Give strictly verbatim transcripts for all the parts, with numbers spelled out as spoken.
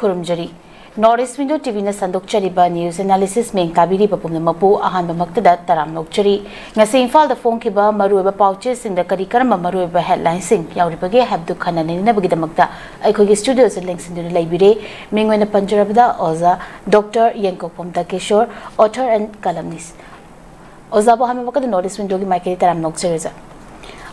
ꯈꯨꯔꯨꯝꯖꯔꯤ꯫ North East Window ꯇꯤꯚꯤꯅ ꯁꯟꯗꯣꯛꯆꯔꯤꯕ news analysis ꯃꯤꯌꯦꯡ ꯇꯥꯕꯤꯔꯤꯕ ꯄꯨꯝꯅꯃꯛꯄꯨ ꯑꯍꯥꯟꯕꯃꯛꯇꯗ ꯇꯔꯥꯝꯅ ꯑꯣꯛꯆꯔꯤ꯫ ꯉꯁꯤ ꯏꯝꯐꯥꯜꯗ ꯐꯣꯡꯈꯤꯕ ꯃꯔꯨꯑꯣꯏꯕ ꯄꯥꯎꯆꯦꯁꯤꯡꯗ ꯀꯔꯤ ꯀꯔꯝꯕ ꯃꯔꯨꯑꯣꯏꯕ headlineꯁꯤꯡ ꯌꯥꯎꯔꯤꯕꯒꯦ ꯍꯥꯏꯕꯗꯨ ꯈꯟꯅ ꯅꯩꯅꯅꯕꯒꯤꯗꯃꯛꯇ ꯑꯩꯈꯣꯏꯒꯤ studioꯗ ꯂꯦꯡꯁꯤꯟꯗꯨꯅ ꯂꯩꯕꯤꯔꯦ꯫ ꯃꯤꯡ ꯑꯣꯏꯅ ꯄꯟꯖꯔꯕꯗ ꯑꯣꯖꯥ doctor Yengkokpam Takeshor, author and columnist꯫ ꯑꯣꯖꯥꯕꯨ ꯑꯍꯥꯟꯕꯃꯛꯇꯗ North East Windowꯒꯤ ꯃꯥꯏꯀꯩꯗ ꯇꯔꯥꯝꯅ ꯑꯣꯛꯆꯔꯤ ꯑꯣꯖꯥ꯫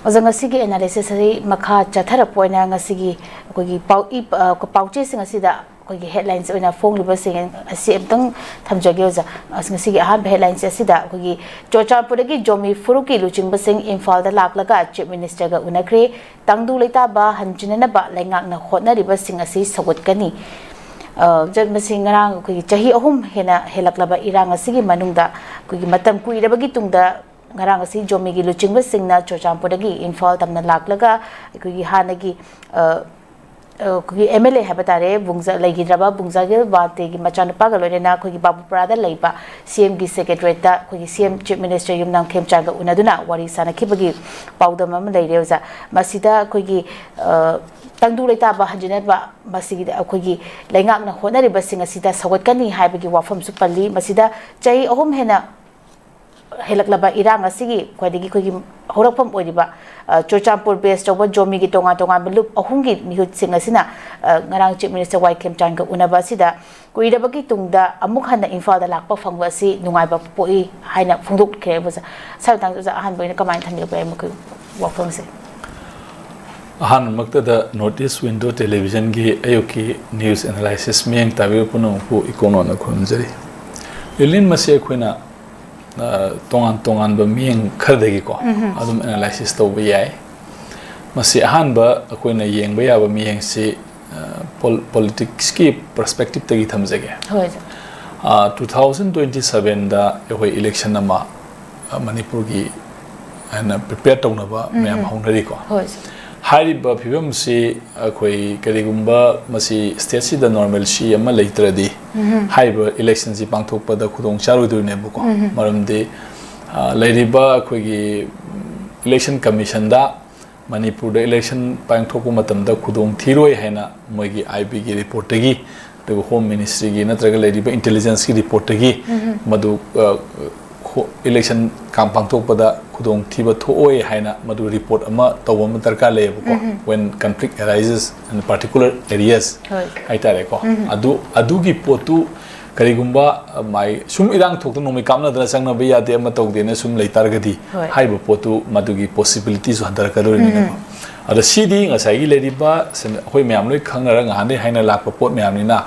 ꯑꯣꯖꯥ, ꯉꯁꯤꯒꯤ analysis ꯑꯁꯤ ꯃꯈꯥ ꯆꯠꯊꯔꯛꯄ ꯑꯣꯏꯅ ꯉꯁꯤꯒꯤ ꯑꯩꯈꯣꯏꯒꯤ ꯄꯥꯎ ꯏ-, ꯑ, ꯄꯥꯎꯆꯦꯁꯤꯡ ꯑꯁꯤꯗ ꯑꯩꯈꯣꯏꯒꯤ headlines ꯑꯣꯏꯅ ꯐꯣꯡꯂꯤꯕꯁꯤꯡ ꯑꯁꯤ ꯑꯃꯨꯛꯇꯪ ꯊꯝꯖꯒꯦ ꯑꯣꯖꯥ꯫ ꯑꯁ, ꯉꯁꯤꯒꯤ ꯑꯍꯥꯟꯕ headlineꯁꯦ ꯑꯁꯤꯗ ꯑꯩꯈꯣꯏꯒꯤ ꯆꯨꯔꯆꯥꯟꯄꯨꯔꯗꯒꯤ ꯖꯣꯃꯤ ꯐꯨꯔꯨꯞꯀꯤ ꯂꯨꯆꯤꯡꯕꯁꯤꯡ ꯏꯝꯐꯥꯜꯗ ꯂꯥꯛꯂꯒ Chief Ministerꯒ ꯎꯅꯈ꯭ꯔꯦ꯫ ꯇꯪꯗꯨ ꯂꯩꯇꯥꯕ ꯍꯟꯖꯤꯟꯅꯅꯕ ꯂꯩꯉꯥꯛꯅ ꯍꯣꯠꯅꯔꯤꯕꯁꯤꯡ ꯑꯁꯤ ꯁꯧꯒꯠꯀꯅꯤ꯫ ꯑ, ꯖ-, ꯃꯁꯤ ꯉꯔꯥꯡ ꯑꯩꯈꯣꯏꯒꯤ ꯆꯍꯤ ꯑꯍꯨꯝ ꯍꯦꯟꯅ ꯍꯦꯜꯂꯛꯂꯕ ꯏꯔꯥꯡ ꯑꯁꯤꯒꯤ ꯃꯅꯨꯡꯗ ꯑꯩꯈꯣꯏꯒꯤ ꯃꯇꯝ ꯀꯨꯏꯔꯕꯒꯤ ꯇꯨꯡꯗ ꯉꯔꯥꯡ ꯑꯁꯤ ꯖꯣꯃꯤꯒꯤ ꯂꯨꯆꯤꯡꯕꯁꯤꯡꯅ ꯆꯨꯔꯆꯥꯟꯄꯨꯔꯗꯒꯤ ꯏꯝꯐꯥꯜ ꯇꯝꯅ ꯂꯥꯛꯂꯒ ꯑꯩꯈꯣꯏꯒꯤ ꯍꯥꯟꯅꯒꯤ, ꯑ, ꯑ, ꯑꯩꯈꯣꯏꯒꯤ MLA ꯍꯥꯏꯕ ꯇꯥꯔꯦ, ꯕꯨꯡꯖꯥ-, ꯂꯩꯈꯤꯗ꯭ꯔꯕ ꯕꯨꯡꯖꯥꯒꯤꯜ ꯕꯥꯟꯇꯦꯒꯤ ꯃꯆꯥꯅꯨꯄꯥꯒ ꯂꯣꯏꯅꯅ ꯑꯩꯈꯣꯏꯒꯤ ꯕꯥꯕꯨꯄꯨꯔꯥꯗ ꯂꯩꯕ CMꯒꯤ secretariatꯇ ꯑꯩꯈꯣꯏꯒꯤ CM Chief Minister ꯌꯨꯝꯅꯥꯝ ꯈꯦꯝꯆꯥꯟꯒ ꯎꯅꯗꯨꯅ ꯋꯥꯔꯤ ꯁꯥꯅꯈꯤꯕꯒꯤ ꯄꯥꯎꯗꯝ ꯑꯃ ꯂꯩꯔꯦ ꯑꯣꯖꯥ꯫ ꯃꯁꯤꯗ ꯑꯩꯈꯣꯏꯒꯤ, ꯑ, ꯇꯪꯗꯨ ꯂꯩꯇꯥꯕ ꯍꯟꯖꯤꯟꯅꯕ ꯃꯁꯤꯒꯤꯗ ꯑꯩꯈꯣꯏꯒꯤ ꯂꯩꯉꯥꯛꯅ ꯍꯣꯠꯅꯔꯤꯕꯁꯤꯡ ꯑꯁꯤꯗ ꯁꯧꯒꯠꯀꯅꯤ ꯍꯥꯏꯕꯒꯤ ꯋꯥꯐꯝꯁꯨ ꯄꯜꯂꯤ꯫ ꯃꯁꯤꯗ ꯆꯍꯤ ꯑꯍꯨꯝ ꯍꯦꯟꯅ ꯍꯦꯜꯂꯛꯂꯕ ꯏꯔꯥꯡ ꯑꯁꯤꯒꯤ ꯈ꯭ꯋꯥꯏꯗꯒꯤ ꯑꯩꯈꯣꯏꯒꯤ ꯍꯧꯔꯛꯐꯝ ꯑꯣꯏꯔꯤꯕ, ꯑ, ꯆꯨꯔꯆꯥꯟꯄꯨꯔ base ꯇꯧꯕ ꯖꯣꯃꯤꯒꯤ ꯇꯣꯉꯥꯟ ꯇꯣꯉꯥꯟꯕ ꯂꯨꯞ ꯑꯍꯨꯝꯒꯤ ꯃꯤꯍꯨꯠꯁꯤꯡ ꯑꯁꯤꯅ, ꯑ, ꯉꯔꯥꯡ Chief Minister ꯋꯥꯏ ꯈꯦꯝꯆꯥꯟꯒ ꯎꯅꯕ ꯑꯁꯤꯗ ꯀꯨꯏꯔꯕꯒꯤ ꯇꯨꯡꯗ ꯑꯃꯨꯛ ꯍꯟꯅ ꯏꯝꯐꯥꯜꯗ ꯂꯥꯛꯄ ꯐꯪꯕ ꯑꯁꯤ ꯅꯨꯡꯉꯥꯏꯕ ꯄꯣꯛꯏ ꯍꯥꯏꯅ ꯐꯣꯡꯗꯣꯛꯈ꯭ꯔꯦ꯫ ꯑꯣꯖꯥ, ꯁꯥꯔ ꯃꯇꯥꯡꯗ ꯑꯣꯖꯥ ꯑꯍꯥꯟꯕ ꯑꯣꯏꯅ ꯀꯃꯥꯏꯅ ꯊꯝꯕꯤꯔꯛꯄ ꯌꯥꯏ ꯃꯈꯣꯏ ꯋꯥꯐꯝꯁꯦ? ꯑꯍꯥꯟꯕꯃꯛꯇꯗ North East Window Televisionꯒꯤ ꯑꯌꯨꯛꯀꯤ news analysis ꯃꯤꯠꯌꯦꯡ ꯇꯥꯕꯤꯕ ꯄꯨꯝꯅꯃꯛꯄꯨ ꯏꯀꯣꯛ ꯅꯣꯟꯅ ꯈꯨꯔꯨꯝꯖꯔꯤ꯫ ꯂꯤꯂꯤꯟ, ꯃꯁꯤ ꯑꯩꯈꯣꯏꯅ, ꯑ, ꯇꯣꯉꯥꯟ ꯇꯣꯉꯥꯟꯕ ꯃꯤꯠꯌꯦꯡ ꯈꯔꯗꯒꯤꯀꯣ, ꯎꯝꯍꯨꯝ꯫ ꯑꯗꯨꯝ analysis ꯇꯧꯕ ꯌꯥꯏ꯫ ꯃꯁꯤ ꯑꯍꯥꯟꯕ ꯑꯩꯈꯣꯏꯅ ꯌꯦꯡꯕ ꯌꯥꯕ ꯃꯤꯠꯌꯦꯡꯁꯤ, ꯑ, ꯄꯣꯜ-, politicsꯀꯤ perspectiveꯇꯒꯤ ꯊꯝꯖꯒꯦ꯫ ꯍꯣꯏ, ꯁꯥꯔ꯫ ꯑ, two thousand twenty sevenꯗ ꯑꯩꯈꯣꯏ election ꯑꯃ, ꯑ, ꯃꯅꯤꯄꯨꯔꯒꯤ ꯍꯥꯏꯅ prepare ꯇꯧꯅꯕ ꯃꯌꯥꯝ ꯎꯝꯍꯨꯝ꯫ ꯍꯧꯅꯔꯤꯀꯣ꯫ ꯍꯣꯏ, ꯁꯥꯔ꯫ ꯍꯥꯏꯔꯤꯕ ꯐꯤꯕꯝꯁꯤ ꯑꯩꯈꯣꯏ ꯀꯔꯤꯒꯨꯝꯕ ꯃꯁꯤ stateꯁꯤꯗ normalcy ꯑꯃ ꯂꯩꯇ꯭ꯔꯗꯤ ꯎꯝꯍꯨꯝ꯫ ꯍꯥꯏꯔꯤꯕ electionꯁꯤ ꯄꯥꯡꯊꯣꯛꯄꯗ ꯈꯨꯗꯣꯡ ꯆꯥꯔꯣꯏꯗꯣꯏꯅꯦꯕꯀꯣ꯫ ꯎꯝꯍꯨꯝ꯫ ꯃꯔꯝꯗꯤ, ꯑ, ꯂꯩꯔꯤꯕ ꯑꯩꯈꯣꯏꯒꯤ election commissionꯗ ꯃꯅꯤꯄꯨꯔꯗ ꯏꯂꯦꯛꯁꯟ ꯄꯥꯡꯊꯣꯛꯄ ꯃꯇꯝꯗ ꯈꯨꯗꯣꯡ ꯊꯤꯔꯣꯏ ꯍꯥꯏꯅ ꯃꯣꯏꯒꯤ ꯑꯥꯏ ꯕꯤꯒꯤ ꯔꯤꯄꯣꯔꯠꯇꯒꯤ, ꯑꯗꯨꯒ ꯍꯣꯝ ꯃꯤꯅꯤꯁꯇ꯭ꯔꯤꯒꯤ ꯅꯠꯇ꯭ꯔꯒ ꯂꯩꯔꯤꯕ ꯏꯟꯇꯦꯂꯤꯖꯦꯟꯁꯀꯤ ꯔꯤꯄꯣꯔꯠꯇꯒꯤ ꯃꯗꯨ, ꯑ, ꯍꯣ-, ꯏꯂꯦꯛꯁꯟ ꯀꯥꯡ ꯄꯥꯡꯊꯣꯛꯄꯗ ꯈꯨꯗꯣꯡꯊꯤꯕ ꯊꯣꯛꯑꯣꯏ ꯍꯥꯏꯅ ꯃꯗꯨ ꯔꯤꯄꯣꯔꯠ ꯑꯃ ꯇꯧꯕ ꯑꯃ ꯗꯔꯀꯥꯔ ꯂꯩꯌꯦꯕꯀꯣ꯫ When conflict arises in particular areas ꯍꯥꯏꯇꯥꯔꯦꯀꯣ꯫ ꯑꯗꯨ, ꯑꯗꯨꯒꯤ ꯄꯣꯠꯇꯨ ꯀꯔꯤꯒꯨꯝꯕ, ꯑ, ꯃꯥꯏ ꯁꯨꯝ ꯏꯔꯥꯡ ꯊꯣꯛꯇꯅ ꯅꯣꯡꯃꯩ ꯀꯥꯞꯅꯗꯅ ꯆꯪꯅꯕ ꯌꯥꯗꯦ ꯑꯃ ꯇꯧꯗꯦꯅ ꯁꯨꯝ ꯂꯩꯇꯥꯔꯒꯗꯤ ꯍꯣꯏ꯫ ꯍꯥꯏꯔꯤꯕ ꯄꯣꯠꯇꯨ ꯃꯗꯨꯒꯤ ꯄꯣꯁꯤꯕꯤꯂꯤꯇꯤꯁꯨ ꯍꯟꯊꯔꯛꯀꯗꯧꯔꯤꯕꯅꯤꯅꯀꯣ꯫ ꯑꯗ ꯁꯤꯗꯤ ꯉꯁꯥꯏꯒꯤ ꯂꯩꯔꯤꯕ ꯁꯦꯟ-, ꯑꯩꯈꯣꯏ ꯃꯌꯥꯝ ꯂꯣꯏ ꯈꯪꯅꯔ ꯉꯍꯥꯟꯗꯩ ꯍꯥꯏꯅ ꯂꯥꯛꯄ ꯄꯣꯠ ꯃꯌꯥꯝꯅꯤꯅ,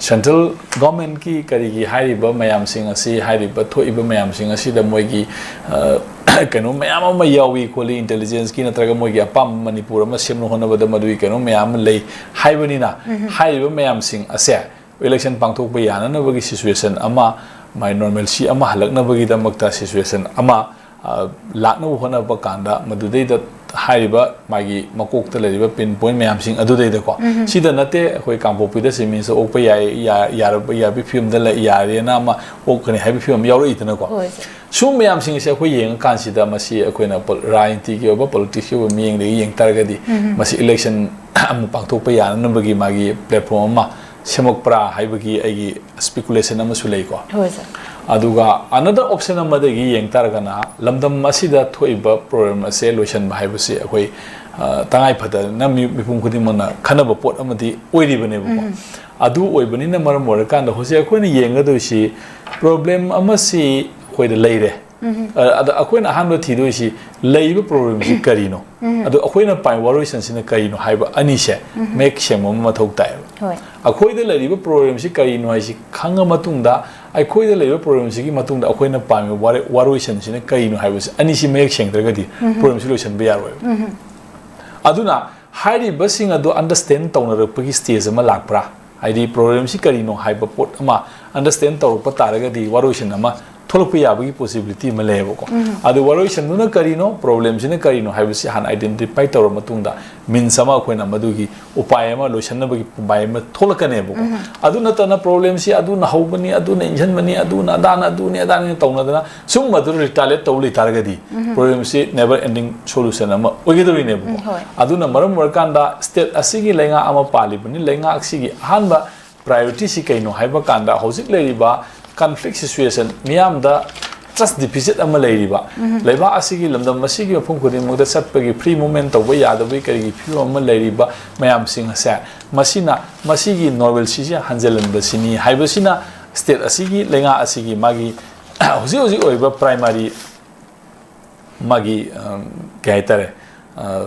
ꯁꯦꯟꯇ꯭ꯔꯦꯜ ꯒꯣꯔꯃꯦꯟꯀꯤ ꯀꯔꯤꯒꯤ ꯍꯥꯏꯔꯤꯕ ꯃꯌꯥꯝꯁꯤꯡ ꯑꯁꯤ, ꯍꯥꯏꯔꯤꯕ ꯊꯣꯛꯏꯕ ꯃꯌꯥꯝꯁꯤꯡ ꯑꯁꯤꯗ ꯃꯣꯏꯒꯤ, ꯑ, ꯀꯩꯅꯣ ꯃꯌꯥꯝ ꯑꯃ ꯌꯥꯎꯏ ꯈꯣꯠꯂꯤ, ꯏꯟꯇꯦꯂꯤꯖꯦꯟꯁꯀꯤ ꯅꯠꯇ꯭ꯔꯒ ꯃꯣꯏꯒꯤ ꯑꯄꯥꯝꯕ ꯃꯅꯤꯄꯨꯔ ꯑꯃ ꯁꯦꯝꯅ ꯍꯣꯠꯅꯕꯗ ꯃꯗꯨꯒꯤ ꯀꯩꯅꯣ ꯃꯌꯥꯝ ꯑꯃ ꯂꯩ ꯍꯥꯏꯕꯅꯤꯅ, ꯍꯥꯏꯔꯤꯕ ꯃꯌꯥꯝꯁꯤꯡ ꯑꯁꯦ ꯏꯂꯦꯛꯁꯟ ꯄꯥꯡꯊꯣꯛꯄ ꯌꯥꯅꯅꯕꯒꯤ ꯁꯤꯆꯨꯋꯦꯁꯟ ꯑꯃ, ꯃꯥꯏ ꯅꯣꯔꯃꯦꯜꯁꯤ ꯑꯃ ꯍꯜꯂꯛꯅꯕꯒꯤꯗꯃꯛꯇ ꯁꯤꯆꯨꯋꯦꯁꯟ ꯑꯃ, ꯑ, ꯂꯥꯛꯅꯕ ꯍꯣꯠꯅꯕ ꯀꯥꯟꯗ ꯃꯗꯨꯗꯩꯗ ꯍꯥꯏꯔꯤꯕ ꯃꯥꯒꯤ ꯃꯀꯣꯛꯇ ꯂꯩꯔꯤꯕ ꯄꯤꯟ ꯄꯣꯏꯟ ꯃꯌꯥꯝꯁꯤꯡ ꯑꯗꯨꯗꯩꯗꯀꯣ꯫ ꯁꯤꯗ ꯅꯠꯇꯦ ꯑꯩꯈꯣꯏ ꯀꯥꯡꯄꯣꯛꯄꯤꯗ ꯆꯤꯞ ꯃꯤꯅꯤꯁꯇꯔ ꯑꯣꯛꯄ ꯌꯥꯏ, ꯌꯥ-, ꯌꯥꯔꯕ, ꯌꯥꯕꯒꯤ ꯐꯤꯕꯝꯗ ꯂꯩ, ꯌꯥꯔꯦꯅ ꯑꯃ ꯑꯣꯛꯀꯅꯤ ꯍꯥꯏꯕꯒꯤ ꯐꯤꯕꯝ ꯌꯥꯎꯔꯛꯏꯗꯅꯀꯣ꯫ ꯍꯣꯏ, ꯁꯔ꯫ ꯁꯨꯝꯕ ꯃꯌꯥꯝꯁꯤꯡ ꯑꯁꯦ ꯑꯩꯈꯣꯏ ꯌꯦꯡꯉꯀꯥꯟꯁꯤꯗ ꯃꯁꯤ ꯑꯩꯈꯣꯏꯅ ꯄꯣ-, ꯔꯥꯖꯅꯤꯇꯤꯒꯤ ꯑꯣꯏꯕ, ꯄꯣꯂꯤꯇꯤꯛꯁꯀꯤ ꯑꯣꯏꯕ ꯃꯤꯠꯌꯦꯡꯗꯒꯤ ꯌꯦꯡ ꯇꯥꯔꯒꯗꯤ ꯃꯁꯤ ꯏꯂꯦꯛꯁꯟ ꯑꯃ ꯄꯥꯡꯊꯣꯛꯄ ꯌꯥꯅꯅꯕꯒꯤ ꯃꯥꯒꯤ ꯄ꯭ꯂꯦꯠꯐꯣꯝ ꯑꯃ ꯁꯦꯝꯃꯛꯄ꯭ꯔꯥ ꯍꯥꯏꯕꯒꯤ ꯑꯩꯒꯤ ꯁ꯭ꯄꯦꯀꯨꯂꯦꯁꯟ ꯑꯃꯁꯨ ꯂꯩꯀꯣ꯫ ꯍꯣꯏ, ꯁꯔ꯫ ꯑꯗꯨꯒ another option ꯑꯃꯗꯒꯤ ꯌꯦꯡ ꯇꯥꯔꯒꯅ ꯂꯝꯗꯝ ꯑꯁꯤꯗ ꯊꯣꯛꯏꯕ ꯄ꯭ꯔꯣꯕ꯭ꯂꯦꯝ ꯑꯁꯦ ꯂꯣꯏꯁꯤꯟꯕ ꯍꯥꯏꯕꯁꯤ ꯑꯩꯈꯣꯏ, ꯑ, ꯇꯉꯥꯏ ꯐꯗꯅ ꯃꯤ-, ꯃꯤꯄꯨꯝ ꯈꯨꯗꯤꯡꯃꯛꯅ ꯈꯟꯅꯕ ꯄꯣꯠ ꯑꯃꯗꯤ ꯑꯣꯏꯔꯤꯕꯅꯦꯕꯀꯣ꯫ ꯑꯗꯨ ꯑꯣꯏꯕꯅꯤꯅ ꯃꯔꯝ ꯑꯣꯏꯔꯀꯥꯟꯗ ꯍꯧꯖꯤꯛ ꯑꯩꯈꯣꯏꯅ ꯌꯦꯡꯒꯗꯣꯏꯁꯤ ꯄ꯭ꯔꯣꯕ꯭ꯂꯦꯝ ꯑꯃꯁꯤ ꯑꯩꯈꯣꯏꯗ ꯂꯩꯔꯦ꯫ ꯑ, ꯑꯗ ꯑꯩꯈꯣꯏꯅ ꯑꯍꯥꯟꯕ ꯊꯤꯗꯣꯏꯁꯤ ꯂꯩꯔꯤꯕ ꯄ꯭ꯔꯣꯕ꯭ꯂꯦꯝꯁꯤ ꯀꯔꯤꯅꯣ? ꯑꯗꯣ ꯑꯩꯈꯣꯏꯅ ꯄꯥꯝꯃꯤꯕ ꯋꯥꯔꯣꯏꯁꯤꯟꯁꯤꯅ ꯀꯔꯤꯅꯣ ꯍꯥꯏꯕ ꯑꯅꯤꯁꯦ ꯃꯌꯦꯛ ꯁꯦꯡꯕ ꯑꯃ ꯃꯊꯧ ꯇꯥꯏꯌꯦꯕ꯫ ꯍꯣꯏ꯫ ꯑꯩꯈꯣꯏꯗ ꯂꯩꯔꯤꯕ ꯄ꯭ꯔꯣꯕ꯭ꯂꯦꯝꯁꯤ ꯀꯔꯤꯅꯣ ꯍꯥꯏꯁꯤ ꯈꯪꯉ ꯃꯇꯨꯡꯗ, ꯑꯩꯈꯣꯏꯗ ꯂꯩꯔꯤꯕ ꯄ꯭ꯔꯣꯕ꯭ꯂꯦꯝꯁꯤꯒꯤ ꯃꯇꯨꯡꯗ ꯑꯩꯈꯣꯏꯅ ꯄꯥꯝꯃꯤꯕ ꯋꯥꯔꯣꯏ-, ꯋꯥꯔꯣꯏꯁꯤꯟꯁꯤꯅ ꯀꯔꯤꯅꯣ ꯍꯥꯏꯕꯁꯤ ꯑꯅꯤꯁꯤ ꯃꯌꯦꯛ ꯁꯦꯡꯗ꯭ꯔꯒꯗꯤ ꯄ꯭ꯔꯣꯕ꯭ꯂꯦꯝꯁꯤ ꯂꯣꯏꯁꯤꯟꯕ ꯌꯥꯔꯣꯏꯕ꯫ ꯑꯗꯨꯅ ꯍꯥꯏꯔꯤꯕꯁꯤꯡ ꯑꯗꯨ ꯑꯟꯗꯔꯁ꯭ꯇꯦꯟ ꯇꯧꯅꯔꯛꯄꯒꯤ ꯁ꯭ꯇꯦꯖ ꯑꯃ ꯂꯥꯛꯄ꯭ꯔꯥ? ꯍꯥꯏꯗꯤ ꯄ꯭ꯔꯣꯕ꯭ꯂꯦꯝꯁꯤ ꯀꯔꯤꯅꯣ ꯍꯥꯏꯕ ꯄꯣꯠ ꯑꯃ ꯑꯟꯗꯔꯁ꯭ꯇꯦꯟ ꯇꯧꯔꯛꯄ ꯇꯥꯔꯒꯗꯤ ꯋꯥꯔꯣꯏꯁꯤꯟ ꯑꯃ ꯊꯣꯛꯂꯛꯄ ꯌꯥꯕꯒꯤ possibility ꯑꯃ ꯂꯩꯌꯦꯕꯀꯣ꯫ ꯑꯗꯨ ꯋꯥꯔꯣꯏꯁꯪꯗꯨꯅ ꯀꯔꯤꯅꯣ, problemꯁꯤꯅ ꯀꯔꯤꯅꯣ ꯍꯥꯏꯕꯁꯤ ꯍꯥꯟꯅ identify ꯇꯧꯔꯕ ꯃꯇꯨꯡꯗ, means ꯑꯃ ꯑꯩꯈꯣꯏꯅ ꯃꯗꯨꯒꯤ ꯎꯄꯥꯏ ꯑꯃ, ꯂꯣꯏꯁꯤꯟꯅꯕꯒꯤ ꯎꯄꯥꯏ ꯑꯃ ꯊꯣꯛꯂꯛꯀꯅꯦꯕꯀꯣ꯫ ꯑꯗꯨ ꯅꯠꯇꯅ problemꯁꯤ ꯑꯗꯨꯅ ꯍꯧꯕꯅꯤ, ꯑꯗꯨꯅ ꯏꯟꯁꯤꯟꯕꯅꯤ, ꯑꯗꯨꯅ ꯑꯗꯥꯅ ꯑꯗꯨꯅꯤ, ꯑꯗꯥꯅꯤ ꯇꯧꯅꯗꯅ ꯁꯨꯝ ꯃꯗꯨ retaliate ꯇꯧ ꯂꯩꯇꯥꯔꯒꯗꯤ, problemꯁꯤ never ending solution ꯑꯃ ꯑꯣꯏꯒꯗꯧꯔꯤꯅꯦꯕꯀꯣ꯫ ꯎꯝ, ꯍꯣꯏ꯫ ꯑꯗꯨꯅ ꯃꯔꯝ ꯑꯣꯏꯔꯀꯥꯟꯗ state ꯑꯁꯤꯒꯤ ꯂꯩꯉꯥꯛ ꯑꯃ ꯄꯥꯜꯂꯤꯕꯅꯤ, ꯂꯩꯉꯥꯛꯁꯤꯒꯤ ꯑꯍꯥꯟꯕ priorityꯁꯤ ꯀꯩꯅꯣ ꯍꯥꯏꯕ ꯀꯥꯟꯗ, ꯍꯧꯖꯤꯛ ꯂꯩꯔꯤꯕ conflict situation ꯃꯤꯌꯥꯝꯗ trust deficit ꯑꯃ ꯂꯩꯔꯤꯕ, ꯂꯩꯕꯥꯛ ꯑꯁꯤꯒꯤ ꯂꯝꯗꯝ ꯑꯁꯤꯒꯤ ꯃꯐꯝ ꯈꯨꯗꯤꯡꯃꯛꯇ ꯆꯠꯄꯒꯤ, free movement ꯇꯧꯕ ꯌꯥꯗꯕꯒꯤ ꯀꯔꯤꯒꯤ ꯐꯤꯕꯝ ꯑꯃ ꯂꯩꯔꯤꯕ ꯃꯌꯥꯝꯁꯤꯡ ꯑꯁꯦ, ꯃꯁꯤꯅ, ꯃꯁꯤꯒꯤ normalcyꯁꯦ ꯍꯟꯖꯤꯜꯍꯟꯕꯁꯤꯅꯤ ꯍꯥꯏꯕꯁꯤꯅ state ꯑꯁꯤꯒꯤ, ꯂꯩꯉꯥꯛ ꯑꯁꯤꯒꯤ ꯃꯥꯒꯤ ꯍꯧꯖꯤꯛ ꯍꯧꯖꯤꯛ ꯑꯣꯏꯔꯤꯕ primary ꯃꯥꯒꯤ, ꯑꯝ, ꯀꯩ ꯍꯥꯏꯇꯥꯔꯦ, ꯑ,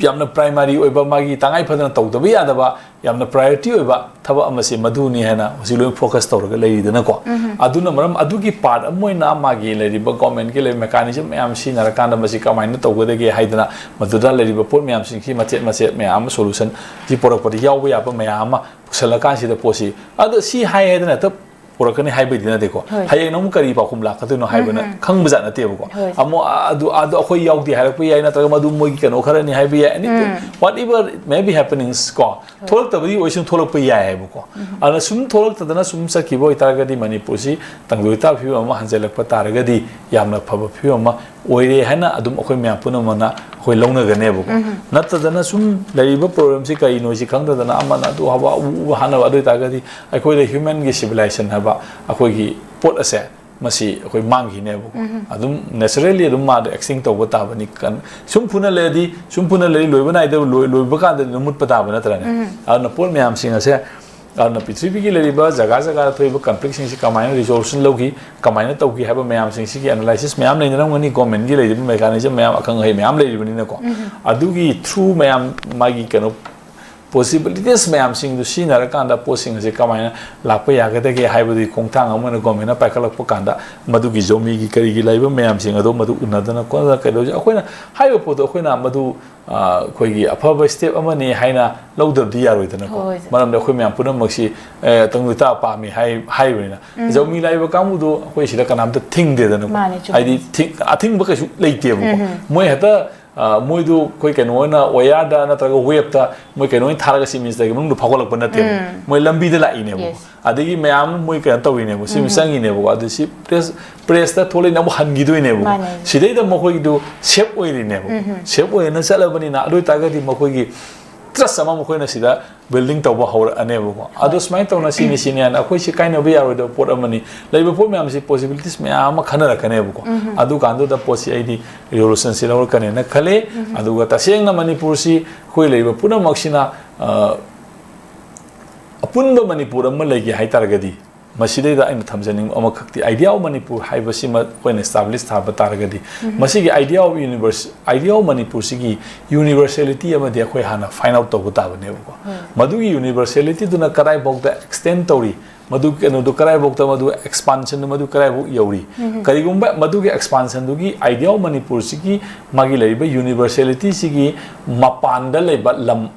ꯌꯥꯝꯅ primary ꯑꯣꯏꯕ, ꯃꯥꯒꯤ ꯇꯉꯥꯏ ꯐꯗꯅ ꯇꯧꯗꯕ ꯌꯥꯗꯕ, ꯌꯥꯝꯅ priority ꯑꯣꯏꯕ ꯊꯕꯛ ꯑꯃꯁꯦ ꯃꯗꯨꯅꯤ ꯍꯥꯏꯅ ꯍꯧꯖꯤꯛ ꯂꯣꯏ focus ꯇꯧꯔꯒ ꯂꯩꯔꯤꯗꯅꯀꯣ꯫ ꯑꯗꯨꯅ ꯃꯔꯝ ꯑꯗꯨꯒꯤ part ꯑꯃ ꯑꯣꯏꯅ ꯃꯥꯒꯤ ꯂꯩꯔꯤꯕ governmentꯀꯤ ꯂꯩꯔꯤꯕ mechanism ꯃꯌꯥꯝ ꯁꯤꯖꯤꯟꯅꯔꯀꯥꯟꯗ ꯃꯁꯤ ꯀꯃꯥꯏꯅ ꯇꯧꯒꯗꯒꯦ ꯍꯥꯏꯗꯅ, ꯃꯗꯨꯗ ꯂꯩꯔꯤꯕ ꯄꯣꯠ ꯃꯌꯥꯝꯁꯤꯡꯁꯤ ꯃꯆꯦꯠ ꯃꯆꯦꯠ ꯃꯌꯥꯝ ꯑꯃ solutionꯁꯤ ꯄꯨꯔꯛꯄꯗ ꯌꯥꯎꯕ ꯌꯥꯕ ꯃꯌꯥꯝ ꯑꯃ ꯄꯨꯁꯜꯂꯀꯥꯟꯁꯤꯗ ꯄꯣꯠꯁꯤ, ꯑꯗꯣ ꯁꯤ ꯍꯥꯏ ꯍꯥꯏꯗꯅ ꯍꯦꯛꯇ ꯄꯨꯔꯛꯀꯅꯤ ꯍꯥꯏꯕꯩꯗꯤ ꯅꯠꯇꯦꯀꯣ꯫ ꯍꯣꯏ꯫ ꯍꯌꯦꯡ ꯑꯃꯨꯛ ꯀꯔꯤ ꯄꯥꯎꯈꯨꯝ ꯂꯥꯛꯀꯗꯣꯏꯅꯣ ꯍꯥꯏꯕꯅ ꯈꯪꯕꯖꯥꯠ ꯅꯠꯇꯦꯕꯀꯣ꯫ ꯍꯣꯏ꯫ ꯑꯃꯨꯛ ꯑꯗꯨ, ꯑꯗꯨ ꯑꯩꯈꯣꯏ ꯌꯥꯎꯗꯦ ꯍꯥꯏꯔꯛꯄ ꯌꯥꯏ, ꯅꯠꯇ꯭ꯔꯒ ꯃꯗꯨ ꯃꯣꯏꯒꯤ ꯀꯩꯅꯣ ꯈꯔꯅꯤ ꯍꯥꯏꯕ ꯌꯥꯏ, anything, whatever may be happenings ꯀꯣ, ꯊꯣꯛꯂꯛꯇꯕꯗꯤ ꯑꯣꯏꯁꯅꯨ, ꯊꯣꯛꯂꯛꯄ ꯌꯥꯏ ꯍꯥꯏꯕꯀꯣ꯫ ꯑꯗꯨꯅ ꯁꯨꯝ ꯊꯣꯛꯂꯛꯇꯗꯅ ꯁꯨꯝ ꯆꯠꯈꯤꯕ ꯑꯣꯏꯇꯥꯔꯒꯗꯤ ꯃꯅꯤꯄꯨꯔꯁꯤ ꯇꯪꯗꯨ ꯂꯩꯇꯥꯕ ꯐꯤꯕꯝ ꯑꯃ ꯍꯟꯖꯤꯜꯂꯛꯄ ꯇꯥꯔꯒꯗꯤ ꯌꯥꯝꯅ ꯐꯕ ꯐꯤꯕꯝ ꯑꯃ ꯑꯣꯏꯔꯦ ꯍꯥꯏꯅ ꯑꯗꯨꯝ ꯑꯩꯈꯣꯏ ꯃꯌꯥꯝ ꯄꯨꯝꯅꯃꯛꯅ ꯑꯩꯈꯣꯏ ꯂꯧꯅꯒꯅꯦꯕꯀꯣ꯫ ꯅꯠꯇꯗꯅ ꯁꯨꯝ ꯂꯩꯔꯤꯕ problemꯁꯤ ꯀꯔꯤꯅꯣ ꯁꯤ ꯈꯪꯗꯗꯅ ꯑꯃꯅ ꯑꯗꯨ ꯍꯥꯏꯕ, ꯑꯃꯨꯛ ꯍꯥꯟꯅꯕ, ꯑꯗꯨ ꯑꯣꯏꯇꯥꯔꯒꯗꯤ ꯑꯩꯈꯣꯏꯗ humanꯒꯤ civilization ꯍꯥꯏꯕ ꯑꯩꯈꯣꯏꯒꯤ ꯄꯣꯠ ꯑꯁꯦ ꯃꯁꯤ ꯑꯩꯈꯣꯏ ꯃꯥꯡꯈꯤꯅꯦꯕꯀꯣ꯫ ꯑꯗꯨꯝ naturally ꯑꯗꯨꯝ ꯃꯥꯗꯣ extinct ꯇꯧꯕ ꯇꯥꯕꯅꯤ꯫ ꯀꯟ-, ꯁꯨꯝ ꯐꯨꯅ ꯂꯩꯔꯗꯤ, ꯁꯨꯝ ꯐꯨꯅ ꯂꯩꯔꯗꯤ ꯂꯣꯏꯕ ꯅꯥꯏꯗꯕ, ꯂꯣꯏ-, ꯂꯣꯏꯕ ꯀꯥꯟꯗꯗꯤ ꯑꯗꯨꯝ ꯃꯨꯠꯄ ꯇꯥꯕ ꯅꯠꯇ꯭ꯔꯅꯦ? ꯑꯗꯨꯅ ꯄꯣꯠ ꯃꯌꯥꯝꯁꯤꯡ ꯑꯁꯦ, ꯑꯗꯨꯅ ꯄ꯭ꯔꯤꯊꯤꯕꯤꯒꯤ ꯂꯩꯔꯤꯕ ꯖꯒꯥ ꯖꯒꯥꯗ ꯊꯣꯛꯏꯕ conflictꯁꯤꯡꯁꯤ ꯀꯃꯥꯏꯅ resolution ꯂꯧꯈꯤ, ꯀꯃꯥꯏꯅ ꯇꯧꯈꯤ ꯍꯥꯏꯕ ꯃꯌꯥꯝꯁꯤꯡꯁꯤꯒꯤ analysis ꯃꯌꯥꯝ ꯂꯩꯅꯔꯝꯒꯅꯤ, governmentꯀꯤ ꯂꯩꯔꯤꯕ mechanism ꯃꯌꯥꯝ, ꯑꯈꯪ ꯑꯍꯩ ꯃꯌꯥꯝ ꯂꯩꯔꯤꯕꯅꯤꯅꯀꯣ꯫ ꯑꯗꯨꯒꯤ through ꯃꯌꯥꯝ ꯃꯥꯒꯤ ꯀꯩꯅꯣ possibilities ꯃꯌꯥꯝꯁꯤꯡꯗꯨ ꯁꯤꯖꯤꯟꯅꯔꯀꯥꯟꯗ ꯄꯣꯠꯁꯤꯡ ꯑꯁꯤ ꯀꯃꯥꯏꯅ ꯂꯥꯛꯄ ꯌꯥꯒꯗꯒꯦ ꯍꯥꯏꯕꯗꯨꯒꯤ ꯈꯣꯡꯊꯥꯡ ꯑꯃ ꯑꯣꯏꯅ governmentꯅ ꯄꯥꯏꯈꯠꯂꯛꯄ ꯀꯥꯟꯗ ꯃꯗꯨꯒꯤ ꯖꯣꯃꯤꯒꯤ ꯀꯔꯤꯒꯤ ꯂꯩꯕ ꯃꯌꯥꯝꯁꯤꯡ ꯑꯗꯣ ꯃꯗꯨ ꯎꯅꯗꯅ ꯈꯣꯠꯅꯗꯅ ꯀꯩꯗꯧꯁꯦ꯫ ꯑꯩꯈꯣꯏꯅ ꯍꯥꯏꯔꯤꯕ ꯄꯣꯠꯇꯣ ꯑꯩꯈꯣꯏꯅ ꯃꯗꯨ ꯑ, ꯑꯩꯈꯣꯏꯒꯤ ꯑꯐꯕ step ꯑꯃꯅꯤ ꯍꯥꯏꯅ ꯂꯧꯗꯕꯗꯤ ꯌꯥꯔꯣꯏꯗꯅꯀꯣ꯫ ꯍꯣꯏ꯫ ꯃꯔꯝꯗꯤ ꯑꯩꯈꯣꯏ ꯃꯌꯥꯝ ꯄꯨꯝꯅꯃꯛꯁꯤ, ꯑ, ꯇꯪꯗꯨ ꯂꯩꯇꯥꯕ ꯄꯥꯝꯃꯤ ꯍꯥꯏ-, ꯍꯥꯏꯔꯤꯕꯅꯤꯅ꯫ ꯖꯧꯃꯤ ꯂꯥꯛꯏꯕ ꯀꯥꯡꯕꯨꯗꯨ ꯑꯩꯈꯣꯏ ꯁꯤꯗ ꯀꯅꯥꯝꯇ ꯊꯤꯡꯗꯦꯗꯅꯀꯣ꯫ ꯃꯥꯅꯦ, ꯆꯨꯝꯃꯦ꯫ ꯍꯥꯏꯗꯤ ꯊꯤꯡ-, ꯑꯊꯤꯡꯕ ꯀꯩꯁꯨ ꯂꯩꯇꯦꯕꯀꯣ꯫ ꯃꯣꯏ ꯍꯦꯛꯇ, ꯑ, ꯃꯣꯏꯗꯨ ꯑꯩꯈꯣꯏ ꯀꯩꯅꯣ ꯑꯣꯏꯅ, ꯋꯥꯌꯔꯗ ꯅꯠꯇ꯭ꯔꯒ ꯋꯦꯕꯇ ꯃꯣꯏ ꯀꯩꯅꯣ ꯑꯣꯏꯅ ꯊꯥꯔꯒ ꯁꯤ ꯃꯤꯅꯤꯁꯇꯔꯒꯤ ꯃꯅꯨꯡꯗ ꯐꯥꯎꯒꯠꯂꯛꯄ ꯅꯠꯇꯦꯕ꯫ ꯃꯣꯏ ꯂꯝꯕꯤꯗ ꯂꯥꯛꯏꯅꯦꯕꯀꯣ꯫ Yes꯫ ꯑꯗꯒꯤ ꯃꯌꯥꯝ ꯑꯃ ꯃꯣꯏ ꯀꯩꯅꯣ ꯇꯧꯔꯤꯅꯦꯕ, ꯁꯤ ꯆꯪꯉꯤꯅꯦꯕꯀꯣ꯫ ꯑꯗꯨ ꯁꯤ ꯄ꯭ꯔꯦꯁ, ꯄ꯭ꯔꯦꯁꯇ ꯊꯣꯛꯂꯛꯏꯅ ꯑꯃꯨꯛ ꯍꯟꯈꯤꯗꯣꯏꯅꯦꯕ꯫ ꯃꯥꯅꯦ꯫ ꯁꯤꯗꯩꯗ ꯃꯈꯣꯏꯒꯤꯗꯨ ꯁꯦꯞ ꯑꯣꯏꯔꯤꯅꯦꯕ꯫ ꯁꯦꯞ ꯑꯣꯏꯅ ꯆꯠꯂꯕꯅꯤꯅ, ꯑꯗꯨ ꯑꯣꯏꯇꯥꯔꯒꯗꯤ ꯃꯈꯣꯏꯒꯤ ꯇ꯭ꯔꯁ ꯑꯃ ꯃꯈꯣꯏꯅ ꯁꯤꯗ ꯕꯤꯜꯗꯤꯡ ꯇꯧꯕ ꯍꯧꯔꯛꯑꯅꯦꯕꯀꯣ꯫ ꯑꯗꯣ ꯁꯨꯃꯥꯏꯅ ꯇꯧꯅ ꯁꯤꯅꯤ ꯁꯤꯅꯤ ꯍꯥꯏꯅ ꯑꯩꯈꯣꯏ ꯁꯤ ꯀꯥꯏꯅꯕ ꯌꯥꯔꯣꯏꯗꯕ ꯄꯣꯠ ꯑꯃꯅꯤ꯫ ꯂꯩꯔꯤꯕ ꯄꯣꯠ ꯃꯌꯥꯝꯁꯤ, ꯄꯣꯁꯤꯕꯤꯂꯤꯇꯤꯁ ꯃꯌꯥꯝ ꯑꯃ ꯈꯟꯅꯔꯛꯀꯅꯦꯕꯀꯣ꯫ ꯑꯗꯨꯀꯥꯟꯗꯨꯗ ꯄꯣꯠꯁꯤ ꯑꯩꯗꯤ ꯔꯤꯖꯣꯂꯨꯁꯟꯁꯤ ꯂꯧꯔꯛꯀꯅꯦꯅ ꯈꯜꯂꯦ꯫ ꯑꯗꯨꯒ ꯇꯁꯦꯡꯅ ꯃꯅꯤꯄꯨꯔꯁꯤ ꯑꯩꯈꯣꯏ ꯂꯩꯔꯤꯕ ꯄꯨꯝꯅꯃꯛꯁꯤꯅ, ꯑ, ꯑꯄꯨꯟꯕ ꯃꯅꯤꯄꯨꯔ ꯑꯃ ꯂꯩꯒꯦ ꯍꯥꯏꯇꯥꯔꯒꯗꯤ, ꯃꯁꯤꯗꯩꯗ ꯑꯩꯅ ꯊꯝꯖꯅꯤꯡꯕ ꯑꯃꯈꯛꯇꯤ, Idea of Manipur ꯍꯥꯏꯕꯁꯤꯃ ꯑꯩꯈꯣꯏꯅ establish ꯊꯥꯕ ꯇꯥꯔꯒꯗꯤ, ꯃꯁꯤꯒꯤ Idea of Universe, Idea of Manipurꯁꯤꯒꯤ universality ꯑꯃꯗꯤ ꯑꯩꯈꯣꯏ ꯍꯥꯟꯅ find out ꯇꯧꯕ ꯇꯥꯕꯅꯦꯕꯀꯣ꯫ ꯃꯗꯨꯒꯤ universalityꯗꯨꯅ ꯀꯗꯥꯏꯐꯥꯎꯗ extend ꯇꯧꯔꯤ, ꯃꯗꯨ ꯀꯩꯅꯣꯗꯨ ꯀꯗꯥꯏꯐꯥꯎꯗ, ꯃꯗꯨ expansionꯗꯨ ꯃꯗꯨ ꯀꯗꯥꯏꯐꯥꯎ ꯌꯧꯔꯤ? ꯀꯔꯤꯒꯨꯝꯕ ꯃꯗꯨꯒꯤ expansionꯗꯨꯒꯤ Idea of Manipurꯁꯤꯒꯤ ꯃꯥꯒꯤ ꯂꯩꯔꯤꯕ universalityꯁꯤꯒꯤ ꯃꯄꯥꯟꯗ ꯂꯩꯕ ꯂꯝ,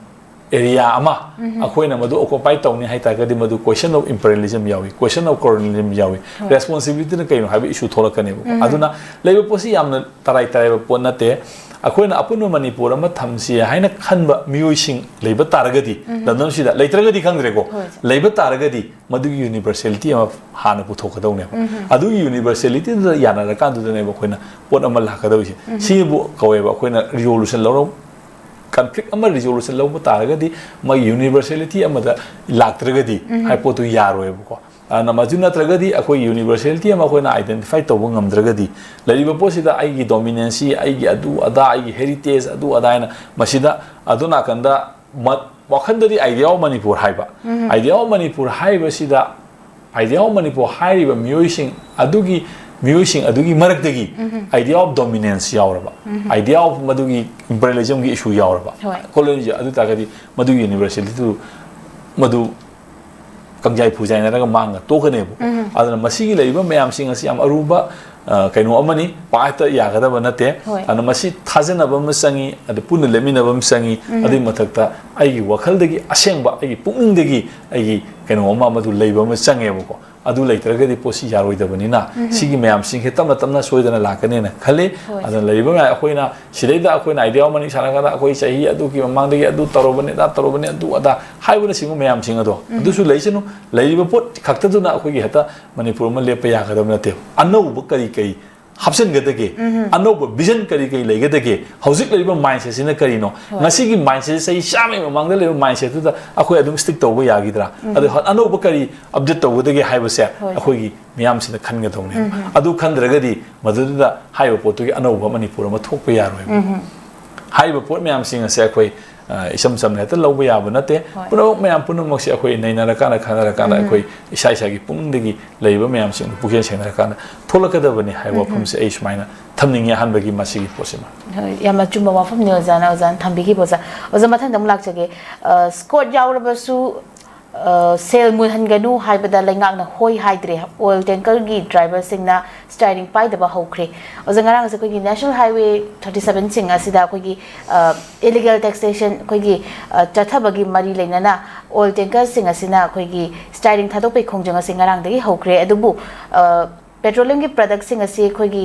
area ꯑꯃ ꯑꯩꯈꯣꯏꯅ ꯃꯗꯨ occupy ꯇꯧꯅꯤ ꯍꯥꯏꯇꯥꯔꯒꯗꯤ, ꯃꯗꯨ question of imperialism ꯌꯥꯎꯏ, question of colonialism ꯌꯥꯎꯏ꯫ Responsibilityꯅ ꯀꯩꯅꯣ ꯍꯥꯏꯕ issue ꯊꯣꯛꯂꯛꯀꯅꯦꯕꯀꯣ꯫ ꯑꯗꯨꯅ ꯂꯩꯕ ꯄꯣꯠꯁꯤ ꯌꯥꯝꯅ ꯇꯔꯥꯏ ꯇꯔꯥꯏꯕ ꯄꯣꯠ ꯅꯠꯇꯦ꯫ ꯑꯩꯈꯣꯏꯅ ꯑꯄꯨꯟꯕ ꯃꯅꯤꯄꯨꯔ ꯑꯃ ꯊꯝꯁꯤ ꯍꯥꯏꯅ ꯈꯟꯕ ꯃꯤꯑꯣꯏꯁꯤꯡ ꯂꯩꯕ ꯇꯥꯔꯒꯗꯤ, ꯂꯝꯗꯝꯁꯤꯗ ꯂꯩꯇ꯭ꯔꯒꯗꯤ ꯈꯪꯗ꯭ꯔꯦꯀꯣ, ꯍꯣꯏ꯫ ꯂꯩꯕ ꯇꯥꯔꯒꯗꯤ ꯃꯗꯨꯒꯤ universality ꯑꯃ ꯍꯥꯟꯅ ꯄꯨꯊꯣꯛꯀꯗꯧꯅꯦꯕ꯫ ꯑꯗꯨꯒꯤ universality ꯗꯨꯗ ꯌꯥꯅꯔꯀꯥꯟꯗꯨꯗꯅꯦꯕ ꯑꯩꯈꯣꯏꯅ ꯄꯣꯠ ꯑꯃ ꯂꯥꯛꯀꯗꯧꯔꯤꯁꯦ꯫ ꯁꯤꯕꯨ ꯀꯧꯋꯦꯕ ꯑꯩꯈꯣꯏꯅ resolution ꯂꯧꯔ, conflict ꯑꯃ resolution ꯂꯧꯕ ꯇꯥꯔꯒꯗꯤ, ꯃꯥꯒꯤ universality ꯑꯃꯗ ꯂꯥꯛꯇ꯭ꯔꯒꯗꯤ, ꯍꯥꯏ ꯄꯣꯠꯇꯨ ꯌꯥꯔꯣꯏꯕꯀꯣ꯫ ꯑꯗꯨꯅ ꯃꯗꯨ ꯅꯠꯇ꯭ꯔꯒꯗꯤ, ꯑꯩꯈꯣꯏ universality ꯑꯃ ꯑꯩꯈꯣꯏꯅ identify ꯇꯧꯕ ꯉꯝꯗ꯭ꯔꯒꯗꯤ, ꯂꯩꯔꯤꯕ ꯄꯣꯠꯁꯤꯗ ꯑꯩꯒꯤ dominancy, ꯑꯩꯒꯤ ꯑꯗꯨ ꯑꯗꯥ, ꯑꯩꯒꯤ heritage, ꯑꯗꯨ ꯑꯗꯥ ꯍꯥꯏꯅ ꯃꯁꯤꯗ, ꯑꯗꯨ ꯅꯥꯀꯟꯗ ꯃ-, ꯋꯥꯈꯟꯗꯗꯤ Idea of Manipur ꯍꯥꯏꯕ, Idea of Manipur ꯍꯥꯏꯔꯤꯕꯁꯤꯗ, Idea of Manipur ꯍꯥꯏꯔꯤꯕ ꯃꯤꯑꯣꯏꯁꯤꯡ ꯑꯗꯨꯒꯤ, ꯃꯤꯑꯣꯏꯁꯤꯡ ꯑꯗꯨꯒꯤ ꯃꯔꯛꯇꯒꯤ Idea of Dominance ꯌꯥꯎꯔꯕ, Idea of ꯃꯗꯨꯒꯤ imperialismꯒꯤ issue ꯌꯥꯎꯔꯕ, ꯍꯣꯏ꯫ Colonialism, ꯑꯗꯨ ꯇꯥꯔꯒꯗꯤ ꯃꯗꯨꯒꯤ universality ꯗꯨ ꯃꯗꯨ ꯀꯪꯖꯥꯏ ꯐꯨꯖꯥꯏꯅꯔꯒ ꯃꯥꯡꯉ ꯇꯣꯛꯀꯅꯦꯕꯀꯣ꯫ ꯑꯗꯨꯅ ꯃꯁꯤꯒꯤ ꯂꯩꯔꯤꯕ ꯃꯌꯥꯝꯁꯤꯡ ꯑꯁꯤ ꯌꯥꯝ ꯑꯔꯨꯕ, ꯑ, ꯀꯩꯅꯣ ꯑꯃꯅꯤ, ꯄꯥꯏꯇ ꯌꯥꯒꯗꯕ ꯅꯠꯇꯦ꯫ ꯍꯣꯏ꯫ ꯑꯗꯨꯅ ꯃꯁꯤ ꯊꯥꯖꯅꯕ ꯑꯃ ꯆꯪꯉꯤ, ꯑꯗꯨ ꯄꯨꯟꯅ ꯂꯦꯞꯃꯤꯟꯅꯕ ꯑꯃ ꯆꯪꯉꯤ꯫ ꯑꯗꯨꯒꯤ ꯃꯊꯛꯇ ꯑꯩꯒꯤ ꯋꯥꯈꯜꯗꯒꯤ ꯑꯁꯦꯡꯕ ꯑꯩꯒꯤ ꯄꯨꯛꯅꯤꯡꯗꯒꯤ ꯑꯩꯒꯤ ꯀꯩꯅꯣ ꯑꯃ, ꯑꯃꯗꯨ ꯂꯩꯕ ꯑꯃ ꯆꯪꯉꯦꯕꯀꯣ꯫ ꯑꯗꯨ ꯂꯩꯇ꯭ꯔꯒꯗꯤ ꯄꯣꯠꯁꯤ ꯌꯥꯔꯣꯏꯗꯕꯅꯤꯅ ꯁꯤꯒꯤ ꯃꯌꯥꯝꯁꯤꯡꯁꯦ ꯇꯞꯅ ꯇꯞꯅ ꯁꯣꯏꯗꯅ ꯂꯥꯛꯀꯅꯦꯅ ꯈꯜꯂꯤ꯫ ꯍꯣꯏ꯫ ꯑꯗꯨꯅ ꯂꯩꯔꯤꯕ ꯃꯌꯥꯝ, ꯑꯩꯈꯣꯏꯅ ꯁꯤꯗꯩꯗ ꯑꯩꯈꯣꯏꯅ idea ꯑꯃꯅꯤ ꯁꯥꯟꯅꯔꯀꯥꯟꯗ ꯑꯩꯈꯣꯏ ꯆꯍꯤ ꯑꯗꯨꯒꯤ ꯃꯃꯥꯡꯗꯒꯤ ꯑꯗꯨ ꯇꯧꯔꯕꯅꯤ, ꯑꯗꯥ ꯇꯧꯔꯕꯅꯤ, ꯑꯗꯨ ꯑꯗꯥ ꯍꯥꯏꯕꯅꯆꯤꯡꯕ ꯃꯌꯥꯝꯁꯤꯡ ꯑꯗꯣ ꯑꯗꯨꯁꯨ ꯂꯩꯁꯅꯨ꯫ ꯂꯩꯔꯤꯕ ꯄꯣꯠ ꯈꯛꯇꯗꯨꯅ ꯑꯩꯈꯣꯏꯒꯤ ꯍꯦꯛꯇ ꯃꯅꯤꯄꯨꯔ ꯑꯃ ꯂꯦꯞꯄ ꯌꯥꯒꯗꯕ ꯅꯠꯇꯦꯕ꯫ ꯑꯅꯧꯕ ꯀꯔꯤ ꯀꯔꯤ ꯍꯥꯞꯆꯤꯟꯒꯗꯒꯦ? ꯑꯅꯧꯕ vision ꯀꯔꯤ ꯀꯔꯤ ꯂꯩꯒꯗꯒꯦ? ꯍꯧꯖꯤꯛ ꯂꯩꯔꯤꯕ mindsetꯁꯤꯅ ꯀꯔꯤꯅꯣ? ꯍꯣꯏ꯫ ꯉꯁꯤꯒꯤ mindset ꯆꯍꯤ ꯆꯥꯝꯃꯒꯤ ꯃꯃꯥꯡꯗ ꯂꯩꯕ mindsetꯇꯨꯗ ꯑꯩꯈꯣꯏ ꯑꯗꯨꯝ stick ꯇꯧꯕ ꯌꯥꯈꯤꯗ꯭ꯔꯥ? ꯑꯗꯨ ꯑꯅꯧꯕ ꯀꯔꯤ update ꯇꯧꯒꯗꯒꯦ ꯍꯥꯏꯕꯁꯦ ꯍꯣꯏ꯫ ꯑꯩꯈꯣꯏꯒꯤ ꯃꯤꯌꯥꯝꯁꯤꯅ ꯈꯟꯒꯗꯧꯅꯦꯕ꯫ ꯑꯗꯨ ꯈꯟꯗ꯭ꯔꯒꯗꯤ ꯃꯗꯨꯗꯨꯗ ꯍꯥꯏꯔꯤꯕ ꯄꯣꯠꯇꯨꯒꯤ ꯑꯅꯧꯕ ꯃꯅꯤꯄꯨꯔ ꯑꯃ ꯊꯣꯛꯄ ꯌꯥꯔꯣꯏꯕ꯫ ꯍꯥꯏꯔꯤꯕ ꯄꯣꯠ ꯃꯌꯥꯝꯁꯤꯡ ꯑꯁꯦ ꯑꯩꯈꯣꯏ, ꯑ, ꯏꯁꯝ ꯁꯝꯅ ꯍꯦꯛꯇ ꯂꯧꯕ ꯌꯥꯕ ꯅꯠꯇꯦ꯫ ꯍꯣꯏ꯫ ꯄꯨꯝꯅꯃꯛ, ꯃꯌꯥꯝ ꯄꯨꯝꯅꯃꯛꯁꯦ ꯑꯩꯈꯣꯏ ꯅꯩꯅꯔꯀꯥꯟꯗ, ꯈꯟꯅꯔꯀꯥꯟꯗ ꯑꯩꯈꯣꯏ ꯏꯁꯥ ꯏꯁꯥꯒꯤ ꯄꯨꯛꯅꯤꯡꯗꯒꯤ ꯂꯩꯔꯤꯕ ꯃꯌꯥꯝꯁꯤꯡꯗꯨ ꯄꯨꯛꯆꯦꯜ ꯁꯦꯡꯅꯔꯀꯥꯟꯗ ꯊꯣꯛꯂꯛꯀꯗꯕꯅꯤ ꯍꯥꯏꯕ ꯋꯥꯐꯝꯁꯦ ꯑꯩ ꯁꯨꯃꯥꯏꯅ ꯊꯝꯅꯤꯡꯉꯦ ꯑꯍꯥꯟꯕꯒꯤ ꯃꯁꯤꯒꯤ ꯄꯣꯠꯁꯤꯃ꯫ ꯍꯣꯏ, ꯌꯥꯝꯅ ꯑꯆꯨꯝꯕ ꯋꯥꯐꯝꯅꯤ ꯑꯣꯖꯥꯅ, ꯑꯣꯖꯥꯅ ꯊꯝꯕꯤꯈꯤꯕ꯫ ꯑꯣꯖꯥ, ꯑꯣꯖꯥ, ꯃꯊꯪꯗ ꯑꯃꯨꯛ ꯂꯥꯛꯆꯒꯦ꯫ ꯑ, SCOT ꯌꯥꯎꯔꯕꯁꯨ, ꯑ, ꯁꯦꯜ ꯃꯨꯟꯍꯟꯒꯅꯨ ꯍꯥꯏꯕꯗ ꯂꯩꯉꯥꯛꯅ ꯍꯣꯏ ꯍꯥꯏꯗ꯭ꯔꯦ꯫ Oil tankerꯒꯤ driverꯁꯤꯡꯅ steering ꯄꯥꯏꯗꯕ ꯍꯧꯈ꯭ꯔꯦ꯫ ꯑꯣꯖꯥ, ꯉꯔꯥꯡꯁꯦ ꯑꯩꯈꯣꯏꯒꯤ National Highway thirty sevenꯁꯤꯡ ꯑꯁꯤꯗ ꯑꯩꯈꯣꯏꯒꯤ, ꯑ, illegal taxation, ꯑꯩꯈꯣꯏꯒꯤ, ꯑ, ꯆꯠꯊꯕꯒꯤ ꯃꯔꯤ ꯂꯩꯅꯅ oil tankerꯁꯤꯡ ꯑꯁꯤꯅ ꯑꯩꯈꯣꯏꯒꯤ steering ꯊꯥꯗꯣꯛꯄꯒꯤ ꯈꯣꯡꯖꯪ ꯑꯁꯤ ꯉꯔꯥꯡꯗꯒꯤ ꯍꯧꯈ꯭ꯔꯦ꯫ ꯑꯗꯨꯕꯨ, ꯑ, petroleumꯒꯤ productꯁꯤꯡ ꯑꯁꯤ ꯑꯩꯈꯣꯏꯒꯤ,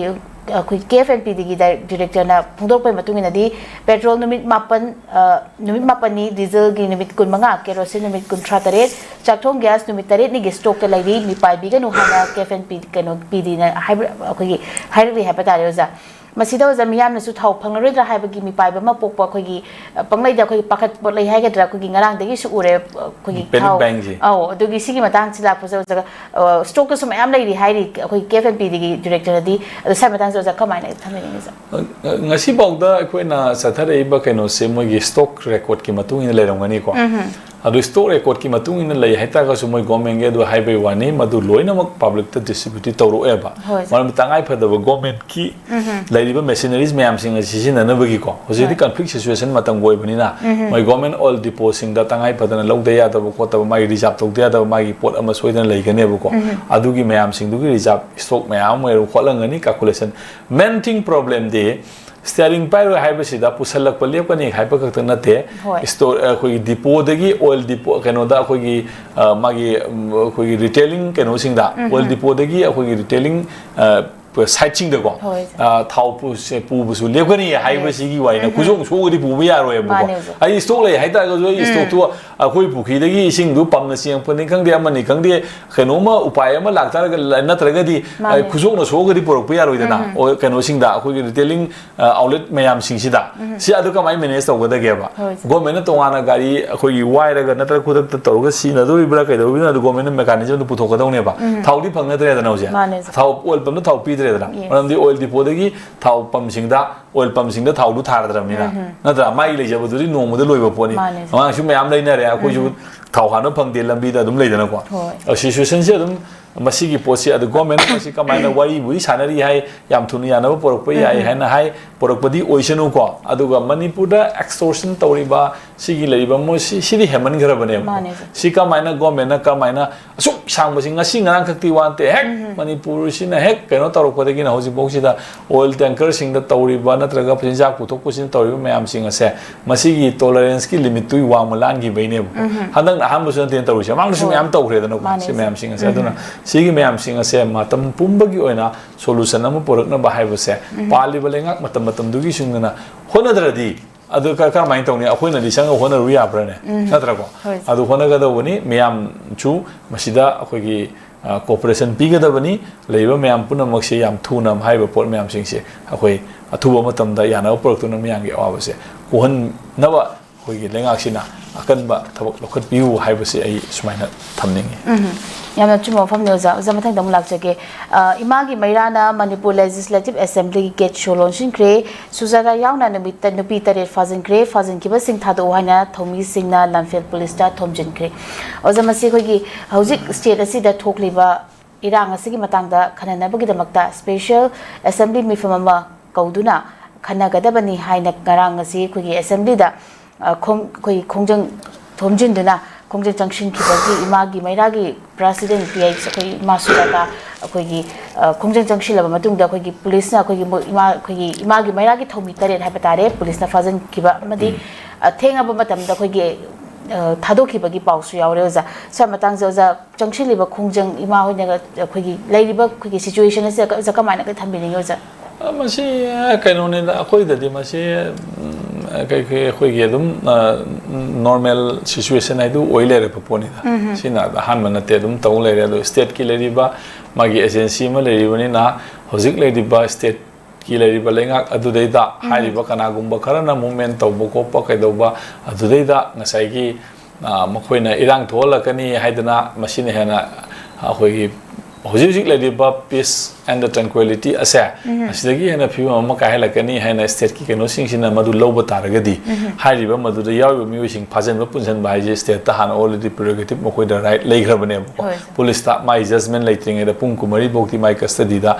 ꯑꯩꯈꯣꯏ K F and P Dꯒꯤ directorꯅ ꯐꯣꯡꯗꯣꯔꯛꯄꯒꯤ ꯃꯇꯨꯡ ꯏꯟꯅꯗꯤ, petrol ꯅꯨꯃꯤꯠ ꯃꯥꯄꯟ, ꯑ, ꯅꯨꯃꯤꯠ ꯃꯥꯄꯟꯅꯤ, dieselꯒꯤ ꯅꯨꯃꯤꯠ ꯀꯨꯟꯃꯉꯥ, kerosene ꯅꯨꯃꯤꯠ ꯀꯨꯟꯊ꯭ꯔꯥ ꯇꯔꯦꯠ, ꯆꯥꯛꯊꯣꯡ gas ꯅꯨꯃꯤꯠ ꯇꯔꯦꯠꯅꯤꯒꯤ stockꯇ ꯂꯩꯔꯤ, ꯃꯤꯄꯥꯏꯕꯤꯒꯅꯨ ꯍꯥꯏꯅ K F and P, ꯀꯩꯅꯣ, Pꯗꯅ ꯍꯥꯏꯕ-, ꯑꯩꯈꯣꯏꯒꯤ ꯍꯥꯏꯔꯛꯂꯤ ꯍꯥꯏꯕ ꯇꯥꯔꯦ, ꯑꯣꯖꯥ꯫ ꯃꯁꯤꯗ, ꯑꯣꯖꯥ, ꯃꯤꯌꯥꯝꯅꯁꯨ ꯊꯥꯎ ꯐꯪꯂꯔꯣꯏꯗ꯭ꯔꯥ ꯍꯥꯏꯕꯒꯤ ꯃꯤꯄꯥꯏꯕ ꯑꯃ ꯄꯣꯛꯄ, ꯑꯩꯈꯣꯏꯒꯤ, ꯑ, ꯄꯪꯂꯩꯗ ꯑꯩꯈꯣꯏꯒꯤ ꯄꯥꯈꯠꯄ ꯂꯩ ꯍꯥꯏꯒꯗ꯭ꯔꯥ, ꯑꯩꯈꯣꯏꯒꯤ ꯉꯔꯥꯡꯗꯒꯤꯁꯨ ꯎꯔꯦ, ꯑ, ꯑꯩꯈꯣꯏꯒꯤ Panic ꯊꯥꯎ, buyingꯁꯦ꯫ ꯑꯧ, ꯑꯗꯨꯒꯤ ꯁꯤꯒꯤ ꯃꯇꯥꯡꯁꯤ ꯂꯥꯛꯄꯁꯦ, ꯑꯣꯖꯥ, ꯑ, stockꯇꯁꯨ ꯃꯌꯥꯝ ꯂꯩꯔꯤ ꯍꯥꯏꯔꯤ ꯑꯩꯈꯣꯏ K F and Pꯗꯒꯤ directorꯅꯗꯤ꯫ ꯑꯗꯣ ꯁ꯭ꯋꯥꯏ ꯃꯇꯥꯡꯁꯦ, ꯑꯣꯖꯥ, ꯀꯃꯥꯏꯅ ꯊꯝꯕꯤꯅꯤꯡꯉꯤ, ꯑꯣꯖꯥ? ꯑ, ꯉꯁꯤꯐꯥꯎꯗ ꯑꯩꯈꯣꯏꯅ ꯆꯠꯊꯔꯛꯏꯕ ꯀꯩꯅꯣꯁꯦ ꯃꯣꯏꯒꯤ stock recordꯀꯤ ꯃꯇꯨꯡ ꯏꯟꯅ ꯂꯩꯔꯝꯒꯅꯤꯀꯣ꯫ ꯑꯗꯨ ꯁ꯭ꯇꯣꯛ ꯔꯦꯀꯣꯔꯗꯀꯤ ꯃꯇꯨꯡ ꯏꯟꯅ ꯂꯩ ꯍꯥꯏꯇꯥꯔꯒꯁꯨ, ꯃꯣꯏ ꯒꯣꯔꯃꯦꯟꯒꯤ ꯑꯗꯨ ꯍꯥꯏꯕꯩ ꯋꯥꯅꯤ, ꯃꯗꯨ ꯂꯣꯏꯅꯃꯛ ꯄꯕ꯭ꯂꯤꯛꯇ ꯗꯤꯁꯇ꯭ꯔꯤꯕ꯭ꯌꯨꯠꯇꯤ ꯇꯧꯔꯛꯑꯣꯏꯕ꯫ ꯍꯣꯏ, ꯁꯥꯔ꯫ ꯃꯔꯝꯗꯤ ꯇꯉꯥꯏ ꯐꯗꯕ ꯒꯣꯔꯃꯦꯟꯀꯤ ꯂꯩꯔꯤꯕ ꯃꯦꯁꯤꯅꯔꯤꯁ ꯃꯌꯥꯝꯁꯤꯡ ꯑꯁꯤ ꯁꯤꯖꯤꯟꯅꯅꯕꯒꯤꯀꯣ, ꯍꯧꯖꯤꯛꯇꯤ ꯍꯣꯏ꯫ ꯀꯟꯐ꯭ꯂꯤꯛ ꯁꯤꯆꯨꯋꯦꯁꯟ ꯃꯇꯝꯒ ꯑꯣꯏꯕꯅꯤꯅ, ꯃꯣꯏ ꯒꯣꯔꯃꯦꯟ ꯑꯣꯏꯜ ꯗꯤꯄꯣꯁꯤꯡꯗ ꯇꯉꯥꯏ ꯐꯗꯅ ꯂꯧꯗ ꯌꯥꯗꯕ ꯈꯣꯠꯇꯕ, ꯃꯥꯒꯤ ꯔꯤꯖꯥꯕ ꯇꯧꯗ ꯌꯥꯗꯕ ꯃꯥꯒꯤ ꯄꯣꯠ ꯑꯃ ꯁꯣꯏꯗꯅ ꯂꯩꯒꯅꯦꯕꯀꯣ꯫ ꯑꯗꯨꯒꯤ ꯃꯌꯥꯝꯁꯤꯡꯗꯨꯒꯤ ꯔꯤꯖꯥꯕ ꯁ꯭ꯇꯣꯛ ꯃꯌꯥꯝ ꯑꯃ ꯂꯩꯔꯝ ꯈꯣꯠꯂꯝꯒꯅꯤ, ꯀꯥꯜꯀꯨꯂꯦꯁꯟ꯫ ꯃꯦꯟ ꯊꯤꯡ ꯄ꯭ꯔꯣꯕ꯭ꯂꯦꯝꯗꯤ ꯁ꯭ꯇꯤꯌꯥꯔꯤꯡ ꯄꯥꯏꯔꯣꯏ ꯍꯥꯏꯕꯁꯤꯗ ꯄꯨꯁꯜꯂꯛꯄ ꯂꯦꯞꯀꯅꯤ ꯍꯥꯏꯕ ꯈꯛꯇ ꯅꯠꯇꯦ꯫ ꯍꯣꯏ꯫ ꯁ꯭ꯇꯣꯔ, ꯑꯩꯈꯣꯏꯒꯤ ꯗꯤꯄꯣꯗꯒꯤ ꯑꯣꯏꯜ ꯗꯤꯄꯣ, ꯀꯩꯅꯣꯗ ꯑꯩꯈꯣꯏꯒꯤ, ꯑ, ꯃꯥꯒꯤ, ꯎꯝ, ꯑꯩꯈꯣꯏꯒꯤ ꯔꯤꯇꯦꯂꯤꯡ ꯀꯩꯅꯣꯁꯤꯡꯗ, ꯑꯣꯏꯜ ꯗꯤꯄꯣꯗꯒꯤ ꯑꯩꯈꯣꯏꯒꯤ ꯔꯤꯇꯦꯂꯤꯡ, ꯑ, ꯁꯥꯏꯠꯁꯤꯡꯗꯀꯣ, ꯍꯣꯏ, ꯁꯥꯔ꯫ ꯑ, ꯊꯥꯎ ꯄꯨꯁꯦ-, ꯄꯨꯕꯁꯨ ꯂꯦꯞꯀꯅꯤ ꯍꯥꯏꯕꯁꯤꯒꯤ ꯋꯥꯔꯤꯅ, ꯈꯨꯖꯣꯡ ꯁꯣꯛꯑꯒꯗꯤ ꯄꯨꯕ ꯌꯥꯔꯣꯏꯕꯀꯣ꯫ ꯃꯥꯅꯦ, ꯁꯥꯔ꯫ ꯑꯩ ꯁ꯭ꯇꯣꯛ ꯂꯩ ꯍꯥꯏꯇꯥꯔꯒꯁꯨ, ꯑꯩ ꯁ꯭ꯇꯣꯛꯇꯨ ꯑꯩꯈꯣꯏ ꯄꯨꯈ꯭ꯔꯤꯗꯒꯤ ꯏꯁꯤꯡꯗꯨ ꯄꯝꯅ ꯆꯦꯟꯉꯛꯄꯅꯤ ꯈꯪꯗꯦ, ꯑꯃꯅꯤ ꯈꯪꯗꯦ, ꯀꯩꯅꯣꯝꯃ ꯎꯄꯥꯏ ꯑꯃ ꯂꯥꯛꯇꯥꯔꯒ, ꯅꯠꯇ꯭ꯔꯒꯗꯤ, ꯃꯥꯅꯦ꯫ ꯑ, ꯈꯨꯖꯣꯛꯅ ꯁꯣꯛꯑꯒꯗꯤ ꯄꯨꯔꯛꯄ ꯌꯥꯔꯣꯏꯗꯅ꯫ ꯑꯣ, ꯀꯩꯅꯣꯁꯤꯡꯗ, ꯑꯩꯈꯣꯏꯒꯤ ꯔꯤꯇꯦꯂꯤꯡ, ꯑ, ꯑꯥꯎꯠꯂꯦꯠ ꯃꯌꯥꯝꯁꯤꯡꯁꯤꯗ꯫ ꯁꯤ ꯑꯗꯨ ꯀꯃꯥꯏꯅ ꯃꯦꯅꯦꯖ ꯇꯧꯒꯗꯒꯦꯕ? ꯍꯣꯏ, ꯁꯥꯔ꯫ ꯒꯣꯔꯃꯦꯟꯅ ꯇꯣꯉꯥꯟꯅ ꯒꯥꯔꯤ ꯑꯩꯈꯣꯏꯒꯤ ꯋꯥꯏꯔꯒ ꯅꯠꯇ꯭ꯔꯒ ꯈꯨꯗꯛꯇ ꯇꯧꯔꯒ ꯁꯤꯖꯤꯟꯅꯗꯣꯔꯤꯕ꯭ꯔꯥ ꯀꯩꯗꯧꯔꯤꯕ꯭ꯔꯥ, ꯑꯗꯨ ꯒꯣꯔꯃꯦꯟꯅ ꯃꯦꯀꯥꯅꯤꯖꯝꯗꯨ ꯄꯨꯊꯣꯛꯀꯗꯧꯅꯦꯕ꯫ ꯊꯥꯎꯗꯤ ꯐꯪꯅꯗ꯭ꯔꯦꯗꯅ ꯍꯧꯖꯤꯛ꯫ ꯃꯥꯅꯦ, ꯁꯥꯔ꯫ ꯊꯥꯎ, ꯑꯣꯏꯜ ꯄꯝꯗ ꯊꯥꯎ ꯄꯤꯗ꯭ꯔꯦꯗꯅ꯫ Yes. ꯃꯔꯝꯗꯤ ꯑꯣꯏꯜ ꯗꯤꯄꯣꯗꯒꯤ ꯊꯥꯎ ꯄꯝꯁꯤꯡꯗ, ꯑꯣꯏꯜ ꯄꯝꯁꯤꯡꯗ ꯊꯥꯎꯗꯨ ꯊꯥꯔꯗ꯭ꯔꯕꯅꯤꯅ꯫ ꯅꯠꯇ꯭ꯔꯥ? ꯃꯥꯒꯤ ꯂꯩꯖꯕꯗꯨꯗꯤ ꯅꯣꯡꯃꯗ ꯂꯣꯏꯕ ꯄꯣꯠꯅꯤ꯫ ꯃꯥꯅꯦ, ꯁꯥꯔ꯫ ꯑꯉꯥꯡꯁꯨ ꯃꯌꯥꯝ ꯂꯩꯅꯔꯦ, ꯑꯩꯈꯣꯏꯁꯨ ꯊꯥꯎ ꯍꯥꯟꯕ ꯐꯪꯗꯦ ꯂꯝꯕꯤꯗ ꯑꯗꯨꯝ ꯂꯩꯗꯅꯀꯣ꯫ ꯍꯣꯏ꯫ ꯑ, ꯁꯤꯆꯨꯋꯦꯁꯟꯁꯦ ꯑꯗꯨꯝ ꯃꯁꯤꯒꯤ ꯄꯣꯠꯁꯤ ꯑꯗꯨ ꯒꯣꯔꯃꯦꯟꯅ ꯃꯁꯤ ꯀꯃꯥꯏꯅ ꯋꯥꯔꯤꯕꯨꯗꯤ ꯁꯥꯟꯅꯔꯤ ꯍꯥꯏ, ꯌꯥꯝ ꯊꯨꯅ ꯌꯥꯅꯕ ꯄꯨꯔꯛꯄ ꯌꯥꯏ ꯍꯥꯏꯅ ꯍꯥꯏ, ꯄꯨꯔꯛꯄꯗꯤ ꯑꯣꯏꯁꯅꯨꯀꯣ꯫ ꯑꯗꯨꯒ ꯃꯅꯤꯄꯨꯔꯗ ꯑꯦꯛꯁꯇꯣꯔꯁꯟ ꯇꯧꯔꯤꯕ ꯁꯤꯒꯤ ꯂꯩꯔꯤꯕ ꯃꯣꯏ ꯁꯤ-, ꯁꯤꯗꯤ ꯍꯦꯟꯃꯟꯈ꯭ꯔꯕꯅꯦꯕ꯫ ꯃꯥꯅꯦ, ꯁꯥꯔ꯫ ꯁꯤ ꯀꯃꯥꯏꯅ ꯒꯣꯔꯃꯦꯟꯅ ꯀꯃꯥꯏꯅ ꯑꯁꯨꯛ ꯁꯥꯡꯕꯁꯤ ꯉꯁꯤ ꯉꯔꯥꯡ ꯈꯛꯇꯤ ꯋꯥ ꯅꯠꯇꯦ, ꯍꯦꯛ ꯃꯅꯤꯄꯨꯔꯁꯤꯅ ꯍꯦꯛ ꯀꯩꯅꯣ ꯇꯧꯔꯛꯄꯗꯒꯤꯅ ꯍꯧꯖꯤꯛꯐꯥꯎꯁꯤꯗ ꯑꯣꯏꯜ ꯇꯦꯡꯀꯔꯁꯤꯡꯗ ꯇꯧꯔꯤꯕ ꯅꯠꯇ꯭ꯔꯒ ꯆꯤꯟꯖꯥꯛ ꯄꯨꯊꯣꯛ ꯄꯨꯁꯤꯟ ꯇꯧꯔꯤꯕ ꯃꯌꯥꯝꯁꯤꯡ ꯑꯁꯦ ꯃꯁꯤꯒꯤ ꯇꯣꯂꯔꯦꯟꯁꯀꯤ ꯂꯤꯃꯤꯠꯇꯨꯒꯤ ꯋꯥꯡꯃ ꯂꯥꯟꯈꯤꯕꯩꯅꯦꯕꯀꯣ꯫ ꯍꯟꯗꯛꯅ ꯑꯍꯥꯟꯕꯁꯨ ꯅꯠꯇꯦꯅ ꯇꯧꯔꯤꯁꯦ, ꯃꯃꯥꯡꯗꯁꯨ ꯍꯣꯏ꯫ ꯃꯌꯥꯝ ꯇꯧꯈ꯭ꯔꯦꯗꯅꯀꯣ꯫ ꯃꯥꯅꯦ, ꯁꯤ ꯁꯥꯔ꯫ ꯃꯌꯥꯝꯁꯤꯡ ꯑꯁꯦ ꯑꯗꯨꯅ ꯁꯤꯒꯤ ꯃꯌꯥꯝꯁꯤꯡ ꯑꯁꯦ ꯃꯇꯝ ꯄꯨꯝꯕꯒꯤ ꯑꯣꯏꯅ ꯁꯣꯂꯨꯁꯟ ꯑꯃ ꯄꯨꯔꯛꯅꯕ ꯍꯥꯏꯕꯁꯦ ꯄꯥꯜꯂꯤꯕ ꯂꯩꯉꯥꯛ ꯃꯇꯝ ꯃꯇꯝꯗꯨꯒꯤ ꯁꯨꯡꯗꯅ ꯍꯣꯠꯅꯗ꯭ꯔꯗꯤ ꯑꯗꯨ ꯀ-, ꯀꯔꯝꯍꯥꯏꯅ ꯇꯧꯅꯤ? ꯑꯩꯈꯣꯏꯅꯗꯤ ꯆꯪꯉꯒ ꯍꯣꯠꯅꯔꯨ ꯌꯥꯕ꯭ꯔꯥꯅꯦ? ꯅꯠꯇ꯭ꯔꯀꯣ? ꯍꯣꯏ, ꯁꯥꯔ꯫ ꯑꯗꯨ ꯍꯣꯠꯅꯒꯗꯧꯕꯅꯤ꯫ ꯃꯌꯥꯝꯁꯨ ꯃꯁꯤꯗ ꯑꯩꯈꯣꯏꯒꯤ, ꯑ, ꯀꯣꯑꯣꯄꯔꯦꯁꯟ ꯄꯤꯒꯗꯕꯅꯤ꯫ ꯂꯩꯔꯤꯕ ꯃꯌꯥꯝ ꯄꯨꯝꯅꯃꯛꯁꯦ ꯌꯥꯝ ꯊꯨꯅ ꯍꯥꯏꯔꯤꯕ ꯄꯣꯠ ꯃꯌꯥꯝꯁꯤꯡꯁꯦ ꯑꯩꯈꯣꯏ ꯑꯊꯨꯕ ꯃꯇꯝꯗ ꯌꯥꯅꯕ ꯄꯨꯔꯛꯇꯨꯅ ꯃꯌꯥꯝꯒꯤ ꯑꯋꯥꯕꯁꯦ ꯀꯣꯛꯍꯟꯅꯕ ꯑꯩꯈꯣꯏꯒꯤ ꯂꯩꯉꯥꯛꯁꯤꯅ ꯑꯀꯟꯕ ꯊꯕꯛ ꯂꯧꯈꯠꯄꯤꯌꯨ ꯍꯥꯏꯕꯁꯤ ꯑꯩ ꯁꯨꯃꯥꯏꯅ ꯊꯝꯅꯤꯡꯉꯤ꯫ ꯎꯝ, ꯌꯥꯝꯅ ꯑꯆꯨꯝꯕ ꯋꯥꯐꯝꯅꯤ ꯑꯣꯖꯥ꯫ ꯑꯣꯖꯥ, ꯃꯊꯪꯗ ꯑꯃꯨꯛ ꯂꯥꯛꯆꯒꯦ꯫ ꯑ, ꯏꯃꯥꯒꯤ ꯃꯩꯔꯥꯅ ꯃꯅꯤꯄꯨꯔ Legislative Assemblyꯒꯤ gate show ꯂꯣꯟꯁꯤꯟꯈ꯭ꯔꯦ꯫ ꯁꯨꯖꯥꯇꯥ ꯌꯥꯎꯅ ꯅꯨꯃꯤꯠꯇ ꯅꯨꯄꯤ ꯇꯔꯦꯠ ꯐꯥꯖꯤꯟꯈ꯭ꯔꯦ꯫ ꯐꯥꯖꯤꯟꯈꯤꯕꯁꯤꯡ ꯊꯥꯗꯣꯛꯎ ꯍꯥꯏꯅ ꯊꯧꯃꯤꯁꯤꯡꯅ ꯂꯝꯐꯦꯜ ꯄꯨꯂꯤꯁꯇ ꯊꯣꯝꯖꯤꯟꯈ꯭ꯔꯦ꯫ ꯑꯣꯖꯥ, ꯃꯁꯤ ꯑꯩꯈꯣꯏꯒꯤ ꯍꯧꯖꯤꯛ state ꯑꯁꯤꯗ ꯊꯣꯛꯂꯤꯕ ꯏꯔꯥꯡ ꯑꯁꯤꯒꯤ ꯃꯇꯥꯡꯗ ꯈꯟꯅꯅꯕꯒꯤꯗꯃꯛꯇ special assembly ꯃꯤꯐꯝ ꯑꯃ ꯀꯧꯗꯨꯅ ꯈꯟꯅꯒꯗꯕꯅꯤ ꯍꯥꯏꯅ ꯉꯔꯥꯡ ꯑꯁꯤ ꯑꯩꯈꯣꯏꯒꯤ assemblyꯗ, ꯑ, ꯈꯣꯡ-, ꯑꯩꯈꯣꯏꯒꯤ ꯈꯣꯡꯖꯪ ꯊꯣꯝꯖꯤꯟꯗꯨꯅ ꯈꯣꯡꯖꯪ ꯆꯪꯁꯤꯟꯈꯤꯕꯒꯤ ꯏꯃꯥꯒꯤ ꯃꯩꯔꯥꯒꯤ president ꯄꯤ ꯑꯩꯈꯣꯏ ꯏꯃꯥ ꯁꯨꯖꯥꯇꯥ ꯑꯩꯈꯣꯏꯒꯤ, ꯑ, ꯈꯣꯡꯖꯪ ꯆꯪꯁꯤꯜꯂꯕ ꯃꯇꯨꯡꯗ ꯑꯩꯈꯣꯏꯒꯤ ꯄꯨꯂꯤꯁꯅ ꯑꯩꯈꯣꯏꯒꯤ ꯃꯣꯏ ꯏꯃꯥ, ꯑꯩꯈꯣꯏꯒꯤ ꯏꯃꯥꯒꯤ ꯃꯩꯔꯥꯒꯤ ꯊꯧꯃꯤ ꯇꯔꯦꯠ ꯍꯥꯏꯕ ꯇꯥꯔꯦ, ꯄꯨꯂꯤꯁꯅ ꯐꯥꯖꯤꯟꯈꯤꯕ ꯑꯃꯗꯤ, ꯑ, ꯊꯦꯡꯉꯕ ꯃꯇꯝꯗ ꯑꯩꯈꯣꯏꯒꯤ, ꯑ, ꯊꯥꯗꯣꯛꯈꯤꯕꯒꯤ ꯄꯥꯎꯁꯨ ꯌꯥꯎꯔꯦ ꯑꯣꯖꯥ꯫ ꯁ꯭ꯋꯥꯏ ꯃꯇꯥꯡꯁꯦ ꯑꯣꯖꯥ, ꯆꯪꯁꯤꯜꯂꯤꯕ ꯈꯣꯡꯖꯪ ꯏꯃꯥ ꯍꯣꯏꯅꯒ ꯑꯩꯈꯣꯏꯒꯤ ꯂꯩꯔꯤꯕ ꯑꯩꯈꯣꯏꯒꯤ situation ꯑꯁꯤꯗ ꯑꯣꯖꯥ ꯀꯃꯥꯏꯅꯒ ꯊꯝꯕꯤꯅꯤꯡꯉꯤ ꯑꯣꯖꯥ? ꯑ, ꯃꯁꯤ, ꯑ, ꯀꯩꯅꯣꯅꯤꯗ, ꯑꯩꯈꯣꯏꯗꯗꯤ ꯃꯁꯤ, ꯎꯝ, ꯑ, ꯀꯩ-, ꯀꯩ-, ꯑꯩꯈꯣꯏꯒꯤ ꯑꯗꯨꯝ, ꯑ, normal situation ꯍꯥꯏꯗꯨ ꯑꯣꯏ ꯂꯩꯔꯕ ꯄꯣꯠꯅꯤꯗ꯫ ꯁꯤꯅ ꯑꯍꯥꯟꯕ ꯅꯠꯇꯦ, ꯑꯗꯨꯝ ꯇꯧ ꯂꯩꯔꯦ꯫ ꯑꯗꯣ stateꯀꯤ ꯂꯩꯔꯤꯕ ꯃꯥꯒꯤ agency ꯑꯃ ꯂꯩꯔꯤꯕꯅꯤꯅ, ꯍꯧꯖꯤꯛ ꯂꯩꯔꯤꯕ stateꯀꯤ ꯂꯩꯔꯤꯕ ꯂꯩꯉꯥꯛ ꯑꯗꯨꯗꯩꯗ ꯍꯥꯏꯔꯤꯕ ꯀꯅꯥꯒꯨꯝꯕ ꯈꯔꯅ movement ꯇꯧꯕ ꯈꯣꯠꯄ ꯀꯩꯗꯧꯕ, ꯑꯗꯨꯗꯩꯗ ꯉꯁꯥꯏꯒꯤ, ꯑ, ꯃꯈꯣꯏꯅ ꯏꯔꯥꯡ ꯊꯣꯛꯍꯜꯂꯛꯀꯅꯤ ꯍꯥꯏꯗꯅ ꯃꯁꯤꯅ ꯍꯦꯟꯅ ꯑꯩꯈꯣꯏꯒꯤ ꯍꯧꯖꯤꯛ ꯍꯧꯖꯤꯛ ꯂꯩꯔꯤꯕ peace and the tranquility ꯑꯁꯦ ꯑꯁꯤꯗꯒꯤ ꯍꯦꯟꯅ ꯐꯤꯕꯝ ꯑꯃ ꯀꯥꯏꯍꯜꯂꯛꯀꯅꯤ ꯍꯥꯏꯅ stateꯀꯤ ꯀꯩꯅꯣꯁꯤꯡꯁꯤꯅ ꯃꯗꯨ ꯂꯧꯕ ꯇꯥꯔꯒꯗꯤ, ꯍꯥꯏꯔꯤꯕ ꯃꯗꯨꯗ ꯌꯥꯎꯔꯤꯕ ꯃꯤꯑꯣꯏꯁꯤꯡ ꯐꯥꯖꯤꯟꯕ ꯄꯨꯟꯁꯤꯟꯕ ꯍꯥꯏꯁꯦ stateꯇ ꯍꯥꯟꯅ already prerogative ꯃꯈꯣꯏꯗ right ꯂꯩꯈ꯭ꯔꯕꯅꯦꯕꯀꯣ꯫ ꯍꯣꯏ꯫ Policeꯇ ꯃꯥꯒꯤ judgment ꯂꯩꯇ꯭ꯔꯤꯉꯩꯗ ꯄꯨꯡ ꯀꯨꯟꯃꯔꯤ ꯐꯥꯎꯗꯤ ꯃꯥꯒꯤ custodyꯗ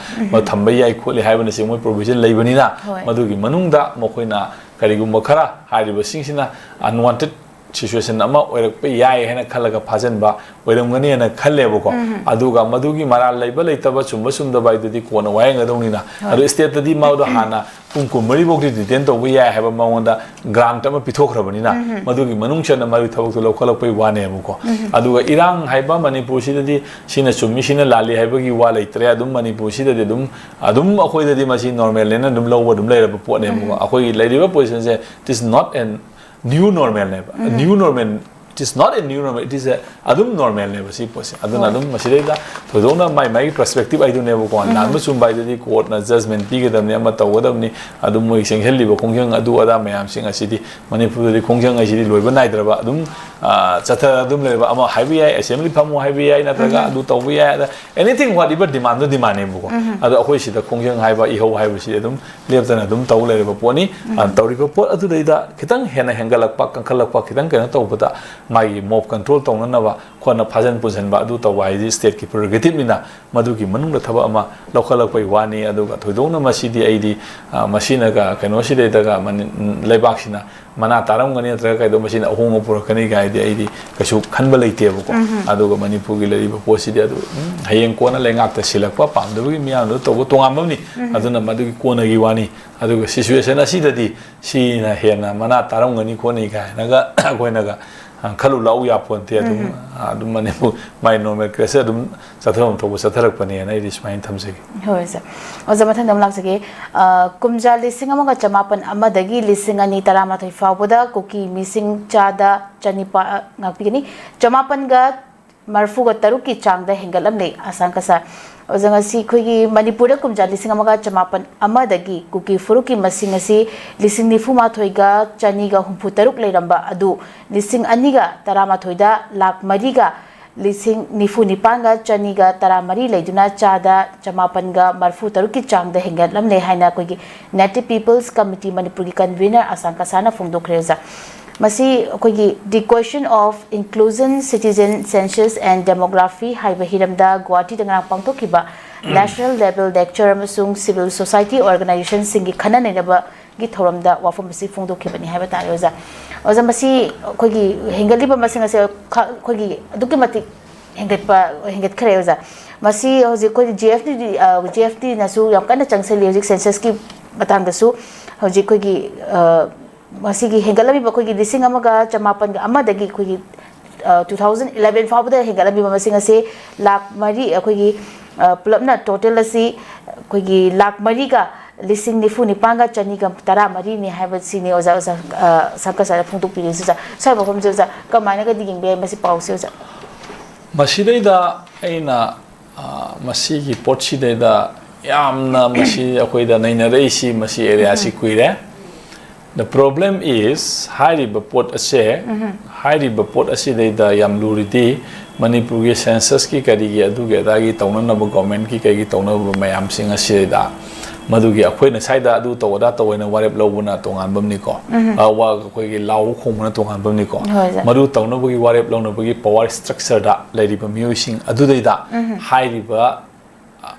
ꯊꯝꯕ ꯌꯥꯏ ꯈꯣꯠꯂꯤ ꯍꯥꯏꯕꯅꯆꯤꯡꯕ ꯃꯣꯏ provision ꯂꯩꯕꯅꯤꯅ, ꯍꯣꯏ꯫ ꯃꯗꯨꯒꯤ ꯃꯅꯨꯡꯗ ꯃꯈꯣꯏꯅ ꯀꯔꯤꯒꯨꯝꯕ ꯈꯔ ꯍꯥꯏꯔꯤꯕꯁꯤꯡꯁꯤꯅ unwanted situation ꯑꯃ ꯑꯣꯏꯔꯛꯄ ꯌꯥꯏ ꯍꯥꯏꯅ ꯈꯜꯂꯒ ꯐꯥꯖꯤꯟꯕ ꯑꯣꯏꯔꯝꯒꯅꯤꯅ ꯈꯜꯂꯦꯕꯀꯣ꯫ ꯑꯗꯨꯒ ꯃꯗꯨꯒꯤ ꯃꯔꯥꯜ ꯂꯩꯕ ꯂꯩꯇꯕ, ꯆꯨꯝꯕ ꯆꯨꯝꯗꯕ ꯍꯥꯏꯗꯨꯗꯤ ꯀꯣꯟꯅ ꯋꯥꯌꯦꯡꯒꯗꯧꯅꯤꯅ꯫ ꯑꯗꯨ stateꯇꯗꯤ ꯃꯥꯗꯣ ꯍꯥꯟꯅ ꯄꯨꯡ ꯀꯨꯟꯃꯔꯤ ꯐꯥꯎꯗꯤ detain ꯇꯧꯕ ꯌꯥꯏ ꯍꯥꯏꯕ ꯃꯉꯣꯟꯗ grant ꯑꯃ ꯄꯤꯊꯣꯛꯈ꯭ꯔꯕꯅꯤꯅ, ꯃꯗꯨꯒꯤ ꯃꯅꯨꯡ ꯆꯟꯅ ꯃꯗꯨꯒꯤ ꯊꯕꯛꯇꯣ ꯂꯧꯈꯠꯂꯛꯄꯒꯤ ꯋꯥꯅꯦꯕꯀꯣ꯫ ꯑꯗꯨꯒ ꯏꯔꯥꯡ ꯍꯥꯏꯕ ꯃꯅꯤꯄꯨꯔꯁꯤꯗꯗꯤ ꯁꯤꯅ ꯆꯨꯝꯃꯤ, ꯁꯤꯅ ꯂꯥꯜꯂꯤ ꯍꯥꯏꯕꯒꯤ ꯋꯥ ꯂꯩꯇ꯭ꯔꯦ꯫ ꯑꯗꯨꯝ ꯃꯅꯤꯄꯨꯔꯁꯤꯗꯗꯤ ꯑꯗꯨꯝ, ꯑꯗꯨꯝ ꯑꯩꯈꯣꯏꯗꯗꯤ ꯃꯁꯤ normalꯅꯦꯅ ꯑꯗꯨꯝ ꯂꯧꯕ ꯑꯗꯨꯝ ꯂꯩꯔꯕ ꯄꯣꯠꯅꯦꯕꯀꯣ꯫ ꯑꯩꯈꯣꯏꯒꯤ ꯂꯩꯔꯤꯕ positionꯁꯦ, it is not an new normalꯅꯦꯕ꯫ New normal It is not a new normal, it is a, ꯑꯗꯨꯝ normalꯅꯦꯕ ꯁꯤ ꯄꯣꯠꯁꯦ꯫ ꯑꯗꯨꯅ ꯑꯗꯨꯝ ꯃꯁꯤꯗꯩꯗ ꯊꯣꯏꯗꯣꯛꯅ ꯃꯥꯏ ꯃꯥꯏꯒꯤ perspective ꯍꯥꯏꯗꯨꯅꯦꯕꯀꯣ, ꯂꯥꯟꯕ ꯆꯨꯝꯕ ꯍꯥꯏꯗꯨꯗꯤ courtꯅ judgment ꯄꯤꯒꯗꯕꯅꯤ, ꯑꯃ ꯇꯧꯒꯗꯕꯅꯤ, ꯑꯗꯨꯝ ꯃꯣꯏ ꯆꯦꯟꯁꯤꯜꯂꯤꯕ ꯈꯣꯡꯖꯪ ꯑꯗꯨ ꯑꯗꯥ ꯃꯌꯥꯝꯁꯤꯡ ꯑꯁꯤꯗꯤ ꯃꯅꯤꯄꯨꯔꯗꯗꯤ ꯈꯣꯡꯖꯪ ꯍꯥꯏꯁꯤꯗꯤ ꯂꯣꯏꯕ ꯅꯥꯏꯗ꯭ꯔꯕ, ꯑꯗꯨꯝ ꯑꯥ, ꯆꯠꯊꯔ ꯑꯗꯨꯝ ꯂꯩꯕ꯫ ꯑꯃ ꯍꯥꯏꯕ ꯌꯥꯏ, assembly ꯐꯝꯃꯨ ꯍꯥꯏꯕ ꯌꯥꯏ, ꯅꯠꯇ꯭ꯔꯒ ꯑꯗꯨ ꯇꯧꯕ ꯌꯥꯏ, ꯑꯗ anything whatever demandꯗꯣ demandꯅꯦꯕꯀꯣ꯫ ꯑꯗꯣ ꯑꯩꯈꯣꯏ ꯁꯤꯗ ꯈꯣꯡꯖꯪ ꯍꯥꯏꯕ, ꯏꯍꯧ ꯍꯥꯏꯕꯁꯤ ꯑꯗꯨꯝ ꯂꯦꯞꯇꯅ ꯑꯗꯨꯝ ꯇꯧ ꯂꯩꯔꯕ ꯄꯣꯠꯅꯤ꯫ ꯑ, ꯇꯧꯔꯤꯕ ꯄꯣꯠ ꯑꯗꯨꯗꯩꯗ ꯈꯤꯇꯪ ꯍꯦꯟꯅ ꯍꯦꯟꯒꯠꯂꯛꯄ, ꯀꯟꯈꯠꯂꯛꯄ, ꯈꯤꯇꯪ ꯀꯩꯅꯣ ꯇꯧꯕꯗ ꯃꯥꯒꯤ mob control ꯇꯧꯅꯅꯕ ꯈꯣꯠꯅ ꯐꯥꯖꯟ ꯄꯨꯟꯁꯤꯟꯕ ꯑꯗꯨ ꯇꯧꯕ ꯍꯥꯏꯗꯤ stateꯀꯤ prerogativeꯅꯤꯅ ꯃꯗꯨꯒꯤ ꯃꯅꯨꯡꯗ ꯊꯕꯛ ꯑꯃ ꯂꯧꯈꯠꯂꯛꯄꯒꯤ ꯋꯥꯅꯤ꯫ ꯑꯗꯨꯒ ꯊꯣꯏꯗꯣꯛꯅ ꯃꯁꯤꯗꯤ ꯑꯩꯗꯤ, ꯑ, ꯃꯁꯤꯅꯒ ꯀꯩꯅꯣꯁꯤꯗꯩꯗꯒ ꯃꯅꯤ-, ꯂꯩꯕꯥꯛꯁꯤꯅ ꯃꯅꯥ ꯇꯥꯔꯝꯒꯅꯤ ꯅꯠꯇ꯭ꯔꯒ ꯀꯩꯗꯧ ꯃꯁꯤꯅ ꯑꯍꯣꯡꯕ ꯄꯨꯔꯛꯀꯅꯤ ꯀꯥꯏꯗꯤ ꯑꯩꯗꯤ ꯀꯩꯁꯨ ꯈꯟꯕ ꯂꯩꯇꯦꯕꯀꯣ꯫ ꯑꯗꯨꯒ ꯃꯅꯤꯄꯨꯔꯒꯤ ꯂꯩꯔꯤꯕ ꯄꯣꯠꯁꯤꯗꯤ ꯑꯗꯨ, ꯎꯝ, ꯍꯌꯦꯡ ꯀꯣꯟꯅ ꯂꯩꯉꯥꯛꯇ ꯁꯤꯜꯂꯛꯄ ꯄꯥꯝꯗꯕꯒꯤ ꯃꯤꯌꯥꯝꯗꯨ ꯇꯧꯕ ꯇꯣꯉꯥꯟꯕ ꯑꯃꯅꯤ꯫ ꯑꯗꯨꯅ ꯃꯗꯨꯒꯤ ꯀꯣꯟꯅꯒꯤ ꯋꯥꯅꯤ꯫ ꯑꯗꯨꯒ situation ꯑꯁꯤꯗꯗꯤ ꯁꯤꯅ ꯍꯦꯟꯅ ꯃꯅꯥ ꯇꯥꯔꯝꯒꯅꯤ ꯈꯣꯠꯅꯤ ꯀꯥꯏꯅꯒ ꯑꯩꯈꯣꯏꯅꯒ, ꯑ, ꯈꯜꯂꯨ ꯂꯥꯛꯎ ꯌꯥꯄꯣꯟꯇꯦ꯫ ꯑꯗꯨꯝ, ꯑ, ꯑꯗꯨꯝ ꯃꯅꯤꯄꯨꯔ ꯃꯥꯏ normal course ꯑꯗꯨꯝ ꯆꯠꯊꯐꯝ ꯊꯣꯛꯄ ꯆꯠꯊꯔꯛꯄꯅꯦꯅ ꯑꯩꯗꯤ ꯁꯨꯃꯥꯏꯅ ꯊꯝꯖꯒꯦ꯫ ꯍꯣꯏ, ꯁꯥꯔ꯫ ꯑꯣꯖꯥ, ꯃꯊꯪꯗ ꯑꯃꯨꯛ ꯂꯥꯛꯆꯒꯦ꯫ ꯑ, ꯀꯨꯝꯖꯥ ꯂꯤꯁꯤꯡ ꯑꯃꯒ ꯆꯃꯥꯄꯟ ꯑꯃꯗꯒꯤ ꯂꯤꯁꯤꯡ ꯑꯅꯤ ꯇꯔꯥꯃꯥꯊꯣꯏ ꯐꯥꯎꯕꯗ ꯀꯨꯀꯤ ꯃꯤꯁꯤꯡ ꯆꯥꯗ ꯆꯅꯤꯄꯥ-, ꯑ, ꯉꯥꯛꯄꯤꯒꯅꯤ, ꯆꯃꯥꯄꯟꯒ ꯃꯔꯐꯨꯒ ꯇꯔꯨꯛꯀꯤ ꯆꯥꯡꯗ ꯍꯦꯟꯒꯠꯂꯝꯂꯦ꯫ ꯑꯁꯥꯡ ꯀꯁꯥ꯫ ꯑꯣꯖꯥ, ꯉꯁꯤ ꯑꯩꯈꯣꯏꯒꯤ ꯃꯅꯤꯄꯨꯔꯗ ꯀꯨꯝꯖꯥ ꯂꯤꯁꯤꯡ ꯑꯃꯒ ꯆꯃꯥꯄꯟ ꯑꯃꯗꯒꯤ ꯀꯨꯀꯤ ꯐꯨꯔꯨꯞꯀꯤ ꯃꯁꯤꯡ ꯑꯁꯤ ꯂꯤꯁꯤꯡ ꯅꯤꯐꯨ ꯃꯥꯊꯣꯏꯒ ꯆꯅꯤꯒ ꯍꯨꯝꯐꯨ ꯇꯔꯨꯛ ꯂꯩꯔꯝꯕ ꯑꯗꯨ ꯂꯤꯁꯤꯡ ꯑꯅꯤꯒ ꯇꯔꯥꯃꯥꯊꯣꯏꯗ ꯂꯥꯈ ꯃꯔꯤꯒ ꯂꯤꯁꯤꯡ ꯅꯤꯐꯨ ꯅꯤꯄꯥꯟꯒ ꯆꯅꯤꯒ ꯇꯔꯥꯃꯔꯤ ꯂꯩꯗꯨꯅ ꯆꯥꯗ ꯆꯃꯥꯄꯟꯒ ꯃꯔꯐꯨ ꯇꯔꯨꯛꯀꯤ ꯆꯥꯡꯗ ꯍꯦꯟꯒꯠꯂꯝꯂꯦ ꯍꯥꯏꯅ ꯑꯩꯈꯣꯏꯒꯤ Native People's Committee ꯃꯅꯤꯄꯨꯔꯒꯤ convener ꯑꯁꯥꯡ ꯀꯁꯥꯅ ꯐꯣꯡꯗꯣꯛꯈ꯭ꯔꯦ, ꯑꯣꯖꯥ꯫ ꯃꯁꯤ ꯑꯩꯈꯣꯏꯒꯤ The Question of Inclusion, Citizen Census and Demography ꯍꯥꯏꯕ ꯍꯤꯔꯝꯗ ꯒꯨꯋꯥꯍꯥꯇꯤꯗ ꯉꯔꯥꯡ ꯄꯥꯡꯊꯣꯛꯈꯤꯕ National Level Lecture ꯑꯃꯁꯨꯡ Civil Society Organizationꯁꯤꯡꯒꯤ ꯈꯟꯅ ꯅꯩꯅꯕꯒꯤ ꯊꯧꯔꯝꯗ ꯋꯥꯐꯝ ꯑꯁꯤ ꯐꯣꯡꯗꯣꯛꯈꯤꯕꯅꯤ ꯍꯥꯏꯕ ꯇꯥꯔꯦ, ꯑꯣꯖꯥ꯫ ꯑꯣꯖꯥ, ꯃꯁꯤ ꯑꯩꯈꯣꯏꯒꯤ ꯍꯦꯟꯒꯠꯂꯤꯕ ꯃꯁꯤꯡ ꯑꯁꯦ ꯈ-, ꯑꯩꯈꯣꯏꯒꯤ ꯑꯗꯨꯛꯀꯤ ꯃꯇꯤꯛ ꯍꯦꯟꯒꯠꯄ, ꯍꯦꯟꯒꯠꯈ꯭ꯔꯦ, ꯑꯣꯖꯥ꯫ ꯃꯁꯤ ꯍꯧꯖꯤꯛ ꯑꯩꯈꯣꯏ G F T, ꯑ, G F Tꯅꯁꯨ ꯌꯥꯝ ꯀꯟꯅ ꯆꯪꯁꯤꯜꯂꯤ ꯍꯧꯖꯤꯛ censusꯀꯤ ꯃꯇꯥꯡꯗꯁꯨ꯫ ꯍꯧꯖꯤꯛ ꯑꯩꯈꯣꯏꯒꯤ, ꯑ, ꯃꯁꯤꯒꯤ ꯍꯦꯟꯒꯠꯂꯝꯃꯤꯕ ꯑꯩꯈꯣꯏꯒꯤ ꯂꯤꯁꯤꯡ ꯑꯃꯒ ꯆꯃꯥꯄꯟꯒ ꯑꯃꯗꯒꯤ ꯑꯩꯈꯣꯏꯒꯤ, ꯑ, two thousand eleven ꯐꯥꯎꯕꯗ ꯍꯦꯟꯒꯠꯂꯝꯃꯤꯕ ꯃꯁꯤꯡ ꯑꯁꯤ ꯂꯥꯈ ꯃꯔꯤ, ꯑꯩꯈꯣꯏꯒꯤ, ꯑ, ꯄꯨꯂꯞꯅ total ꯑꯁꯤ ꯑꯩꯈꯣꯏꯒꯤ ꯂꯥꯈ ꯃꯔꯤꯒ ꯂꯤꯁꯤꯡ ꯅꯤꯐꯨ ꯅꯤꯄꯥꯟꯒ ꯆꯅꯤꯒ ꯇꯔꯥ ꯃꯔꯤꯅꯤ ꯍꯥꯏꯕꯁꯤꯅꯤ ꯑꯣꯖꯥ, ꯑꯣꯖꯥ, ꯑ, ꯁꯔꯀꯁ ꯍꯥꯏꯅ ꯐꯣꯡꯗꯣꯛꯄꯤꯔꯤꯁꯤ ꯑꯣꯖꯥ꯫ ꯁ꯭ꯋꯥꯏ ꯃꯐꯝꯁꯦ ꯑꯣꯖꯥ, ꯀꯃꯥꯏꯅꯒꯗꯤ ꯌꯦꯡꯕ ꯌꯥꯏ ꯃꯁꯤ ꯄꯥꯎꯁꯦ ꯑꯣꯖꯥ? ꯃꯁꯤꯗꯩꯗ ꯑꯩꯅ, ꯑ, ꯃꯁꯤꯒꯤ ꯄꯣꯠꯁꯤꯗꯩꯗ ꯌꯥꯝꯅ ꯃꯁꯤ ꯑꯩꯈꯣꯏꯗ ꯅꯩꯅꯔꯛꯏꯁꯤ, ꯃꯁꯤ ꯑꯦꯔꯤꯌꯥꯁꯤ ꯀꯨꯏꯔꯦ꯫ The problem is, ꯍꯥꯏꯔꯤꯕ ꯄꯣꯠ ꯑꯁꯦ, ꯍꯥꯏꯔꯤꯕ ꯄꯣꯠ ꯑꯁꯤꯗꯩꯗ ꯌꯥꯝ ꯂꯨꯔꯤꯗꯤ, ꯃꯅꯤꯄꯨꯔꯒꯤ ꯁꯦꯟꯁꯁꯀꯤ ꯀꯔꯤꯒꯤ ꯑꯗꯨꯒꯤ ꯑꯗꯥꯒꯤ ꯇꯧꯅꯅꯕ, ꯒꯣꯔꯃꯦꯟꯠꯀꯤ ꯀꯩꯒꯤ ꯇꯧꯅꯕ ꯃꯌꯥꯝꯁꯤꯡ ꯑꯁꯤꯗꯩꯗ, ꯃꯗꯨꯒꯤ ꯑꯩꯈꯣꯏꯅ ꯁ꯭ꯋꯥꯏꯗ ꯑꯗꯨ ꯇꯧ ꯑꯗꯥ ꯇꯧ ꯍꯥꯏꯅ ꯋꯥꯔꯦꯞ ꯂꯧꯕꯅ ꯇꯣꯉꯥꯟꯕ ꯑꯃꯅꯤꯀꯣ꯫ ꯑ, ꯋꯥ-, ꯑꯩꯈꯣꯏꯒꯤ ꯂꯥꯎꯕ ꯈꯣꯡꯕꯅ ꯇꯣꯉꯥꯟꯕ ꯑꯃꯅꯤꯀꯣ꯫ ꯍꯣꯏ, ꯁꯥꯔ꯫ ꯃꯗꯨ ꯇꯧꯅꯕꯒꯤ ꯋꯥꯔꯦꯞ ꯂꯧꯅꯕꯒꯤ ꯄꯋꯥꯔ ꯁ꯭ꯇ꯭ꯔꯛꯆꯔꯗ ꯂꯩꯔꯤꯕ ꯃꯤꯑꯣꯏꯁꯤꯡ ꯑꯗꯨꯗꯩꯗ ꯍꯥꯏꯔꯤꯕ, ꯑ,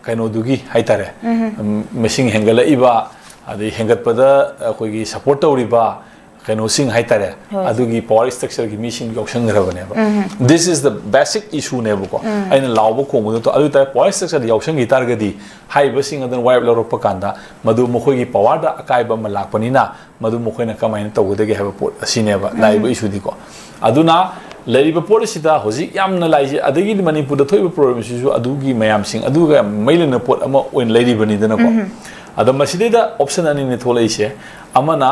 ꯀꯩꯅꯣꯗꯨꯒꯤ ꯍꯥꯏꯇꯥꯔꯦ, ꯎꯝ, ꯃꯁꯤꯡ ꯍꯦꯟꯒꯠꯂꯛꯏꯕ, ꯑꯗꯩ ꯍꯦꯟꯒꯠꯄꯗ ꯑꯩꯈꯣꯏꯒꯤ ꯁꯄꯣꯔꯠ ꯇꯧꯔꯤꯕ ꯀꯩꯅꯣꯁꯤꯡ ꯍꯥꯏꯇꯥꯔꯦ, ꯍꯣꯏ꯫ ꯑꯗꯨꯒꯤ ꯄꯋꯥꯔ ꯁ꯭ꯇ꯭ꯔꯛꯆꯔꯒꯤ ꯃꯤꯁꯤꯡ ꯌꯥꯎꯁꯟꯈ꯭ꯔꯕꯅꯦꯕ꯫ This is the basic issue ꯅꯦꯕꯀꯣ꯫ ꯑꯩꯅ ꯂꯥꯎꯕ ꯈꯣꯡꯕꯗꯣ ꯇꯧ-, ꯑꯗꯨ ꯑꯣꯏꯇꯥꯔꯗꯤ ꯄꯋꯥꯔ ꯁ꯭ꯇ꯭ꯔꯛꯆꯔꯗ ꯌꯥꯎꯁꯟꯈꯤ ꯇꯥꯔꯒꯗꯤ ꯍꯥꯏꯔꯤꯕꯁꯤꯡ ꯑꯗꯨꯅ ꯋꯥꯔꯦꯞ ꯂꯧꯔꯛꯄ ꯀꯥꯟꯗ ꯃꯗꯨ ꯃꯈꯣꯏꯒꯤ ꯄꯋꯥꯔꯗ ꯑꯀꯥꯏꯕ ꯑꯃ ꯂꯥꯛꯄꯅꯤꯅ, ꯃꯗꯨ ꯃꯈꯣꯏꯅ ꯀꯃꯥꯏꯅ ꯇꯧꯒꯗꯒꯦ ꯍꯥꯏꯕ ꯄꯣꯠ ꯑꯁꯤꯅꯦꯕ ꯂꯥꯛꯏꯕ ꯏꯁꯨꯗꯤꯀꯣ꯫ ꯑꯗꯨꯅ ꯂꯩꯔꯤꯕ ꯄꯣꯠ ꯑꯁꯤꯗ ꯍꯧꯖꯤꯛ ꯌꯥꯝꯅ ꯂꯥꯏꯁꯤ, ꯑꯗꯒꯤꯗꯤ ꯃꯅꯤꯄꯨꯔꯗ ꯊꯣꯛꯏꯕ ꯄ꯭ꯔꯣꯕ꯭ꯂꯦꯝꯁꯤꯁꯨ ꯑꯗꯨꯒꯤ ꯃꯌꯥꯝꯁꯤꯡ ꯑꯗꯨꯒ ꯌꯥꯝ ꯃꯔꯤ ꯂꯩꯅꯕ ꯄꯣꯠ ꯑꯃ ꯑꯣꯏꯅ ꯂꯩꯔꯤꯕꯅꯤꯗꯅꯀꯣ꯫ ꯑꯗꯣ ꯃꯁꯤꯗꯩꯗ ꯑꯣꯞꯁꯟ ꯑꯅꯤꯅꯦ ꯊꯣꯛꯂꯛꯏꯁꯦ꯫ ꯑꯃꯅ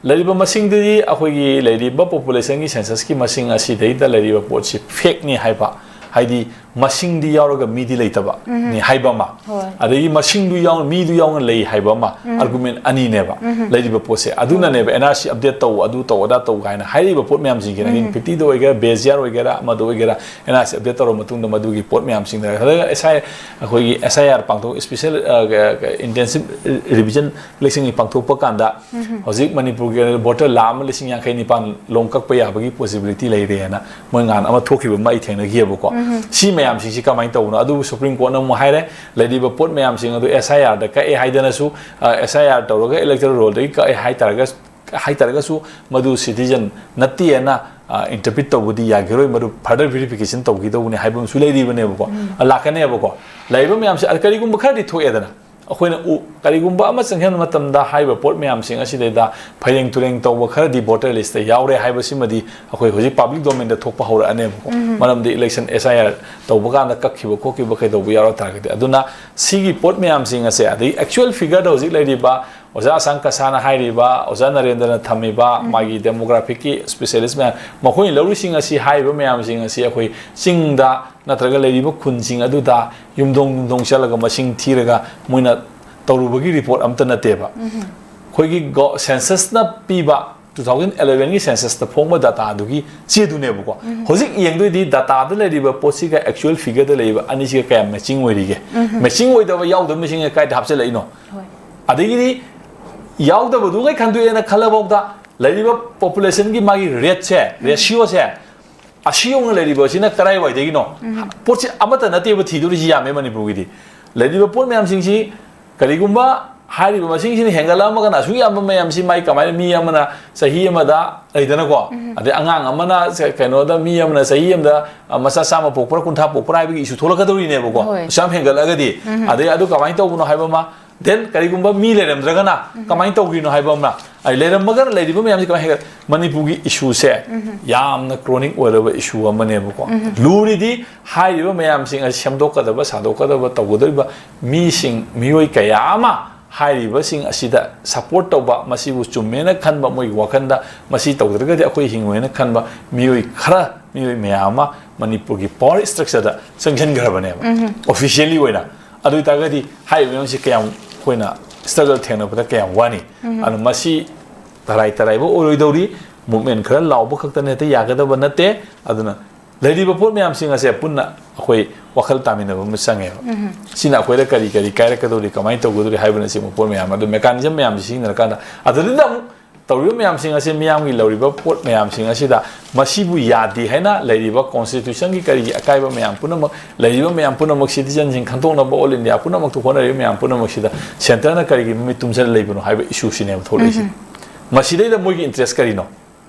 ꯂꯩꯔꯤꯕ ꯃꯁꯤꯡꯗꯨꯗꯤ ꯑꯩꯈꯣꯏꯒꯤ ꯂꯩꯔꯤꯕ ꯄꯣꯄꯨꯂꯦꯁꯟꯒꯤ ꯁꯦꯟꯁꯁꯀꯤ ꯃꯁꯤꯡ ꯑꯁꯤꯗꯩꯗ ꯂꯩꯔꯤꯕ ꯄꯣꯠꯁꯤ ꯐꯦꯛꯅꯤ ꯍꯥꯏꯕ, ꯍꯥꯏꯗꯤ ꯃꯁꯤꯡꯗꯤ ꯌꯥꯎꯔꯒ ꯃꯤꯗꯤ ꯂꯩꯇꯕ ꯅꯤ ꯍꯥꯏꯕ ꯑꯃ, ꯍꯣꯏ꯫ ꯑꯗꯒꯤ ꯃꯁꯤꯡꯗꯨ ꯌꯥꯎ-, ꯃꯤꯗꯨ ꯌꯥꯎꯅ ꯂꯩ ꯍꯥꯏꯕ ꯑꯃ, ꯑꯥꯔꯒꯨꯃꯦꯟ ꯑꯅꯤꯅꯦꯕ ꯂꯩꯔꯤꯕ ꯄꯣꯠꯁꯦ꯫ ꯑꯗꯨꯅꯅꯦꯕ ꯑꯦꯟ ꯑꯥꯔ ꯁꯤ ꯑꯞꯗꯦꯠ ꯇꯧ, ꯑꯗꯨ ꯇꯧ, ꯑꯗꯥ ꯇꯧ ꯀꯥꯏꯅ ꯍꯥꯏꯔꯤꯕ ꯄꯣꯠ ꯃꯌꯥꯝꯁꯤꯡꯁꯦ, ꯅꯥꯏꯟꯇꯤꯟ ꯐꯤꯐꯇꯤꯗ ꯑꯣꯏꯒꯦꯔꯥ, ꯕꯦꯖꯤꯌꯥꯔ ꯑꯣꯏꯒꯦꯔꯥ, ꯑꯃꯗ ꯑꯣꯏꯒꯦꯔꯥ, ꯑꯦꯟ ꯑꯥꯔ ꯁꯤ ꯑꯞꯗꯦꯠ ꯇꯧꯔꯕ ꯃꯇꯨꯡꯗ ꯃꯗꯨꯒꯤ ꯄꯣꯠ ꯃꯌꯥꯝꯁꯤꯡꯗ, ꯑꯗꯨꯒ ꯑꯦꯁ ꯑꯥꯏ, ꯑꯩꯈꯣꯏꯒꯤ ꯑꯦꯁ ꯑꯥꯏ ꯑꯥꯔ ꯄꯥꯡꯊꯣꯛ, ꯏꯁꯄꯤꯁꯦꯜ, ꯑ, ꯏꯟꯇꯦꯟꯁꯤꯞ ꯔꯤꯚꯤꯖꯟ ꯏꯂꯦꯛꯁꯟꯒꯤ ꯄꯥꯡꯊꯣꯛꯄ ꯀꯥꯟꯗ ꯍꯧꯖꯤꯛ ꯃꯅꯤꯄꯨꯔꯒꯤ ꯚꯣꯇꯔ ꯂꯥꯈ ꯑꯃ ꯂꯤꯁꯤꯡ ꯌꯥꯡꯈꯩ ꯅꯤꯄꯥꯟ ꯂꯣꯝ ꯀꯛꯄ ꯌꯥꯕꯒꯤ ꯄꯣꯁꯤꯕꯤꯂꯤꯇꯤ ꯂꯩꯔꯦꯅ ꯃꯣꯏ ꯉꯥꯟ ꯑꯃ ꯊꯣꯛꯈꯤꯕ ꯑꯃ ꯑꯩ ꯊꯦꯡꯅꯈꯤꯑꯕꯀꯣ꯫ ꯁꯤ ꯃꯌꯥꯝꯁꯤꯡꯁꯤ ꯀꯃꯥꯏꯅ ꯇꯧꯕꯅꯣ? ꯑꯗꯨꯕꯨ ꯁꯨꯄ꯭ꯔꯤꯝ ꯀꯣꯔꯠꯅ ꯑꯃꯨꯛ ꯍꯥꯏꯔꯦ, ꯂꯩꯔꯤꯕ ꯄꯣꯠ ꯃꯌꯥꯝꯁꯤꯡ ꯑꯗꯨ ꯑꯦꯁ ꯑꯥꯏ ꯑꯥꯔꯗ ꯀꯛꯑꯦ ꯍꯥꯏꯗꯅꯁꯨ, ꯑ, ꯑꯦꯁ ꯑꯥꯏ ꯑꯥꯔ ꯇꯧꯔꯒ ꯏꯂꯦꯛꯇꯣꯔꯦꯜ ꯔꯣꯜꯗꯒꯤ ꯀꯛꯑꯦ ꯍꯥꯏꯇꯥꯔꯒ, ꯍꯥꯏꯇꯥꯔꯒꯁꯨ ꯃꯗꯨ ꯁꯤꯇꯤꯖꯟ ꯅꯠꯇꯦꯅ, ꯑ, ꯏꯟꯇꯔꯄ꯭ꯔꯤꯠ ꯇꯧꯕꯗꯤ ꯌꯥꯈꯤꯔꯣꯏ, ꯃꯗꯨ ꯐꯔꯗꯔ ꯚꯦꯔꯤꯐꯤꯀꯦꯁꯟ ꯇꯧꯈꯤꯗꯧꯕꯅꯤ ꯍꯥꯏꯕ ꯑꯃꯁꯨ ꯂꯩꯔꯤꯕꯅꯦꯕꯀꯣ꯫ ꯑ, ꯂꯥꯛꯀꯅꯦꯕꯀꯣ꯫ ꯂꯩꯔꯤꯕ ꯃꯌꯥꯝꯁꯦ, ꯑ, ꯀꯔꯤꯒꯨꯝꯕ ꯈꯔꯗꯤ ꯊꯣꯛꯑꯦꯗꯅ, ꯑꯩꯈꯣꯏꯅ ꯎ ꯀꯔꯤꯒꯨꯝꯕ ꯑꯃ ꯆꯪꯁꯤꯟꯕ ꯃꯇꯝꯗ ꯍꯥꯏꯔꯤꯕ ꯄꯣꯠ ꯃꯌꯥꯝꯁꯤꯡ ꯑꯁꯤꯗꯩꯗ ꯐꯩꯔꯦꯡ ꯇꯨꯔꯦꯡ ꯇꯧꯕ ꯈꯔꯗꯤ voter list ꯇ ꯌꯥꯎꯔꯦ ꯍꯥꯏꯕꯁꯤꯃꯗꯤ ꯑꯩꯈꯣꯏ ꯍꯧꯖꯤꯛ public domain ꯗ ꯊꯣꯛꯄ ꯍꯧꯔꯛꯑꯅꯦꯕꯀꯣ꯫ ꯃꯔꯝꯗꯤ election S I R ꯇꯧꯕ ꯀꯥꯟꯗ ꯀꯛꯈꯤꯕ ꯈꯣꯠꯈꯤꯕ ꯀꯩꯗꯧꯕ ꯌꯥꯎꯔ ꯇꯥꯔꯒꯗꯤ꯫ ꯑꯗꯨꯅ ꯁꯤꯒꯤ ꯄꯣꯠ ꯃꯌꯥꯝꯁꯤꯡ ꯑꯁꯦ, ꯑꯗꯩ actual figure ꯗ ꯍꯧꯖꯤꯛ ꯂꯩꯔꯤꯕ ꯑꯣꯖꯥ ꯑꯁꯥꯡ ꯀꯁꯥꯅ ꯍꯥꯏꯔꯤꯕ, ꯑꯣꯖꯥ ꯅꯔꯦꯟꯗ꯭ꯔꯅ ꯊꯝꯃꯤꯕ ꯃꯥꯒꯤ demographic ꯀꯤ specialist ꯃꯌꯥꯝ, ꯃꯈꯣꯏꯅ ꯂꯧꯔꯤꯁꯤꯡ ꯑꯁꯤ, ꯍꯥꯏꯔꯤꯕ ꯃꯌꯥꯝꯁꯤꯡ ꯑꯁꯤ ꯑꯩꯈꯣꯏ ꯆꯤꯡꯗ ꯅꯠꯇ꯭ꯔꯒ ꯂꯩꯔꯤꯕ ꯈꯨꯟꯁꯤꯡ ꯑꯗꯨꯗ ꯌꯨꯝꯊꯣꯡ ꯌꯨꯝꯊꯣꯡ ꯆꯠꯂꯒ ꯃꯁꯤꯡ ꯊꯤꯔꯒ ꯃꯣꯏꯅ ꯇꯧꯔꯨꯕꯒꯤ report ꯑꯝꯇ ꯅꯠꯇꯦꯕ꯫ ꯑꯩꯈꯣꯏꯒꯤ ꯒꯣ-, census ꯅ ꯄꯤꯕ two thousand eleven ꯒꯤ census ꯇ ꯐꯣꯡꯕ data ꯗꯨꯒꯤ ꯆꯦꯗꯨꯅꯦꯕꯀꯣ꯫ ꯍꯧꯖꯤꯛ ꯌꯦꯡꯗꯣꯏꯗꯤ data ꯗ ꯂꯩꯔꯤꯕ ꯄꯣꯠꯁꯤꯒ actual figure ꯗ ꯂꯩꯔꯤꯕ ꯑꯅꯤꯁꯤꯒ ꯀꯌꯥꯝ matching ꯑꯣꯏꯔꯤꯒꯦ꯫ Matching ꯑꯣꯏꯗꯕ ꯌꯥꯎꯗꯕꯁꯤꯡꯁꯦ ꯀꯥꯏꯗ ꯍꯥꯞꯆꯤꯜꯂꯛꯏꯅꯣ? ꯑꯗꯒꯤꯗꯤ ꯌꯥꯎꯗꯕꯗꯨꯒꯩ ꯈꯟꯗꯣꯛꯑꯦꯅ ꯈꯜꯂꯐꯥꯎꯗ ꯂꯩꯔꯤꯕ population ꯒꯤ ꯃꯥꯒꯤ rate ꯁꯦ, ratio ꯁꯦ, ꯑꯁꯤ ꯌꯧꯅ ꯂꯩꯔꯤꯕ ꯑꯁꯤꯅ ꯀꯗꯥꯏꯋꯥꯏꯗꯒꯤꯅꯣ? ꯄꯣꯠꯁꯤ ꯑꯃꯠꯇ ꯅꯠꯇꯦꯕ ꯊꯤꯗꯣꯔꯤꯁꯤ, ꯌꯥꯝꯃꯦ ꯃꯅꯤꯄꯨꯔꯒꯤꯗꯤ꯫ ꯂꯩꯔꯤꯕ ꯄꯣꯠ ꯃꯌꯥꯝꯁꯤꯡꯁꯤ ꯀꯔꯤꯒꯨꯝꯕ ꯍꯥꯏꯔꯤꯕ ꯃꯁꯤꯡꯁꯤꯅ ꯍꯦꯟꯒꯠꯂꯛꯑꯃꯒꯅ ꯑꯁꯨꯛ ꯌꯥꯝꯕ ꯃꯌꯥꯝꯁꯤ ꯃꯥꯏ ꯀꯃꯥꯏꯅ ꯃꯤ ꯑꯃꯅ ꯆꯍꯤ ꯑꯃꯗ ꯂꯩꯗꯅꯀꯣ? ꯑꯗꯩ ꯑꯉꯥꯡ ꯑꯃꯅ ꯁ-, ꯀꯩꯅꯣꯗ ꯃꯤ ꯑꯃꯅ ꯆꯍꯤ ꯑꯃꯗ, ꯑ, ꯃꯆꯥ ꯆꯥꯝꯃ ꯄꯣꯛꯄ꯭ꯔꯥ ꯀꯨꯟꯊ꯭ꯥ ꯄꯣꯛꯄ꯭ꯔꯥ ꯍꯥꯏꯕꯒꯤ issue ꯊꯣꯛꯂꯛꯀꯗꯧꯔꯤꯅꯦꯕꯀꯣ꯫ ꯍꯣꯏ꯫ ꯑꯁꯨꯛ ꯌꯥꯝ ꯍꯦꯟꯒꯠꯂꯛꯑꯒꯗꯤ꯫ ꯑꯗꯩ ꯑꯗꯨ ꯀꯃꯥꯏꯅ ꯇꯧꯕꯅꯣ ꯍꯥꯏꯕ ꯑꯃ, then ꯀꯔꯤꯒꯨꯝꯕ ꯃꯤ ꯂꯩꯔꯝꯗ꯭ꯔꯒꯅ ꯀꯃꯥꯏꯅ ꯇꯧꯈ꯭ꯔꯤꯅꯣ ꯍꯥꯏꯕ ꯑꯃ, ꯑꯩ ꯂꯩꯔꯝꯃꯒꯅ ꯂꯩꯔꯤꯕ ꯃꯌꯥꯝꯁꯤ ꯀꯃꯥꯏꯅ ꯍꯦꯟꯒꯠ-, ꯃꯅꯤꯄꯨꯔꯒꯤ issue ꯁꯦ ꯌꯥꯝꯅ chronic ꯑꯣꯏꯔꯕ issue ꯑꯃꯅꯦꯕꯀꯣ꯫ ꯂꯨꯔꯤꯗꯤ ꯍꯥꯏꯔꯤꯕ ꯃꯌꯥꯝꯁꯤꯡ ꯑꯁꯤ ꯁꯦꯝꯗꯣꯛꯀꯗꯕ, ꯁꯥꯗꯣꯛꯀꯗꯕ, ꯇꯧꯒꯗꯧꯔꯤꯕ ꯃꯤꯁꯤꯡ, ꯃꯤꯑꯣꯏ ꯀꯌꯥ ꯑꯃ ꯍꯥꯏꯔꯤꯕꯁꯤꯡ ꯑꯁꯤꯗ support ꯇꯧꯕ, ꯃꯁꯤꯕꯨ ꯆꯨꯝꯃꯦꯅ ꯈꯟꯕ, ꯃꯣꯏꯒꯤ ꯋꯥꯈꯜꯗ ꯃꯁꯤ ꯇꯧꯗ꯭ꯔꯒꯗꯤ ꯑꯩꯈꯣꯏ ꯍꯤꯡꯉꯣꯏꯅ ꯈꯟꯕ ꯃꯤꯑꯣꯏ ꯈꯔ, ꯃꯤꯑꯣꯏ ꯃꯌꯥꯝ ꯑꯃ ꯃꯅꯤꯄꯨꯔꯒꯤ power structure ꯗ ꯆꯪꯁꯤꯟꯈ꯭ꯔꯕꯅꯦꯕ, officially ꯑꯣꯏꯅ꯫ ꯑꯗꯨ ꯑꯣꯏꯇꯥꯔꯒꯗꯤ ꯍꯥꯏꯔꯤꯕ ꯃꯌꯥꯝꯁꯤ ꯀꯌꯥꯝ ꯑꯩꯈꯣꯏꯅ struggle ꯊꯦꯡꯅꯕꯗ ꯀꯌꯥꯝ ꯋꯥꯅꯤ꯫ ꯑꯗꯨ ꯃꯁꯤ ꯇꯔꯥꯏ ꯇꯔꯥꯏꯕ ꯑꯣꯏꯔꯣꯏꯗꯧꯔꯤ꯫ Movement ꯈꯔ ꯂꯥꯎꯕ ꯈꯛꯇꯅ ꯍꯦꯛꯇ ꯌꯥꯒꯗꯕ ꯅꯠꯇꯦ꯫ ꯑꯗꯨꯅ ꯂꯩꯔꯤꯕ ꯄꯣꯠ ꯃꯌꯥꯝꯁꯤꯡ ꯑꯁꯦ ꯄꯨꯟꯅ ꯑꯩꯈꯣꯏ ꯋꯥꯈꯜ ꯇꯥꯃꯤꯟꯅꯕ ꯑꯃ ꯆꯪꯉꯦꯕ꯫ ꯁꯤꯅ ꯑꯩꯈꯣꯏꯗ ꯀꯔꯤ ꯀꯔꯤ ꯀꯥꯏꯔꯛꯀꯗꯧꯔꯤ, ꯀꯃꯥꯏꯅ ꯇꯧꯒꯗꯧꯔꯤ ꯍꯥꯏꯕꯅꯆꯤꯡꯕ ꯄꯣꯠ ꯃꯌꯥꯝ ꯑꯗꯨ, mechanism ꯃꯌꯥꯝꯁꯤ ꯁꯤꯖꯤꯟꯅꯔꯀꯥꯟꯗ, ꯑꯗꯨꯗꯨꯗ ꯑꯃꯨꯛ ꯇꯧꯔꯤꯕ ꯃꯌꯥꯝꯁꯤꯡ ꯑꯁꯤ, ꯃꯤꯌꯥꯝꯒꯤ ꯂꯧꯔꯤꯕ ꯄꯣꯠ ꯃꯌꯥꯝꯁꯤꯡ ꯑꯁꯤꯗ ꯃꯁꯤꯕꯨ ꯌꯥꯗꯦ ꯍꯥꯏꯅ ꯂꯩꯔꯤꯕ constitution ꯒꯤ ꯀꯔꯤꯒꯤ ꯑꯀꯥꯏꯕ ꯃꯌꯥꯝ ꯄꯨꯝꯅꯃꯛ, ꯂꯩꯔꯤꯕ ꯃꯌꯥꯝ ꯄꯨꯝꯅꯃꯛ, citizen ꯁꯤꯡ ꯈꯟꯗꯣꯛꯅꯕ all India ꯄꯨꯝꯅꯃꯛꯇ ꯍꯣꯠꯅꯔꯤꯕ ꯃꯌꯥꯝ ꯄꯨꯝꯅꯃꯛꯁꯤꯗ centre ꯅ ꯀꯔꯤꯒꯤ ꯃꯃꯤꯠ ꯇꯨꯝꯁꯤꯜꯂ ꯂꯩꯕꯅꯣ ꯍꯥꯏꯕ issue ꯁꯤꯅꯦꯕ ꯊꯣꯛꯂꯛꯏꯁꯦ꯫ ꯃꯁꯤꯗꯩꯗ ꯃꯣꯏꯒꯤ interest ꯀꯔꯤꯅꯣ?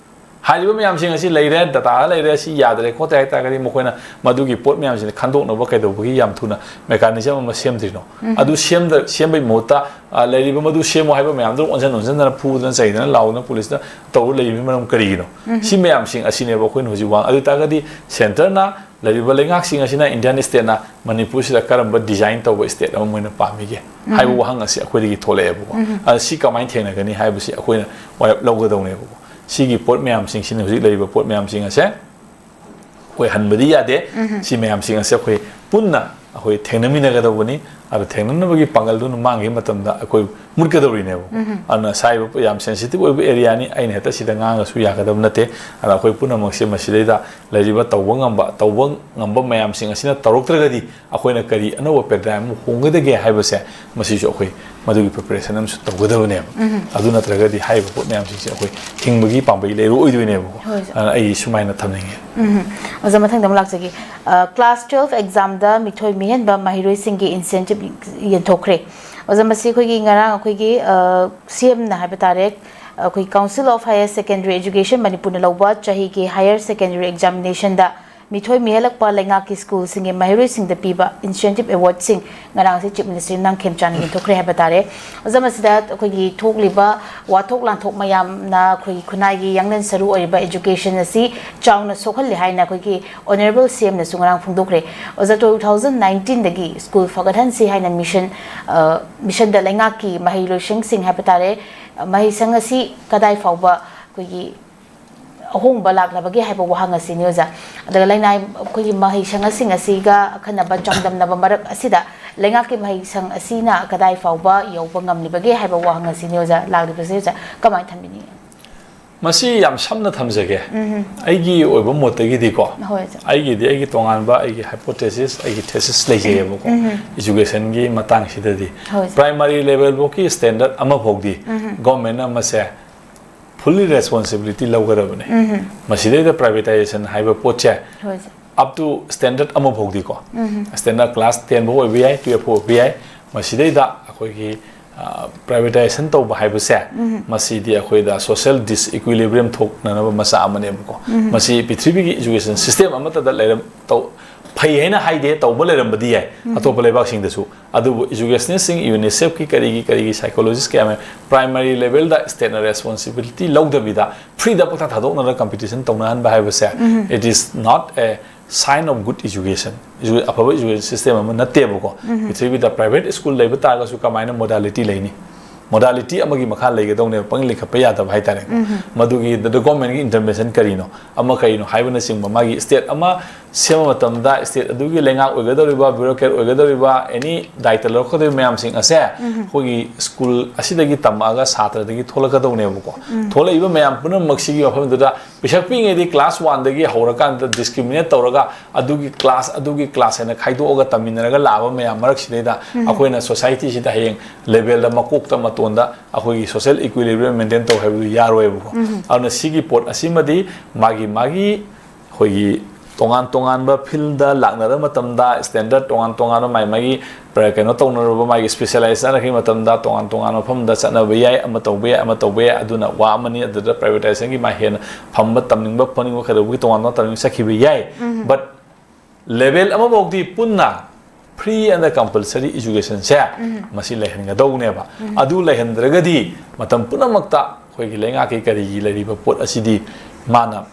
ꯍꯥꯏꯔꯤꯕ ꯃꯌꯥꯝꯁꯤꯡ ꯑꯁꯤ ꯂꯩꯔꯦ, ꯗꯇꯥꯗ ꯂꯩꯔꯦ, ꯁꯤ ꯌꯥꯗ꯭ꯔꯦ ꯈꯣꯠꯇ꯭ꯔꯦ ꯍꯥꯏꯇꯥꯔꯒꯗꯤ ꯃꯈꯣꯏꯅ ꯃꯗꯨꯒꯤ ꯄꯣꯠ ꯃꯌꯥꯝꯁꯤꯅ ꯈꯟꯗꯣꯛꯅꯕ ꯀꯩꯗꯧꯕꯒꯤ ꯌꯥꯝ ꯊꯨꯅ ꯃꯦꯀꯥꯅꯤꯖꯝ ꯑꯃ ꯁꯦꯝꯗ꯭ꯔꯤꯅꯣ? ꯑꯗꯨ ꯁꯦꯝꯗ ꯁꯦꯝꯕꯒꯤ ꯃꯍꯨꯠꯇ, ꯑ, ꯂꯩꯔꯤꯕ ꯃꯗꯨ ꯁꯦꯝꯃꯣ ꯍꯥꯏꯕ ꯃꯌꯥꯝꯗꯨ ꯑꯣꯟꯁꯤꯟ ꯑꯣꯟꯁꯤꯟꯗꯅ, ꯐꯨꯗꯅ ꯆꯩꯗꯅ ꯂꯥꯎꯗꯅ ꯄꯨꯂꯤꯁꯇ ꯇꯧꯔ ꯂꯩꯕꯒꯤ ꯃꯔꯝ ꯀꯔꯤꯒꯤꯅꯣ? ꯁꯤ ꯃꯌꯥꯝꯁꯤꯡ ꯑꯁꯤꯅꯦꯕ ꯑꯩꯈꯣꯏꯅ ꯍꯧꯖꯤꯛ ꯋꯥꯡ-, ꯑꯗꯨ ꯑꯣꯏ ꯇꯥꯔꯒꯗꯤ ꯁꯦꯟꯇꯔꯅ ꯂꯩꯔꯤꯕ ꯂꯩꯉꯥꯛꯁꯤꯡ ꯑꯁꯤꯅ, ꯏꯟꯗꯤꯌꯥꯟ ꯁ꯭ꯇꯦꯠꯅ ꯃꯅꯤꯄꯨꯔꯁꯤꯗ ꯀꯔꯝꯕ ꯗꯤꯖꯥꯏꯟ ꯇꯧꯕ ꯁ꯭ꯇꯦꯠ ꯑꯃ ꯃꯣꯏꯅ ꯄꯥꯝꯃꯤꯒꯦ ꯍꯥꯏꯕ ꯋꯥꯍꯪ ꯑꯁꯤ ꯑꯩꯈꯣꯏꯗꯒꯤ ꯊꯣꯛꯂꯛꯑꯦꯕꯀꯣ꯫ ꯑꯗ ꯁꯤ ꯀꯃꯥꯏꯅ ꯊꯦꯡꯅꯒꯅꯤ ꯍꯥꯏꯕꯁꯤ ꯑꯩꯈꯣꯏꯅ ꯋꯥꯔꯦꯞ ꯂꯧꯒꯗꯧꯅꯦꯕꯀꯣ꯫ ꯁꯤꯒꯤ ꯄꯣꯠ ꯃꯌꯥꯝꯁꯤꯡꯁꯤꯅ, ꯍꯧꯖꯤꯛ ꯂꯩꯔꯤꯕ ꯄꯣꯠ ꯃꯌꯥꯝꯁꯤꯡ ꯑꯁꯦ ꯑꯩꯈꯣꯏ ꯍꯟꯕꯗꯤ ꯌꯥꯗꯦ꯫ ꯁꯤ ꯃꯌꯥꯝꯁꯤꯡ ꯑꯁꯦ ꯑꯩꯈꯣꯏ ꯄꯨꯟꯅ ꯑꯩꯈꯣꯏ ꯊꯦꯡꯅꯃꯤꯟꯅꯒꯗꯧꯕꯅꯤ꯫ ꯑꯗꯣ ꯊꯦꯡꯅꯅꯕꯒꯤ ꯄꯥꯡꯒꯜꯗꯨꯅ ꯃꯥꯡꯈꯤꯕ ꯃꯇꯝꯗ ꯑꯩꯈꯣꯏ ꯃꯨꯠꯀꯗꯧꯔꯤꯅꯦꯕꯀꯣ꯫ ꯑꯗꯨꯅ ꯁꯥꯏꯕ ꯌꯥꯝ ꯁꯦꯟꯁꯤꯇꯤꯚ ꯑꯣꯏꯕ ꯑꯦꯔꯤꯌꯥꯅꯤ, ꯑꯩꯅ ꯍꯦꯛꯇ ꯁꯤꯗ ꯉꯥꯡꯉꯁꯨ ꯌꯥꯒꯗꯕ ꯅꯠꯇꯦ꯫ ꯑꯗ ꯑꯩꯈꯣꯏ ꯄꯨꯝꯅꯃꯛꯁꯦ ꯃꯁꯤꯗꯩꯗ ꯂꯩꯔꯤꯕ ꯇꯧꯕ ꯉꯝꯕ, ꯇꯧꯕ ꯉꯝꯕ ꯃꯌꯥꯝꯁꯤꯡ ꯑꯁꯤꯅ ꯇꯧꯔꯛꯇ꯭ꯔꯒꯗꯤ ꯑꯩꯈꯣꯏꯅ ꯀꯔꯤ ꯑꯅꯧꯕ ꯄꯦꯔꯥꯗꯥꯏꯝ ꯑꯃ ꯍꯣꯡꯒꯗꯒꯦ ꯍꯥꯏꯕꯁꯦ, ꯃꯁꯤꯁꯨ ꯑꯩꯈꯣꯏ ꯃꯗꯨꯒꯤ ꯄ꯭ꯔꯤꯄꯦꯔꯦꯁꯟ ꯑꯃꯁꯨ ꯇꯧꯒꯗꯕꯅꯦꯕ꯫ ꯑꯗꯨ ꯅꯠꯇ꯭ꯔꯒꯗꯤ ꯍꯥꯏꯔꯤꯕ ꯄꯣꯠ ꯃꯌꯥꯝꯁꯤꯡꯁꯦ ꯑꯩꯈꯣꯏ ꯍꯤꯡꯕꯒꯤ ꯄꯥꯝꯕꯩ ꯂꯩꯔꯛꯑꯣꯏꯗꯣꯏꯅꯦꯕꯀꯣ꯫ ꯍꯣꯏ, ꯁꯥꯔ꯫ ꯑꯗꯨꯅ ꯑꯩ ꯁꯨꯃꯥꯏꯅ ꯊꯝꯅꯤꯡꯉꯦ꯫ ꯎꯝ꯫ ꯑꯣꯖꯥ, ꯃꯊꯪꯗ ꯑꯃꯨꯛ ꯂꯥꯛꯆꯒꯦ꯫ ꯑ, ꯀ꯭ꯂꯥꯁ ꯇꯨꯋꯦꯜꯐ ꯑꯦꯛꯖꯥꯝꯗ ꯃꯤꯊꯣꯏ ꯃꯤꯍꯦꯟꯕ ꯃꯍꯩꯔꯣꯏꯁꯤꯡꯒꯤ ꯏꯟꯁꯦꯟꯇꯤꯚ ꯌꯦꯟꯊꯣꯛꯈ꯭ꯔꯦ꯫ ꯑꯣꯖꯥ, ꯃꯁꯤ ꯑꯩꯈꯣꯏꯒꯤ ꯉꯔꯥꯡ ꯑꯩꯈꯣꯏꯒꯤ, ꯑ, ꯁꯤ ꯑꯦꯝꯅ ꯍꯥꯏꯕ ꯇꯥꯔꯦ, ꯑꯩꯈꯣꯏ Council of Higher Secondary Education ꯃꯅꯤꯄꯨꯔꯅ ꯂꯧꯕ ꯆꯍꯤꯒꯤ ꯍꯥꯌꯔ ꯁꯦꯀꯦꯟꯗꯔꯤ ꯑꯦꯛꯖꯥꯃꯤꯅꯦꯁꯟꯗ ꯃꯤꯊꯣꯏ ꯃꯤꯍꯦꯜꯂꯛꯄ ꯂꯩꯉꯥꯛꯀꯤ ꯁ꯭ꯀꯨꯜꯁꯤꯡꯒꯤ ꯃꯍꯩꯔꯣꯏꯁꯤꯡꯗ ꯄꯤꯕ ꯏꯟꯁꯦꯟꯇꯤꯚ ꯑꯦꯋꯥꯔꯗꯁꯤꯡ ꯉꯔꯥꯡꯁꯦ ꯆꯤꯐ ꯃꯤꯅꯤꯁꯇꯔ ꯅꯝꯈꯦꯝꯆꯥꯟ ꯌꯦꯟꯊꯣꯛꯈ꯭ꯔꯦ ꯍꯥꯏꯕ ꯇꯥꯔꯦ꯫ ꯑꯣꯖꯥ, ꯃꯁꯤꯗ ꯑꯩꯈꯣꯏꯒꯤ ꯊꯣꯛꯂꯤꯕ ꯋꯥꯊꯣꯛ ꯂꯥꯟꯊꯣꯛ ꯃꯌꯥꯝꯅ ꯑꯩꯈꯣꯏꯒꯤ ꯈꯨꯟꯅꯥꯏꯒꯤ ꯌꯥꯡꯂꯦꯟ ꯁꯔꯨ ꯑꯣꯏꯔꯤꯕ ꯑꯦꯖꯨꯀꯦꯁꯟ ꯑꯁꯤ ꯆꯥꯎꯅ ꯁꯣꯛꯍꯜꯂꯦ ꯍꯥꯏꯅ ꯑꯩꯈꯣꯏꯒꯤ ꯑꯣꯅꯔꯦꯕꯜ ꯁꯤ ꯑꯦꯝꯅꯁꯨ ꯉꯔꯥꯡ ꯐꯣꯡꯗꯣꯛꯈ꯭ꯔꯦ꯫ ꯑꯣꯖꯥ, ꯇꯨ ꯊꯥꯎꯖꯟ ꯅꯥꯏꯟꯇꯤꯟꯗꯒꯤ ꯁ꯭ꯀꯨꯜ ꯐꯒꯠꯍꯟꯁꯤ ꯍꯥꯏꯅ ꯃꯤꯁꯟ, ꯑ, ꯃꯤꯁꯟꯗ ꯂꯩꯉꯥꯛꯀꯤ ꯃꯍꯩ ꯂꯣꯏꯁꯪꯁꯤꯡ ꯍꯥꯏꯕ ꯇꯥꯔꯦ, ꯃꯍꯩꯁꯪ ꯑꯁꯤ ꯀꯗꯥꯏ ꯐꯥꯎꯕ ꯑꯩꯈꯣꯏꯒꯤ ꯑꯍꯣꯡꯕ ꯂꯥꯛꯂꯕꯒꯦ ꯍꯥꯏꯕ ꯋꯥꯍꯪ ꯑꯁꯤꯅꯤ, ꯑꯣꯖꯥ꯫ ꯑꯗꯨꯒ ꯂꯩꯅꯥꯏ ꯑꯩꯈꯣꯏꯒꯤ ꯃꯍꯩꯁꯪꯁꯤꯡ ꯑꯁꯤꯒ ꯑꯈꯟꯅꯕ ꯆꯥꯡꯗꯝꯅꯕ ꯃꯔꯛ ꯑꯁꯤꯗ ꯂꯩꯉꯥꯛꯀꯤ ꯃꯍꯩꯁꯪ ꯑꯁꯤꯅ ꯀꯗꯥꯏ ꯐꯥꯎꯕ ꯌꯧꯕ ꯉꯝꯂꯤꯕꯒꯦ ꯍꯥꯏꯕ ꯋꯥꯍꯪ ꯑꯁꯤꯅꯤ, ꯑꯣꯖꯥ, ꯂꯥꯛꯂꯤꯕꯁꯤ, ꯑꯣꯖꯥ, ꯀꯃꯥꯏꯅ ꯊꯝꯕꯤꯅꯤꯡꯉꯤ? ꯃꯁꯤ ꯌꯥꯝ ꯁꯝꯅ ꯊꯝꯖꯒꯦ꯫ ꯑꯩꯒꯤ ꯑꯣꯏꯕ ꯃꯣꯠꯇꯒꯤꯗꯤꯀꯣ, ꯍꯣꯏ, ꯑꯣꯖꯥ꯫ ꯑꯩꯒꯤꯗꯤ ꯑꯩꯒꯤ ꯇꯣꯉꯥꯟꯕ ꯑꯩꯒꯤ ꯍꯥꯏꯄꯣꯊꯦꯁꯤꯁ, ꯑꯩꯒꯤ ꯊꯦꯁꯤꯁ ꯂꯩꯖꯩꯑꯕꯀꯣ꯫ ꯏꯖꯨꯀꯦꯁꯟꯒꯤ ꯃꯇꯥꯡꯁꯤꯗꯗꯤ ꯍꯣꯏ, ꯑꯣꯖꯥ꯫ ꯄ꯭ꯔꯥꯏꯃꯥꯔꯤ ꯂꯦꯚꯦꯜꯐꯧꯒꯤ ꯁ꯭ꯇꯦꯟꯗꯔꯗ ꯑꯃꯐꯥꯎꯗꯤ ꯒꯣꯔꯃꯦꯟꯅ ꯃꯁꯦ ꯐꯨꯜꯂꯤ ꯔꯦꯁꯄꯣꯟꯁꯤꯕꯤꯂꯤꯇꯤ ꯂꯧꯒꯗꯕꯅꯦ꯫ ꯃꯁꯤꯗꯩꯗ ꯄ꯭ꯔꯥꯏꯚꯦꯇꯥꯏꯖꯦꯁꯟ ꯍꯥꯏꯕ ꯄꯣꯠꯁꯦ ꯍꯣꯏ, ꯁꯥꯔ꯫ ꯑꯞ ꯇꯨ ꯁ꯭ꯇꯦꯟꯗꯔꯗ ꯑꯃꯐꯥꯎꯗꯤꯀꯣ, ꯁ꯭ꯇꯦꯟꯗꯔꯗ ꯀ꯭ꯂꯥꯁ ꯇꯦꯟ ꯐꯥꯎ ꯑꯣꯏꯕ ꯌꯥꯏ, ꯇꯨꯌꯦꯜꯐ ꯐꯥꯎ ꯑꯣꯏꯕ ꯌꯥꯏ, ꯃꯁꯤꯗꯩꯗ ꯑꯩꯈꯣꯏꯒꯤ ꯄ꯭ꯔꯥꯏꯚꯦꯇꯥꯏꯖꯦꯁꯟ ꯇꯧꯕ ꯍꯥꯏꯕꯁꯦ, ꯃꯁꯤꯗꯤ ꯑꯩꯈꯣꯏꯗ ꯁꯣꯁꯤꯌꯦꯜ ꯗꯤꯁꯏꯀ꯭ꯋꯤꯂꯤꯕ꯭ꯔꯤꯌꯝ ꯊꯣꯛꯅꯅꯕ ꯃꯆꯥꯛ ꯑꯃꯅꯦꯕꯀꯣ꯫ ꯃꯁꯤ ꯄ꯭ꯔꯤꯊꯤꯕꯤꯒꯤ ꯏꯖꯨꯀꯦꯁꯟ ꯁꯤꯁꯇꯦꯝ ꯑꯃꯠꯇꯗ ꯂꯩꯔꯝ ꯇꯧ ꯐꯩ ꯍꯥꯏꯅ ꯍꯥꯏꯗꯦ, ꯇꯧꯕ ꯂꯩꯔꯝꯕꯗꯤ ꯌꯥꯏ ꯑꯇꯣꯞꯄ ꯂꯩꯕꯥꯛꯁꯤꯡꯗꯁꯨ꯫ ꯑꯗꯨꯕꯨ ꯏꯖꯨꯀꯦꯁꯅꯤꯁꯁꯤꯡ, ꯌꯨꯅꯤꯁꯦꯐꯀꯤ ꯀꯔꯤꯒꯤ ꯀꯔꯤꯒꯤ ꯁꯥꯏꯀꯣꯂꯣꯖꯤꯁ ꯀꯌꯥ ꯑꯃ ꯄ꯭ꯔꯥꯏꯃꯥꯔꯤ ꯂꯦꯚꯦꯜꯗ ꯁ꯭ꯇꯦꯠꯅ ꯔꯦꯁꯄꯣꯟꯁꯤꯕꯤꯂꯤꯇꯤ ꯂꯧꯗꯕꯤꯗ ꯐ꯭ꯔꯤꯗ ꯄꯪꯊꯥ ꯊꯥꯗꯣꯛꯅꯔꯒ ꯀꯝꯄꯤꯇꯤꯁꯟ ꯇꯧꯅꯍꯟꯕ ꯍꯥꯏꯕꯁꯦ, it is not a sign of good education꯫ ꯑꯐꯕ ꯏꯖꯨꯀꯦꯁꯟ ꯁꯤꯁꯇꯦꯝ ꯑꯃ ꯅꯠꯇꯦꯕꯀꯣ꯫ ꯄ꯭ꯔꯤꯊꯤꯕꯤꯗ ꯄ꯭ꯔꯥꯏꯚꯦꯠ ꯁ꯭ꯀꯨꯜ ꯂꯩꯕ ꯇꯥꯔꯒꯁꯨ ꯀꯃꯥꯏꯅ ꯃꯣꯗꯥꯂꯤꯇꯤ ꯂꯩꯅꯤ? ꯃꯣꯗꯥꯂꯤꯇꯤ ꯑꯃꯒꯤ ꯃꯈꯥ ꯂꯩꯒꯗꯧꯅꯦꯕ, ꯄꯪꯂꯤꯡ ꯂꯤꯡꯈꯠꯄ ꯌꯥꯗꯕ ꯍꯥꯏꯇꯥꯔꯦꯀꯣ꯫ ꯃꯗꯨꯒꯤꯗ ꯒꯣꯔꯃꯦꯟꯒꯤ ꯏꯟꯇꯔꯚꯦꯟꯁꯟ ꯀꯔꯤꯅꯣ, ꯑꯃ ꯀꯔꯤꯅꯣ ꯍꯥꯏꯕꯅꯆꯤꯡꯕ, ꯃꯥꯒꯤ ꯁ꯭ꯇꯦꯠ ꯑꯃ ꯁꯦꯝꯕ ꯃꯇꯝꯗ ꯁ꯭ꯇꯦꯠ ꯑꯗꯨꯒꯤ ꯂꯩꯉꯥꯛ ꯑꯣꯏꯒꯗꯧꯔꯤꯕ, ꯕ꯭ꯌꯨꯔꯣꯀ꯭ꯔꯦꯠ ꯑꯣꯏꯒꯗꯧꯔꯤꯕ, ꯑꯦꯅꯤ ꯗꯥꯏꯇ ꯂꯧꯔꯛꯀꯗꯧꯔꯤꯕ ꯃꯌꯥꯝꯁꯤꯡ ꯑꯁꯦ ꯑꯩꯈꯣꯏꯒꯤ ꯁ꯭ꯀꯨꯜ ꯑꯁꯤꯗꯒꯤ ꯇꯝꯃꯛꯑꯒ ꯁꯥꯇ꯭ꯔꯗꯒꯤ ꯊꯣꯛꯂꯛꯀꯗꯧꯅꯦꯕꯀꯣ꯫ ꯊꯣꯛꯂꯛꯏꯕ ꯃꯌꯥꯝ ꯄꯨꯝꯅꯃꯛꯁꯤꯒꯤ ꯃꯐꯝꯗꯨꯗ ꯄꯤꯁꯛ ꯄꯤꯛꯏꯉꯩꯗꯒꯤ ꯀ꯭ꯂꯥꯁ ꯋꯥꯟꯗꯒꯤ ꯍꯧꯔꯀꯥꯟꯗ ꯗꯤꯁꯀ꯭ꯔꯤꯃꯤꯅꯦꯠ ꯇꯧꯔꯒ ꯑꯗꯨꯒꯤ ꯀ꯭ꯂꯥꯁ, ꯑꯗꯨꯒꯤ ꯀ꯭ꯂꯥꯁ ꯍꯥꯏꯅ ꯈꯥꯏꯗꯣꯛꯑꯒ ꯇꯝꯃꯤꯟꯅꯔꯒ ꯂꯥꯛꯑꯕ ꯃꯌꯥꯝ ꯃꯔꯛꯁꯤꯗꯩꯗ ꯑꯩꯈꯣꯏꯅ ꯁꯣꯁꯥꯏꯇꯤꯁꯤꯗ ꯍꯌꯦꯡ ꯂꯦꯚꯦꯜꯗ, ꯃꯀꯣꯛꯇ ꯃꯇꯣꯟꯗ ꯑꯩꯈꯣꯏꯒꯤ ꯁꯣꯁꯤꯌꯦꯜ ꯏꯀ꯭ꯋꯤꯂꯤꯕ꯭ꯔꯤꯌꯝ ꯃꯦꯟꯇꯦꯟ ꯇꯧ ꯍꯥꯏꯕꯗꯨ ꯌꯥꯔꯣꯏꯕꯀꯣ꯫ ꯑꯗꯨꯅ ꯁꯤꯒꯤ ꯄꯣꯠ ꯑꯁꯤꯃꯗꯤ ꯃꯥꯒꯤ ꯃꯥꯒꯤ ꯑꯩꯈꯣꯏꯒꯤ ꯇꯣꯉꯥꯟ ꯇꯣꯉꯥꯟꯕ ꯐꯤꯜꯗ ꯂꯥꯛꯅꯔ ꯃꯇꯝꯗ ꯁ꯭ꯇꯦꯟꯗꯔꯠ ꯇꯣꯉꯥꯟ ꯇꯣꯉꯥꯟꯕ ꯃꯥꯏ ꯃꯥꯒꯤ ꯄ꯭ꯔ-, ꯀꯩꯅꯣ ꯇꯧꯅꯔꯨꯕ, ꯃꯥꯒꯤ ꯁ꯭ꯄꯦꯁꯤꯌꯦꯂꯥꯏꯖ ꯆꯠꯅꯈꯤꯕ ꯃꯇꯝꯗ ꯇꯣꯉꯥꯟ ꯇꯣꯉꯥꯟꯕ ꯃꯐꯝꯗ ꯆꯠꯅꯕ ꯌꯥꯏ, ꯑꯃ ꯇꯧꯕ ꯌꯥꯏ, ꯑꯃ ꯇꯧꯕ ꯌꯥꯏ꯫ ꯑꯗꯨꯅ ꯋꯥ ꯑꯃꯅꯤ꯫ ꯑꯗꯨꯗ ꯄ꯭ꯔꯥꯏꯚꯦꯇꯥꯏꯖꯦꯁꯟꯒꯤ ꯃꯥ ꯍꯦꯟꯅ ꯐꯝꯕ, ꯇꯝꯅꯤꯡꯕ, ꯐꯪꯅꯤꯡꯕ, ꯀꯩꯗꯧꯕꯒꯤ ꯇꯣꯉꯥꯟ ꯇꯣꯉꯥꯟ ꯇꯝꯅꯤꯡꯕ ꯆꯠꯈꯤꯕ ꯌꯥꯏ꯫ But level ꯑꯃꯐꯥꯎꯗꯤ ꯄꯨꯟꯅ free and compulsory educationꯁꯦ ꯃꯁꯤ ꯂꯩꯍꯟꯒꯗꯧꯕꯅꯦꯕ꯫ ꯑꯗꯨ ꯂꯩꯍꯟꯗ꯭ꯔꯒꯗꯤ ꯃꯇꯝ ꯄꯨꯝꯅꯃꯛꯇ ꯑꯩꯈꯣꯏꯒꯤ ꯂꯩꯉꯥꯛꯀꯤ ꯀꯔꯤꯒꯤ ꯂꯩꯔꯤꯕ ꯄꯣꯠ ꯑꯁꯤꯗꯤ ꯃꯥꯅ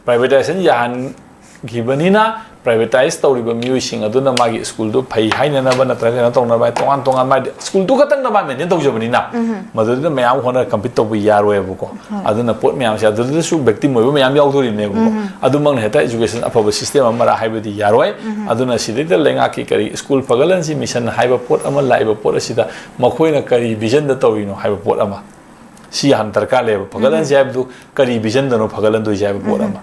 ꯄ꯭ꯔꯥꯏꯚꯦꯇꯥꯏꯖꯦꯁꯟ ꯌꯥꯍꯟꯈꯤꯕꯅꯤꯅ, ꯄ꯭ꯔꯥꯏꯚꯦꯇꯥꯏꯖ ꯇꯧꯔꯤꯕ ꯃꯤꯑꯣꯏꯁꯤꯡ ꯑꯗꯨꯅ ꯃꯥꯒꯤ ꯁ꯭ꯀꯨꯜꯗꯨ ꯐꯩ ꯍꯥꯏꯅꯅꯕ ꯅꯠꯇ꯭ꯔꯒ ꯀꯩꯅꯣ ꯇꯧꯅꯕ ꯍꯥꯏ ꯇꯣꯉꯥꯟ ꯇꯣꯉꯥꯟꯕ ꯍꯥꯏꯗꯤ ꯁ꯭ꯀꯨꯜꯗꯨ ꯈꯛꯇꯪꯗ ꯃꯥ ꯃꯦꯟꯇꯦꯟ ꯇꯧꯖꯕꯅꯤꯅ, ꯃꯗꯨꯗꯨꯅ ꯃꯌꯥꯝ ꯍꯣꯠꯅ ꯀꯝꯄꯤꯠ ꯇꯧꯕ ꯌꯥꯔꯣꯏꯕꯀꯣ꯫ ꯑꯗꯨꯅ ꯄꯣꯠ ꯃꯌꯥꯝꯁꯦ ꯑꯗꯨꯗꯁꯨ ꯚꯤꯛꯇꯤꯝ ꯑꯣꯏꯕ ꯃꯌꯥꯝ ꯌꯥꯎꯗꯣꯔꯤꯕꯅꯦꯕꯀꯣ꯫ ꯑꯗꯨꯃꯛꯅ ꯍꯦꯛꯇ ꯏꯖꯨꯀꯦꯁꯟ ꯑꯐꯕ ꯁꯤꯁꯇꯦꯝ ꯑꯃꯔꯥ ꯍꯥꯏꯕꯗꯤ ꯌꯥꯔꯣꯏ꯫ ꯑꯗꯨꯅ ꯁꯤꯗꯩꯗ ꯂꯩꯉꯥꯛꯀꯤ ꯀꯔꯤ ꯁ꯭ꯀꯨꯜ ꯐꯒꯠꯍꯟꯁꯤ ꯃꯤꯁꯟ ꯍꯥꯏꯕ ꯄꯣꯠ ꯑꯃ ꯂꯥꯛꯏꯕ ꯄꯣꯠ ꯑꯁꯤꯗ ꯃꯈꯣꯏꯅ ꯀꯔꯤ ꯚꯤꯖꯟꯗ ꯇꯧꯔꯤꯅꯣ ꯍꯥꯏꯕ ꯄꯣꯠ ꯑꯃ ꯁꯤ ꯍꯥꯟꯅ ꯗꯔꯀꯥꯔ ꯂꯩꯌꯦꯕ꯫ ꯐꯒꯠꯍꯟꯁꯤ ꯍꯥꯏꯕꯗꯨ ꯀꯔꯤ ꯚꯤꯖꯟꯗꯅꯣ ꯐꯒꯠꯍꯟꯗꯣꯏꯁꯦ ꯍꯥꯏꯕ ꯄꯣꯠ ꯑꯃ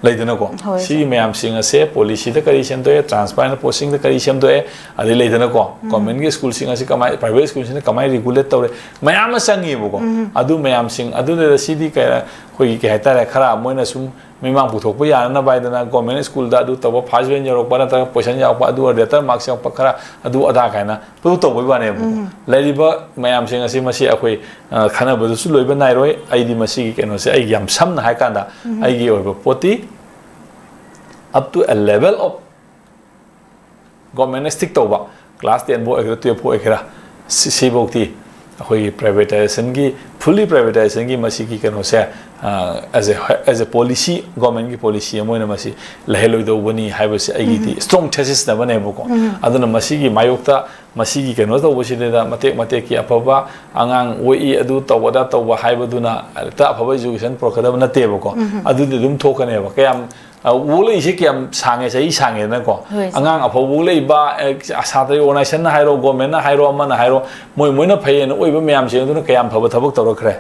ꯂꯩꯗꯅꯀꯣ꯫ ꯍꯣꯏ, ꯁꯤꯒꯤ ꯁꯥꯔ꯫ ꯃꯌꯥꯝꯁꯤꯡ ꯑꯁꯦ ꯄꯣꯂꯤꯁꯤꯗ ꯀꯔꯤ ꯁꯦꯝꯗꯣꯛꯑꯦ, ꯇ꯭ꯔꯥꯟꯁꯄꯥꯔꯦꯟ ꯄꯣꯁꯤꯡꯗ ꯀꯔꯤ ꯁꯦꯝꯗꯣꯛꯑꯦ, ꯑꯗꯩ ꯂꯩꯗꯅꯀꯣ, ꯒꯣꯔꯃꯦꯟꯒꯤ ꯁ꯭ꯀꯨꯜꯁꯤꯡ ꯑꯁꯤ ꯀꯃꯥꯏ, ꯄ꯭ꯔꯥꯏꯚꯦꯠ ꯁ꯭ꯀꯨꯜꯁꯤꯡꯅ ꯀꯃꯥꯏꯅ ꯔꯤꯒꯨꯂꯦꯠ ꯇꯧꯔꯦ, ꯃꯌꯥꯝ ꯑꯃ ꯆꯪꯉꯤꯕꯀꯣ꯫ ꯑꯗꯨ ꯃꯌꯥꯝꯁꯤꯡ ꯑꯗꯨꯗ ꯁꯤꯗꯤ ꯀꯩ ꯑꯩꯈꯣꯏꯒꯤ ꯀꯩ ꯍꯥꯏꯇꯥꯔꯦ, ꯈꯔ ꯃꯣꯏꯅ ꯁꯨꯝ ꯃꯤꯃꯥꯡ ꯄꯨꯊꯣꯛꯄ ꯌꯥꯅꯅꯕ ꯍꯥꯏꯗꯅ ꯒꯣꯔꯃꯦꯟ ꯁ꯭ꯀꯨꯜꯗ ꯑꯗꯨ ꯇꯧꯕ, ꯐꯥꯔꯁ ꯕꯦꯟ ꯌꯧꯔꯛꯄ ꯅꯠꯇ꯭ꯔꯒ ꯄꯣꯖꯤꯁꯟ ꯌꯥꯎꯔꯛꯄ, ꯑꯗꯨ ꯂꯦꯇꯔ ꯃꯥꯔꯛꯁ ꯌꯥꯎꯔꯛꯄ, ꯈꯔ ꯑꯗꯨ ꯑꯗꯥ ꯀꯥꯏꯅ ꯄꯨꯊꯣꯛ ꯇꯧꯕꯩ ꯋꯥꯅꯦꯕꯀꯣ꯫ ꯂꯩꯔꯤꯕ ꯃꯌꯥꯝꯁꯤꯡ ꯑꯁꯤ, ꯃꯁꯤ ꯑꯩꯈꯣꯏ ꯑ, ꯈꯟꯅꯕꯗꯁꯨ ꯂꯣꯏꯕ ꯅꯥꯏꯔꯣꯏ꯫ ꯑꯩꯗꯤ ꯃꯁꯤꯒꯤ ꯀꯩꯅꯣꯁꯦ, ꯑꯩ ꯌꯥꯝ ꯁꯝꯅ ꯍꯥꯏ ꯀꯥꯟꯗ, ꯑꯩꯒꯤ ꯑꯣꯏꯕ ꯄꯣꯠꯇꯤ, up to a level of ꯒꯣꯔꯃꯦꯟꯅ ꯁ꯭ꯇꯤꯛ ꯇꯧꯕ, ꯀ꯭ꯂꯥꯁ ꯇꯦꯟ ꯐꯥꯎ ꯑꯣꯏꯒꯦꯔꯥ, ꯇꯨꯌꯦꯜꯞ ꯐꯥꯎ ꯑꯣꯏꯒꯦꯔꯥ, ꯁꯤ-, ꯁꯤꯐꯧꯗꯤ ꯑꯩꯈꯣꯏꯒꯤ ꯄ꯭ꯔꯥꯏꯚꯦꯇꯥꯏꯖꯦꯁꯟꯒꯤ, ꯐꯨꯜꯂꯤ ꯄ꯭ꯔꯥꯏꯚꯦꯇꯥꯏꯖꯦꯁꯟꯒꯤ ꯃꯁꯤꯒꯤ ꯀꯩꯅꯣꯁꯦ, ꯑ, as a, as a policy, ꯒꯣꯔꯃꯦꯟꯒꯤ ꯄꯣꯂꯤꯁꯤ ꯑꯃ ꯑꯣꯏꯅ ꯃꯁꯤ ꯂꯩꯍꯜꯂꯣꯏꯗꯧꯕꯅꯤ ꯍꯥꯏꯕꯁꯤ ꯑꯩꯒꯤꯗꯤ ꯁ꯭ꯇ꯭ꯔꯣꯡ ꯊꯦꯁꯤꯁ ꯑꯃꯅꯦꯕꯀꯣ꯫ ꯑꯗꯨꯅ ꯃꯁꯤꯒꯤ ꯃꯥꯌꯣꯛꯇ, ꯃꯁꯤꯒꯤ ꯀꯩꯅꯣ ꯇꯧꯕꯁꯤꯗꯩꯗ ꯃꯇꯦꯛ ꯃꯇꯦꯛꯀꯤ ꯑꯐꯕ ꯑꯉꯥꯡ ꯌꯣꯛꯏ, ꯑꯗꯨ ꯇꯧꯕ, ꯑꯗꯥ ꯇꯧꯕ ꯍꯥꯏꯕꯗꯨꯅ ꯍꯦꯛꯇ ꯑꯐꯕ ꯏꯖꯨꯀꯦꯁꯟ ꯄꯨꯔꯛꯀꯗꯕ ꯅꯠꯇꯦꯕꯀꯣ꯫ ꯑꯗꯨꯗꯤ ꯑꯗꯨꯝ ꯊꯣꯛꯀꯅꯦꯕ꯫ ꯀꯌꯥꯝ, ꯑ, ꯌꯣꯛꯂꯛꯏꯁꯦ ꯀꯌꯥꯝ ꯁꯥꯡꯉꯦ, ꯆꯍꯤ ꯁꯥꯡꯉꯦꯗꯅꯀꯣ꯫ ꯍꯣꯏ, ꯁꯥꯔ꯫ ꯑꯉꯥꯡ ꯑꯐꯕ ꯌꯣꯛꯂꯛꯏꯕ, ꯑꯦ, ꯁꯥꯇ꯭ꯔ ꯑꯣꯔꯒꯅꯥꯏꯖꯦꯁꯟꯅ ꯍꯥꯏꯔꯣ, ꯒꯣꯔꯃꯦꯟꯅ ꯍꯥꯏꯔꯣ, ꯑꯃꯅ ꯍꯥꯏꯔꯣ, ꯃꯣꯏ, ꯃꯣꯏꯅ ꯐꯩꯌꯦꯅ ꯑꯣꯏꯕ ꯃꯌꯥꯝꯁꯤꯡ ꯑꯗꯨꯅ ꯀꯌꯥꯝ ꯐꯕ ꯊꯕꯛ ꯇꯧꯔꯛꯈ꯭ꯔꯦ?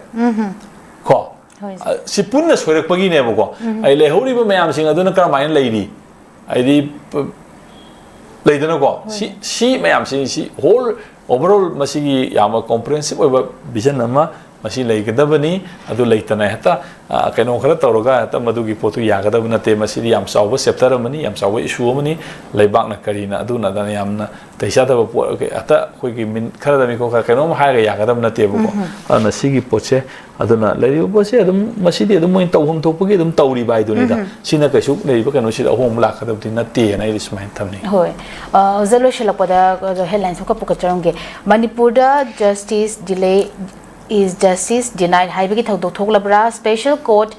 ꯀꯣ? ꯍꯣꯏ, ꯁꯥꯔ꯫ ꯑ, ꯁꯤ ꯄꯨꯟꯅ ꯁꯣꯏꯔꯛꯄꯒꯤꯅꯦꯕꯀꯣ꯫ ꯑꯩ ꯂꯩꯍꯧꯔꯤꯕ ꯃꯌꯥꯝꯁꯤꯡ ꯑꯗꯨꯅ ꯀꯔꯝꯍꯥꯏꯅ ꯂꯩꯔꯤ? ꯍꯥꯏꯗꯤ, ꯄ-, ꯂꯩꯗꯅꯀꯣ? ꯍꯣꯏ, ꯁꯤ, ꯁꯥꯔ꯫ ꯁꯤ ꯃꯌꯥꯝꯁꯤ, ꯁꯤ whole overall ꯃꯁꯤꯒꯤ ꯌꯥꯝꯅ comprehensive ꯑꯣꯏꯕ vision ꯑꯃ ꯃꯁꯤ ꯂꯩꯒꯗꯕꯅꯤ꯫ ꯑꯗꯨ ꯂꯩꯇꯅ ꯍꯦꯛꯇ, ꯑ, ꯀꯩꯅꯣ ꯈꯔ ꯇꯧꯔꯒ ꯍꯦꯛꯇ ꯃꯗꯨꯒꯤ ꯄꯣꯠꯇꯨ ꯌꯥꯒꯗꯕ ꯅꯠꯇꯦ꯫ ꯃꯁꯤꯗꯤ ꯌꯥꯝ ꯆꯥꯎꯕ chapter ꯑꯃꯅꯤ, ꯌꯥꯝ ꯆꯥꯎꯕ issue ꯑꯃꯅꯤ꯫ ꯂꯩꯕꯥꯛꯅ ꯀꯔꯤꯅ ꯑꯗꯨꯅ ꯑꯗꯥꯅ ꯌꯥꯝꯅ ꯇꯩ ꯆꯥꯗꯕ ꯄꯣꯠ, ꯍꯦꯛꯇ ꯑꯩꯈꯣꯏꯒꯤ ꯃꯤꯟ-, ꯈꯔꯗ ꯃꯤꯀꯣꯛ ꯈꯔ ꯀꯩꯅꯣꯝ ꯍꯥꯏꯔꯒ ꯌꯥꯒꯗꯕ ꯅꯠꯇꯦꯕꯀꯣ꯫ ꯑꯗꯨꯅ ꯁꯤꯒꯤ ꯄꯣꯠꯁꯦ, ꯑꯗꯨꯅ ꯂꯩꯔꯤꯕ ꯄꯣꯠꯁꯦ ꯑꯗꯨꯝ, ꯃꯁꯤꯗꯤ ꯑꯗꯨꯝ ꯃꯣꯏꯅ ꯇꯧꯐꯝ ꯊꯣꯛꯄꯒꯤ ꯑꯗꯨꯝ ꯇꯧꯔꯤꯕ ꯍꯥꯏꯗꯨꯅꯤꯗ꯫ ꯁꯤꯅ ꯀꯩꯁꯨ ꯂꯩꯔꯤꯕ ꯀꯩꯅꯣꯁꯤꯗ ꯑꯍꯣꯡꯕ ꯂꯥꯛꯀꯗꯕꯗꯤ ꯅꯠꯇꯦꯅ ꯑꯩꯗꯤ ꯁꯨꯃꯥꯏꯅ ꯊꯝꯅꯤꯡꯉꯤ꯫ ꯍꯣꯏ꯫ ꯑ, ꯑꯣꯖꯥ, ꯂꯣꯏꯁꯤꯜꯂꯛꯄꯗ, ꯑ, headline ꯁꯨꯝ ꯈꯔ ꯄꯨꯈꯠꯆꯔꯝꯒꯦ꯫ ꯃꯅꯤꯄꯨꯔꯗ justice delay is justice denied ꯍꯥꯏꯕꯒꯤ ꯊꯧꯗꯣꯛ ꯊꯣꯛꯂꯕ꯭ꯔꯥ? Special Court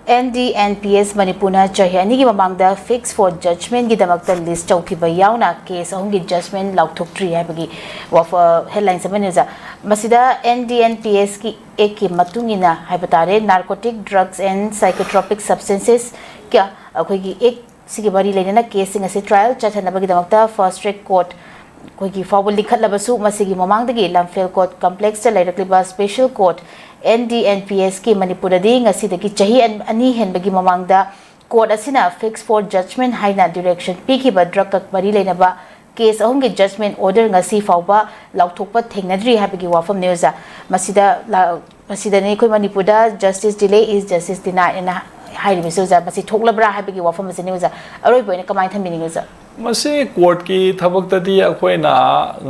N D N P S ꯃꯅꯤꯄꯨꯔꯅ ꯆꯍꯤ ꯑꯅꯤꯒꯤ ꯃꯃꯥꯡꯗ fix for judgment ꯒꯤꯗꯃꯛꯇ list ꯇꯧꯈꯤꯕ ꯌꯥꯎꯅ case ꯑꯍꯨꯝꯒꯤ judgment ꯂꯥꯎꯊꯣꯛꯇ꯭ꯔꯤ ꯍꯥꯏꯕꯒꯤ ꯋꯥꯐ-, headlines ꯑꯃꯅꯤ, ꯑꯣꯖꯥ꯫ ꯃꯁꯤꯗ N D N P S ꯀꯤ act ꯀꯤ ꯃꯇꯨꯡ ꯏꯟꯅ ꯍꯥꯏꯕ ꯇꯥꯔꯦ, narcotic drugs and psychotropic substances ꯀ-, ꯑꯩꯈꯣꯏꯒꯤ act ꯁꯤꯒꯤ ꯃꯔꯤ ꯂꯩꯅꯅ case ꯁꯤꯡ ꯑꯁꯤ trial ꯆꯠꯊꯅꯕꯒꯤꯗꯃꯛꯇ fast track court ꯑꯩꯈꯣꯏꯒꯤ ꯐꯥꯎꯕ ꯂꯤꯡꯈꯠꯂꯕꯁꯨ, ꯃꯁꯤꯒꯤ ꯃꯃꯥꯡꯗꯒꯤ ꯂꯝꯐꯦꯜ court complex ꯇ ꯂꯩꯔꯛꯂꯤꯕ special court N D N P S ꯀꯤ ꯃꯅꯤꯄꯨꯔꯗꯗꯤ ꯉꯁꯤꯗꯒꯤ ꯆꯍꯤ ꯑꯟ-, ꯑꯅꯤ ꯍꯦꯟꯕꯒꯤ ꯃꯃꯥꯡꯗ court ꯑꯁꯤꯅ fix for judgment ꯍꯥꯏꯅ direction ꯄꯤꯈꯤꯕ drug ꯀ ꯃꯔꯤ ꯂꯩꯅꯕ case ꯑꯍꯨꯝꯒꯤ judgment order ꯉꯁꯤ ꯐꯥꯎꯕ ꯂꯥꯎꯊꯣꯛꯄ ꯊꯦꯡꯅꯗ꯭ꯔꯤ ꯍꯥꯏꯕꯒꯤ ꯋꯥꯐꯝꯅꯤ, ꯑꯣꯖꯥ꯫ ꯃꯁꯤꯗ ꯂꯥ-, ꯃꯁꯤꯗꯅꯤ ꯑꯩꯈꯣꯏ ꯃꯅꯤꯄꯨꯔꯗ "Justice delay is justice denied" ꯑꯅ ꯍꯥꯏꯔꯤꯕꯁꯤ, ꯑꯣꯖꯥ, ꯃꯁꯤ ꯊꯣꯛꯂꯕ꯭ꯔꯥ ꯍꯥꯏꯕꯒꯤ ꯋꯥꯐꯝ ꯑꯁꯤꯅꯤ, ꯑꯣꯖꯥ꯫ ꯑꯔꯣꯏꯕ ꯑꯣꯏꯅ ꯀꯃꯥꯏꯅ ꯊꯝꯕꯤꯅꯤꯡꯉꯤ, ꯑꯣꯖꯥ? ꯃꯁꯤ ꯀꯣꯔꯠꯀꯤ ꯊꯕꯛꯇꯗꯤ ꯑꯩꯈꯣꯏꯅ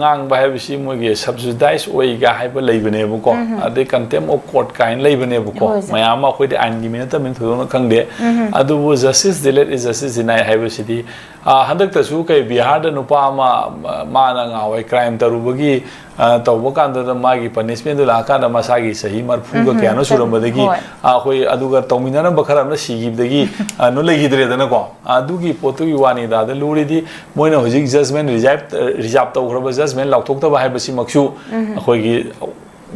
ꯉꯥꯡꯕ ꯍꯥꯏꯕꯁꯤ ꯃꯣꯏꯒꯤ subsidize ꯑꯣꯏꯒ ꯍꯥꯏꯕ ꯂꯩꯕꯅꯦꯕꯀꯣ, ꯑꯗꯩ contempt of court ꯀꯥꯏꯅ ꯂꯩꯕꯅꯦꯕꯀꯣ꯫ ꯍꯣꯏ, ꯁꯥꯔ꯫ ꯃꯌꯥꯝ ꯑꯃ ꯑꯩꯈꯣꯏꯗꯤ ꯑꯥꯏꯟꯒꯤ ꯃꯤ ꯅꯠꯇꯕꯅꯤꯅ ꯊꯣꯏꯗꯣꯛꯅ ꯈꯪꯗꯦ꯫ ꯑꯗꯨꯕꯨ "Justice delayed is justice denied" ꯍꯥꯏꯕꯁꯤꯗꯤ, ꯑ, ꯍꯟꯗꯛꯇꯁꯨ ꯀꯩ ꯕꯤꯍꯥꯔꯗ ꯅꯨꯄꯥ ꯑꯃ, ꯑ, ꯃꯥꯅ ꯉꯍꯥꯟꯋꯥꯏ crime ꯇꯧꯔꯨꯕꯒꯤ, ꯑ, ꯇꯧꯕ ꯀꯥꯟꯗꯨꯗ ꯃꯥꯒꯤ punishment ꯗꯨ ꯂꯥꯛꯑꯀꯥꯟꯗ ꯃꯁꯥꯒꯤ ꯆꯍꯤ ꯃꯔꯐꯨꯒ ꯀꯌꯥꯅꯣ ꯁꯨꯔꯝꯕꯗꯒꯤ, ꯍꯣꯏ꯫ ꯑ, ꯑꯩꯈꯣꯏ ꯑꯗꯨꯒ ꯇꯧꯃꯤꯟꯅꯔꯝꯕ ꯈꯔ ꯑꯃꯅ ꯁꯤꯈꯤꯕꯗꯒꯤ, ꯑ, ꯅꯣ ꯂꯩꯈꯤꯗ꯭ꯔꯦꯗꯅꯀꯣ꯫ ꯑꯗꯨꯒꯤ ꯄꯣꯠꯇꯨꯒꯤ ꯋꯥꯅꯤꯗ꯫ ꯑꯗ ꯂꯨꯔꯤꯗꯤ ꯃꯣꯏꯅ ꯍꯧꯖꯤꯛ judgment reserve, reserve ꯇꯧꯈ꯭ꯔꯕ judgment ꯂꯥꯎꯊꯣꯛꯇꯕ ꯍꯥꯏꯕꯁꯤꯃꯛꯁꯨ ꯑꯩꯈꯣꯏꯒꯤ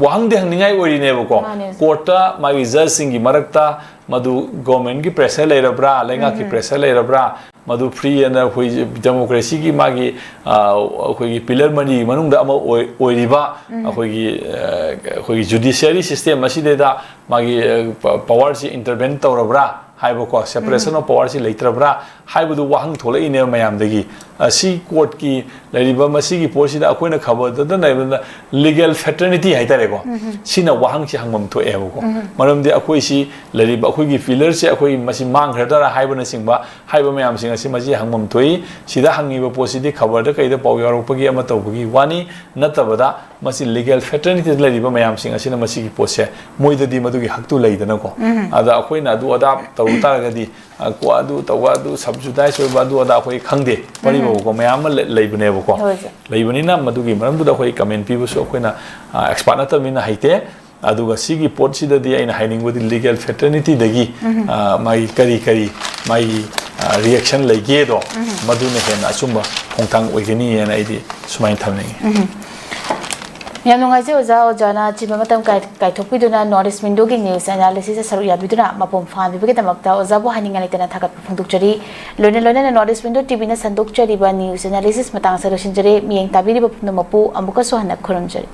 ꯋꯥꯍꯪꯗꯤ ꯍꯪꯅꯤꯡꯉꯥꯏ ꯑꯣꯏꯔꯤꯅꯦꯕꯀꯣ꯫ ꯃꯥꯅꯦ꯫ ꯀꯣꯔꯠꯇ ꯃꯥꯒꯤ judge ꯁꯤꯡꯒꯤ ꯃꯔꯛꯇ ꯃꯗꯨ government ꯀꯤ pressure ꯂꯩꯔꯕ꯭ꯔꯥ, ꯂꯩꯉꯥꯛꯀꯤ pressure ꯂꯩꯔꯕ꯭ꯔꯥ, ꯃꯗꯨ free ꯑꯅ ꯑꯩꯈꯣꯏ democracy ꯒꯤ ꯃꯥꯒꯤ, ꯑ, ꯑꯩꯈꯣꯏꯒꯤ pillar ꯃꯔꯤꯒꯤ ꯃꯅꯨꯡꯗ ꯑꯃ ꯑꯣꯏ-, ꯑꯣꯏꯔꯤꯕ ꯑꯩꯈꯣꯏꯒꯤ, ꯑ, ꯑꯩꯈꯣꯏꯒꯤ judiciary system ꯑꯁꯤꯗꯩꯗ ꯃꯥꯒꯤ, ꯑ, ꯄ-, power ꯁꯤ intervene ꯇꯧꯔꯕ꯭ꯔꯥ ꯍꯥꯏꯕꯀꯣ, separation of power ꯁꯤ ꯂꯩꯇ꯭ꯔꯕ꯭ꯔꯥ ꯍꯥꯏꯕꯗꯨ ꯋꯥꯍꯪ ꯊꯣꯛꯂꯛꯏꯅꯦꯕ ꯃꯌꯥꯝꯗꯒꯤ꯫ ꯑ, ꯁꯤ ꯀꯣꯔꯠꯀꯤ ꯂꯩꯔꯤꯕ ꯃꯁꯤꯒꯤ ꯄꯣꯠꯁꯤꯗ ꯑꯩꯈꯣꯏꯅ ꯈꯕꯔꯗ ꯂꯩꯕꯗ legal fraternity ꯍꯥꯏꯇꯥꯔꯦꯀꯣ, ꯁꯤꯅ ꯋꯥꯍꯪꯁꯤ ꯍꯪꯐꯝ ꯊꯣꯛꯑꯦꯕꯀꯣ꯫ ꯃꯔꯝꯗꯤ ꯑꯩꯈꯣꯏꯁꯤ ꯂꯩꯔꯤꯕ ꯑꯩꯈꯣꯏꯒꯤ pillar ꯁꯦ ꯑꯩꯈꯣꯏ ꯃꯁꯤ ꯃꯥꯡꯈ꯭ꯔꯗ꯭ꯔꯥ ꯍꯥꯏꯕꯅꯆꯤꯡꯕ ꯍꯥꯏꯕ ꯃꯌꯥꯝꯁꯤꯡ ꯑꯁꯤ ꯃꯁꯤ ꯍꯪꯐꯝ ꯊꯣꯛꯏ꯫ ꯁꯤꯗ ꯍꯪꯉꯤꯕ ꯄꯣꯠꯁꯤꯗꯤ ꯈꯕꯔꯗ ꯀꯩꯗ ꯄꯥꯎ ꯌꯥꯎꯔꯛꯄꯒꯤ ꯑꯃ ꯇꯧꯕꯒꯤ ꯋꯥꯅꯤ, ꯅꯠꯇꯕꯗ ꯃꯁꯤ legal fraternity ꯗ ꯂꯩꯔꯤꯕ ꯃꯌꯥꯝꯁꯤꯡ ꯑꯁꯤꯅ ꯃꯁꯤꯒꯤ ꯄꯣꯠꯁꯦ, ꯃꯣꯏꯗꯗꯤ ꯃꯗꯨꯒꯤ ꯍꯛꯇꯨ ꯂꯩꯗꯅꯀꯣ꯫ ꯑꯗ ꯑꯩꯈꯣꯏꯅ ꯑꯗꯨ ꯑꯗꯥ ꯇꯧꯔꯨ ꯇꯥꯔꯒꯗꯤ, ꯑ, ꯀꯣ-, ꯑꯗꯨ ꯇꯧꯕ, ꯑꯗꯨ subsidize ꯑꯣꯏꯕ, ꯑꯗꯨ ꯑꯗꯥ ꯑꯩꯈꯣꯏ ꯈꯪꯗꯦ, ꯋꯥꯔꯤꯕꯀꯣ, ꯃꯌꯥꯝ ꯑꯃ ꯂꯩ-, ꯂꯩꯕꯅꯦꯕꯀꯣ꯫ ꯍꯣꯏ, ꯁꯥꯔ꯫ ꯂꯩꯕꯅꯤꯅ ꯃꯗꯨꯒꯤ ꯃꯔꯝꯗꯨꯗ ꯑꯩꯈꯣꯏ comment ꯄꯤꯕꯁꯨ ꯑꯩꯈꯣꯏꯅ, ꯑ, expert ꯅꯠꯇꯕꯅꯤꯅ ꯍꯩꯇꯦ꯫ ꯑꯗꯨꯒ ꯁꯤꯒꯤ ꯄꯣꯠꯁꯤꯗꯗꯤ ꯑꯩꯅ ꯍꯥꯏꯅꯤꯡꯕꯗꯤ legal fraternity ꯗꯒꯤ, ꯑ, ꯃꯥꯒꯤ ꯀꯔꯤ ꯀꯔꯤ ꯃꯥꯒꯤ, ꯑ, reaction ꯂꯩꯒꯦꯗꯣ, ꯃꯗꯨꯅ ꯍꯦꯟꯅ ꯑꯆꯨꯝꯕ ꯈꯣꯡꯊꯥꯡ ꯑꯣꯏꯒꯅꯤ ꯍꯥꯏꯅ ꯑꯩꯗꯤ ꯁꯨꯃꯥꯏꯅ ꯊꯝꯅꯤꯡꯉꯤ꯫ ꯌꯥꯝ ꯅꯨꯡꯉꯥꯏꯖꯩ, ꯑꯣꯖꯥ꯫ ꯑꯣꯖꯥꯅ ꯑꯆꯤꯟꯕ ꯃꯇꯝ ꯀꯥꯏ-, ꯀꯥꯏꯊꯣꯛꯄꯤꯗꯨꯅ North East Window ꯒꯤ news analysis ꯇ ꯁꯔꯨꯛ ꯌꯥꯕꯤꯗꯨꯅ ꯃꯄꯨꯡ ꯐꯥꯍꯟꯕꯤꯕꯒꯤꯗꯃꯛꯇ ꯑꯣꯖꯥꯕꯨ ꯍꯥꯏꯅꯤꯡꯉꯥꯏ ꯂꯩꯇꯅ ꯊꯥꯒꯠꯄ ꯐꯣꯡꯗꯣꯛꯆꯔꯤ꯫ ꯂꯣꯏꯅ ꯂꯣꯏꯅꯅ North East Window T V ꯅ ꯁꯟꯗꯣꯛꯆꯔꯤꯕ news analysis ꯃꯇꯥꯡ ꯑꯁꯤꯗ ꯂꯣꯏꯁꯤꯟꯖꯔꯦ꯫ ꯃꯤꯠꯌꯦꯡ ꯇꯥꯕꯤꯔꯤꯕ ꯄꯨꯝꯅꯃꯛꯄꯨ ꯑꯃꯨꯛꯀꯁꯨ ꯍꯟꯅ ꯈꯨꯔꯨꯝꯖꯔꯤ꯫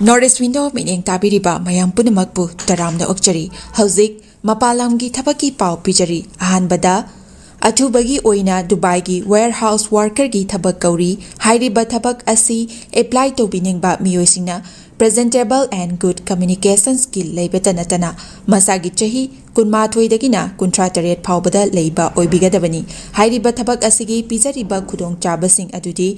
North East Window ꯃꯤꯠꯌꯦꯡ ꯇꯥꯕꯤꯔꯤꯕ ꯃꯌꯥꯝ ꯄꯨꯝꯅꯃꯛꯄꯨ ꯇꯔꯥꯝꯅ ꯑꯣꯛꯆꯔꯤ꯫ ꯍꯧꯖꯤꯛ ꯃꯄꯥꯟ ꯂꯝꯒꯤ ꯊꯕꯛꯀꯤ ꯄꯥꯎ ꯄꯤꯖꯔꯤ꯫ ꯑꯍꯥꯟꯕꯗ, ꯑꯊꯨꯕꯒꯤ ꯑꯣꯏꯅ ꯗꯨꯕꯥꯏꯒꯤ warehouse worker ꯒꯤ ꯊꯕꯛ ꯀꯧꯔꯤ꯫ ꯍꯥꯏꯔꯤꯕ ꯊꯕꯛ ꯑꯁꯤ apply ꯇꯧꯕꯤꯅꯤꯡꯕ ꯃꯤꯑꯣꯏꯁꯤꯡꯅ Presentable and good communication skill ꯂꯩꯕꯇ ꯅꯠꯇꯅ ꯃꯁꯥꯒꯤ ꯆꯍꯤ ꯀꯨꯟꯃꯥꯊꯣꯏꯗꯒꯤꯅ ꯀꯨꯟꯊ꯭ꯔꯥ ꯇꯔꯦꯠ ꯐꯥꯎꯕꯗ ꯂꯩꯕ ꯑꯣꯏꯕꯤꯒꯗꯕꯅꯤ꯫ ꯍꯥꯏꯔꯤꯕ ꯊꯕꯛ ꯑꯁꯤꯒꯤ ꯄꯤꯖꯔꯤꯕ ꯈꯨꯗꯣꯡꯆꯥꯕꯁꯤꯡ ꯑꯗꯨꯗꯤ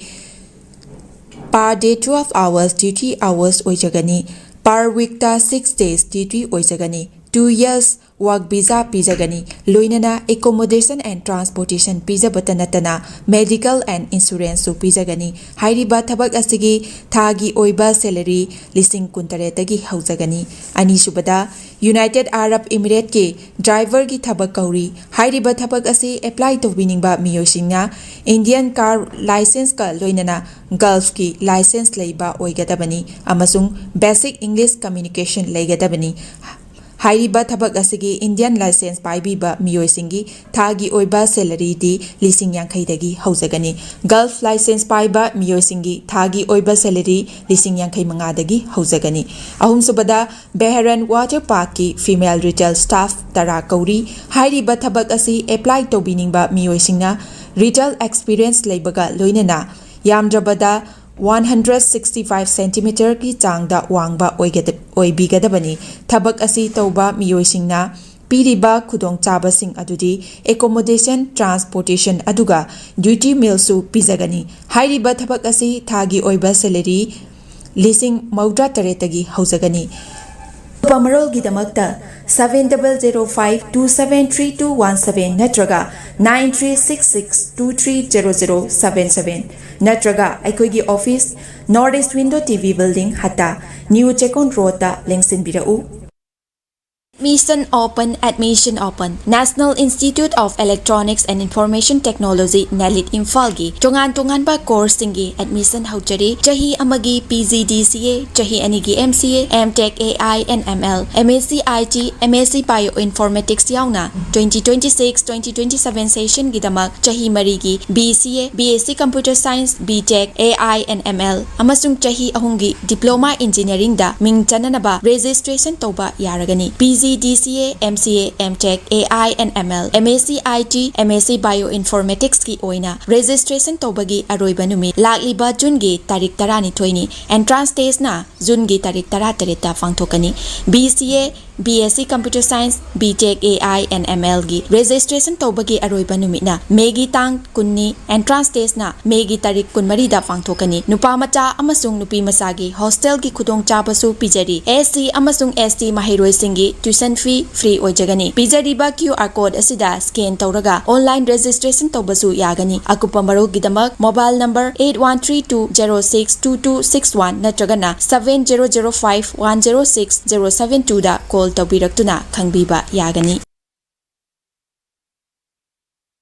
per day twelve hours duty hours ꯑꯣꯏꯖꯒꯅꯤ꯫ Per weekꯇ six days duty ꯑꯣꯏꯖꯒꯅꯤ꯫ Two years work visa ꯄꯤꯖꯒꯅꯤ꯫ ꯂꯣꯏꯅꯅ accommodation and transportation ꯄꯤꯖꯕꯇ ꯅꯠꯇꯅ medical and insuranceꯁꯨ ꯄꯤꯖꯒꯅꯤ꯫ ꯍꯥꯏꯔꯤꯕ ꯊꯕꯛ ꯑꯁꯤꯒꯤ ꯊꯥꯒꯤ ꯑꯣꯏꯕ salary ꯂꯤꯁꯤꯡ ꯀꯨꯟꯇꯔꯦꯠꯇꯒꯤ ꯍꯧꯖꯒꯅꯤ꯫ ꯑꯅꯤꯁꯨꯕꯗ, United Arab Emirateꯀꯤ driverꯒꯤ ꯊꯕꯛ ꯀꯧꯔꯤ꯫ ꯍꯥꯏꯔꯤꯕ ꯊꯕꯛ ꯑꯁꯤ apply ꯇꯧꯕꯤꯅꯤꯡꯕ ꯃꯤꯑꯣꯏꯁꯤꯡꯅ Indian car licenceꯀ ꯂꯣꯏꯅꯅ Gulfꯀꯤ license ꯂꯩꯕ ꯑꯣꯏꯒꯗꯕꯅꯤ ꯑꯃꯁꯨꯡ basic English communication ꯂꯩꯒꯗꯕꯅꯤ꯫ ꯍꯥꯏꯔꯤꯕ ꯊꯕꯛ ꯑꯁꯤꯒꯤ Indian license ꯄꯥꯏꯕꯤꯕ ꯃꯤꯑꯣꯏꯁꯤꯡꯒꯤ ꯊꯥꯒꯤ ꯑꯣꯏꯕ salaryꯗꯤ ꯂꯤꯁꯤꯡ ꯌꯥꯡꯈꯩꯗꯒꯤ ꯍꯧꯖꯒꯅꯤ꯫ Gulf license ꯄꯥꯏꯕ ꯃꯤꯑꯣꯏꯁꯤꯡꯒꯤ ꯊꯥꯒꯤ ꯑꯣꯏꯕ salary ꯂꯤꯁꯤꯡ ꯌꯥꯡꯈꯩ ꯃꯉꯥꯗꯒꯤ ꯍꯧꯖꯒꯅꯤ꯫ ꯑꯍꯨꯝꯁꯨꯕꯗ, Bahrain Water Parkꯀꯤ female retail staff ꯇꯔꯥ ꯀꯧꯔꯤ꯫ ꯍꯥꯏꯔꯤꯕ ꯊꯕꯛ ꯑꯁꯤ apply ꯇꯧꯕꯤꯅꯤꯡꯕ ꯃꯤꯑꯣꯏꯁꯤꯡꯅ retail experience ꯂꯩꯕꯒ ꯂꯣꯏꯅꯅ ꯌꯥꯝꯗ꯭ꯔꯕꯗ one hundred sixty five centimeterꯒꯤ ꯆꯥꯡꯗ ꯋꯥꯡꯕ ꯑꯣꯏꯒꯗ-, ꯑꯣꯏꯕꯤꯒꯗꯕꯅꯤ꯫ ꯊꯕꯛ ꯑꯁꯤ ꯇꯧꯕ ꯃꯤꯑꯣꯏꯁꯤꯡꯅ ꯄꯤꯔꯤꯕ ꯈꯨꯗꯣꯡꯆꯥꯕꯁꯤꯡ ꯑꯗꯨꯗꯤ accommodation, transportation ꯑꯗꯨꯒ duty mealꯁꯨ ꯄꯤꯖꯒꯅꯤ꯫ ꯍꯥꯏꯔꯤꯕ ꯊꯕꯛ ꯑꯁꯤ ꯊꯥꯒꯤ ꯑꯣꯏꯕ salary ꯂꯤꯁꯤꯡ ꯃꯧꯗ꯭ꯔꯥ ꯇꯔꯦꯠꯇꯒꯤ ꯍꯧꯖꯒꯅꯤ꯫ ꯑꯀꯨꯞꯄ ꯃꯔꯣꯜꯒꯤꯗꯃꯛꯇ seven double zero five two seven three two one seven ꯅꯠꯇ꯭ꯔꯒ nine three six six two three zero zero seven seven ꯅꯠꯇ꯭ꯔꯒ ꯑꯩꯈꯣꯏꯒꯤ office, North East Window TV Building, Hatta, New Chekon Roadꯇ ꯂꯦꯡꯁꯤꯟꯕꯤꯔꯛꯎ꯫ Admission open, admission open. National Institute of Electronics and Information Technology, NELIT, ꯏꯝꯐꯥꯜꯒꯤ ꯇꯣꯉꯥꯟ ꯇꯣꯉꯥꯟꯕ courseꯁꯤꯡꯒꯤ admission ꯍꯧꯖꯔꯤ꯫ ꯆꯍꯤ ꯑꯃꯒꯤ PGDCA, ꯆꯍꯤ ꯑꯅꯤꯒꯤ MCA, M.Tech AI and ML, MSc IT, MSc Bioinformatics ꯌꯥꯎꯅ twenty twenty-six twenty twenty-seven sessionꯒꯤꯗꯃꯛ ꯆꯍꯤ ꯃꯔꯤꯒꯤ BCA, BSc Computer Science, B.Tech, AI and ML ꯑꯃꯁꯨꯡ ꯆꯍꯤ ꯑꯍꯨꯝꯒꯤ Diploma Engineeringꯗ ꯃꯤꯡ ꯆꯟꯅꯅꯕ registration ꯇꯧꯕ ꯌꯥꯔꯒꯅꯤ꯫ PG DCA, MCA, MTech, AI and ML, MAC IT, MAC Bioinformaticsꯀꯤ ꯑꯣꯏꯅ registration ꯇꯧꯕꯒꯤ ꯑꯔꯣꯏꯕ ꯅꯨꯃꯤꯠ ꯂꯥꯛꯂꯤꯕ ꯖꯨꯟꯒꯤ ꯇꯥꯔꯤꯛ ꯇꯔꯥꯅꯤꯊꯣꯏꯅꯤ꯫ Entrance testꯅ ꯖꯨꯟꯒꯤ ꯇꯥꯔꯤꯛ ꯇꯔꯥꯇꯔꯦꯠꯇ ꯄꯥꯡꯊꯣꯛꯀꯅꯤ꯫ BCA, BSc Computer Science, BTech AI and MLꯒꯤ registration ꯇꯧꯕꯒꯤ ꯑꯔꯣꯏꯕ ꯅꯨꯃꯤꯠꯅ ꯃꯦꯒꯤ ꯇꯥꯡ ꯀꯨꯟꯅꯤ꯫ Entrance testꯅ ꯃꯦꯒꯤ ꯇꯥꯔꯤꯛ ꯀꯨꯟꯃꯔꯤꯗ ꯄꯥꯡꯊꯣꯛꯀꯅꯤ꯫ ꯅꯨꯄꯥ ꯃꯆꯥ ꯑꯃꯁꯨꯡ ꯅꯨꯄꯤ ꯃꯆꯥꯒꯤ hostelꯒꯤ ꯈꯨꯗꯣꯡꯆꯥꯕꯁꯨ ꯄꯤꯖꯔꯤ꯫ SC ꯑꯃꯁꯨꯡ ST ꯃꯍꯩꯔꯣꯏꯁꯤꯡꯒꯤ tuition fee free ꯑꯣꯏꯖꯒꯅꯤ꯫ ꯄꯤꯖꯔꯤꯕ QR code ꯑꯁꯤꯗ scan ꯇꯧꯔꯒ online registration ꯇꯧꯕꯁꯨ ꯌꯥꯒꯅꯤ꯫ ꯑꯀꯨꯞꯄ ꯃꯔꯣꯜꯒꯤꯗꯃꯛ mobile number eight one three two zero six two two six one ꯅꯠꯇ꯭ꯔꯒꯅ seven zero zero five one zero six zero seven twoꯗ call ꯇꯧꯕꯤꯔꯛꯇꯨꯅ ꯈꯪꯕꯤꯕ ꯌꯥꯒꯅꯤ꯫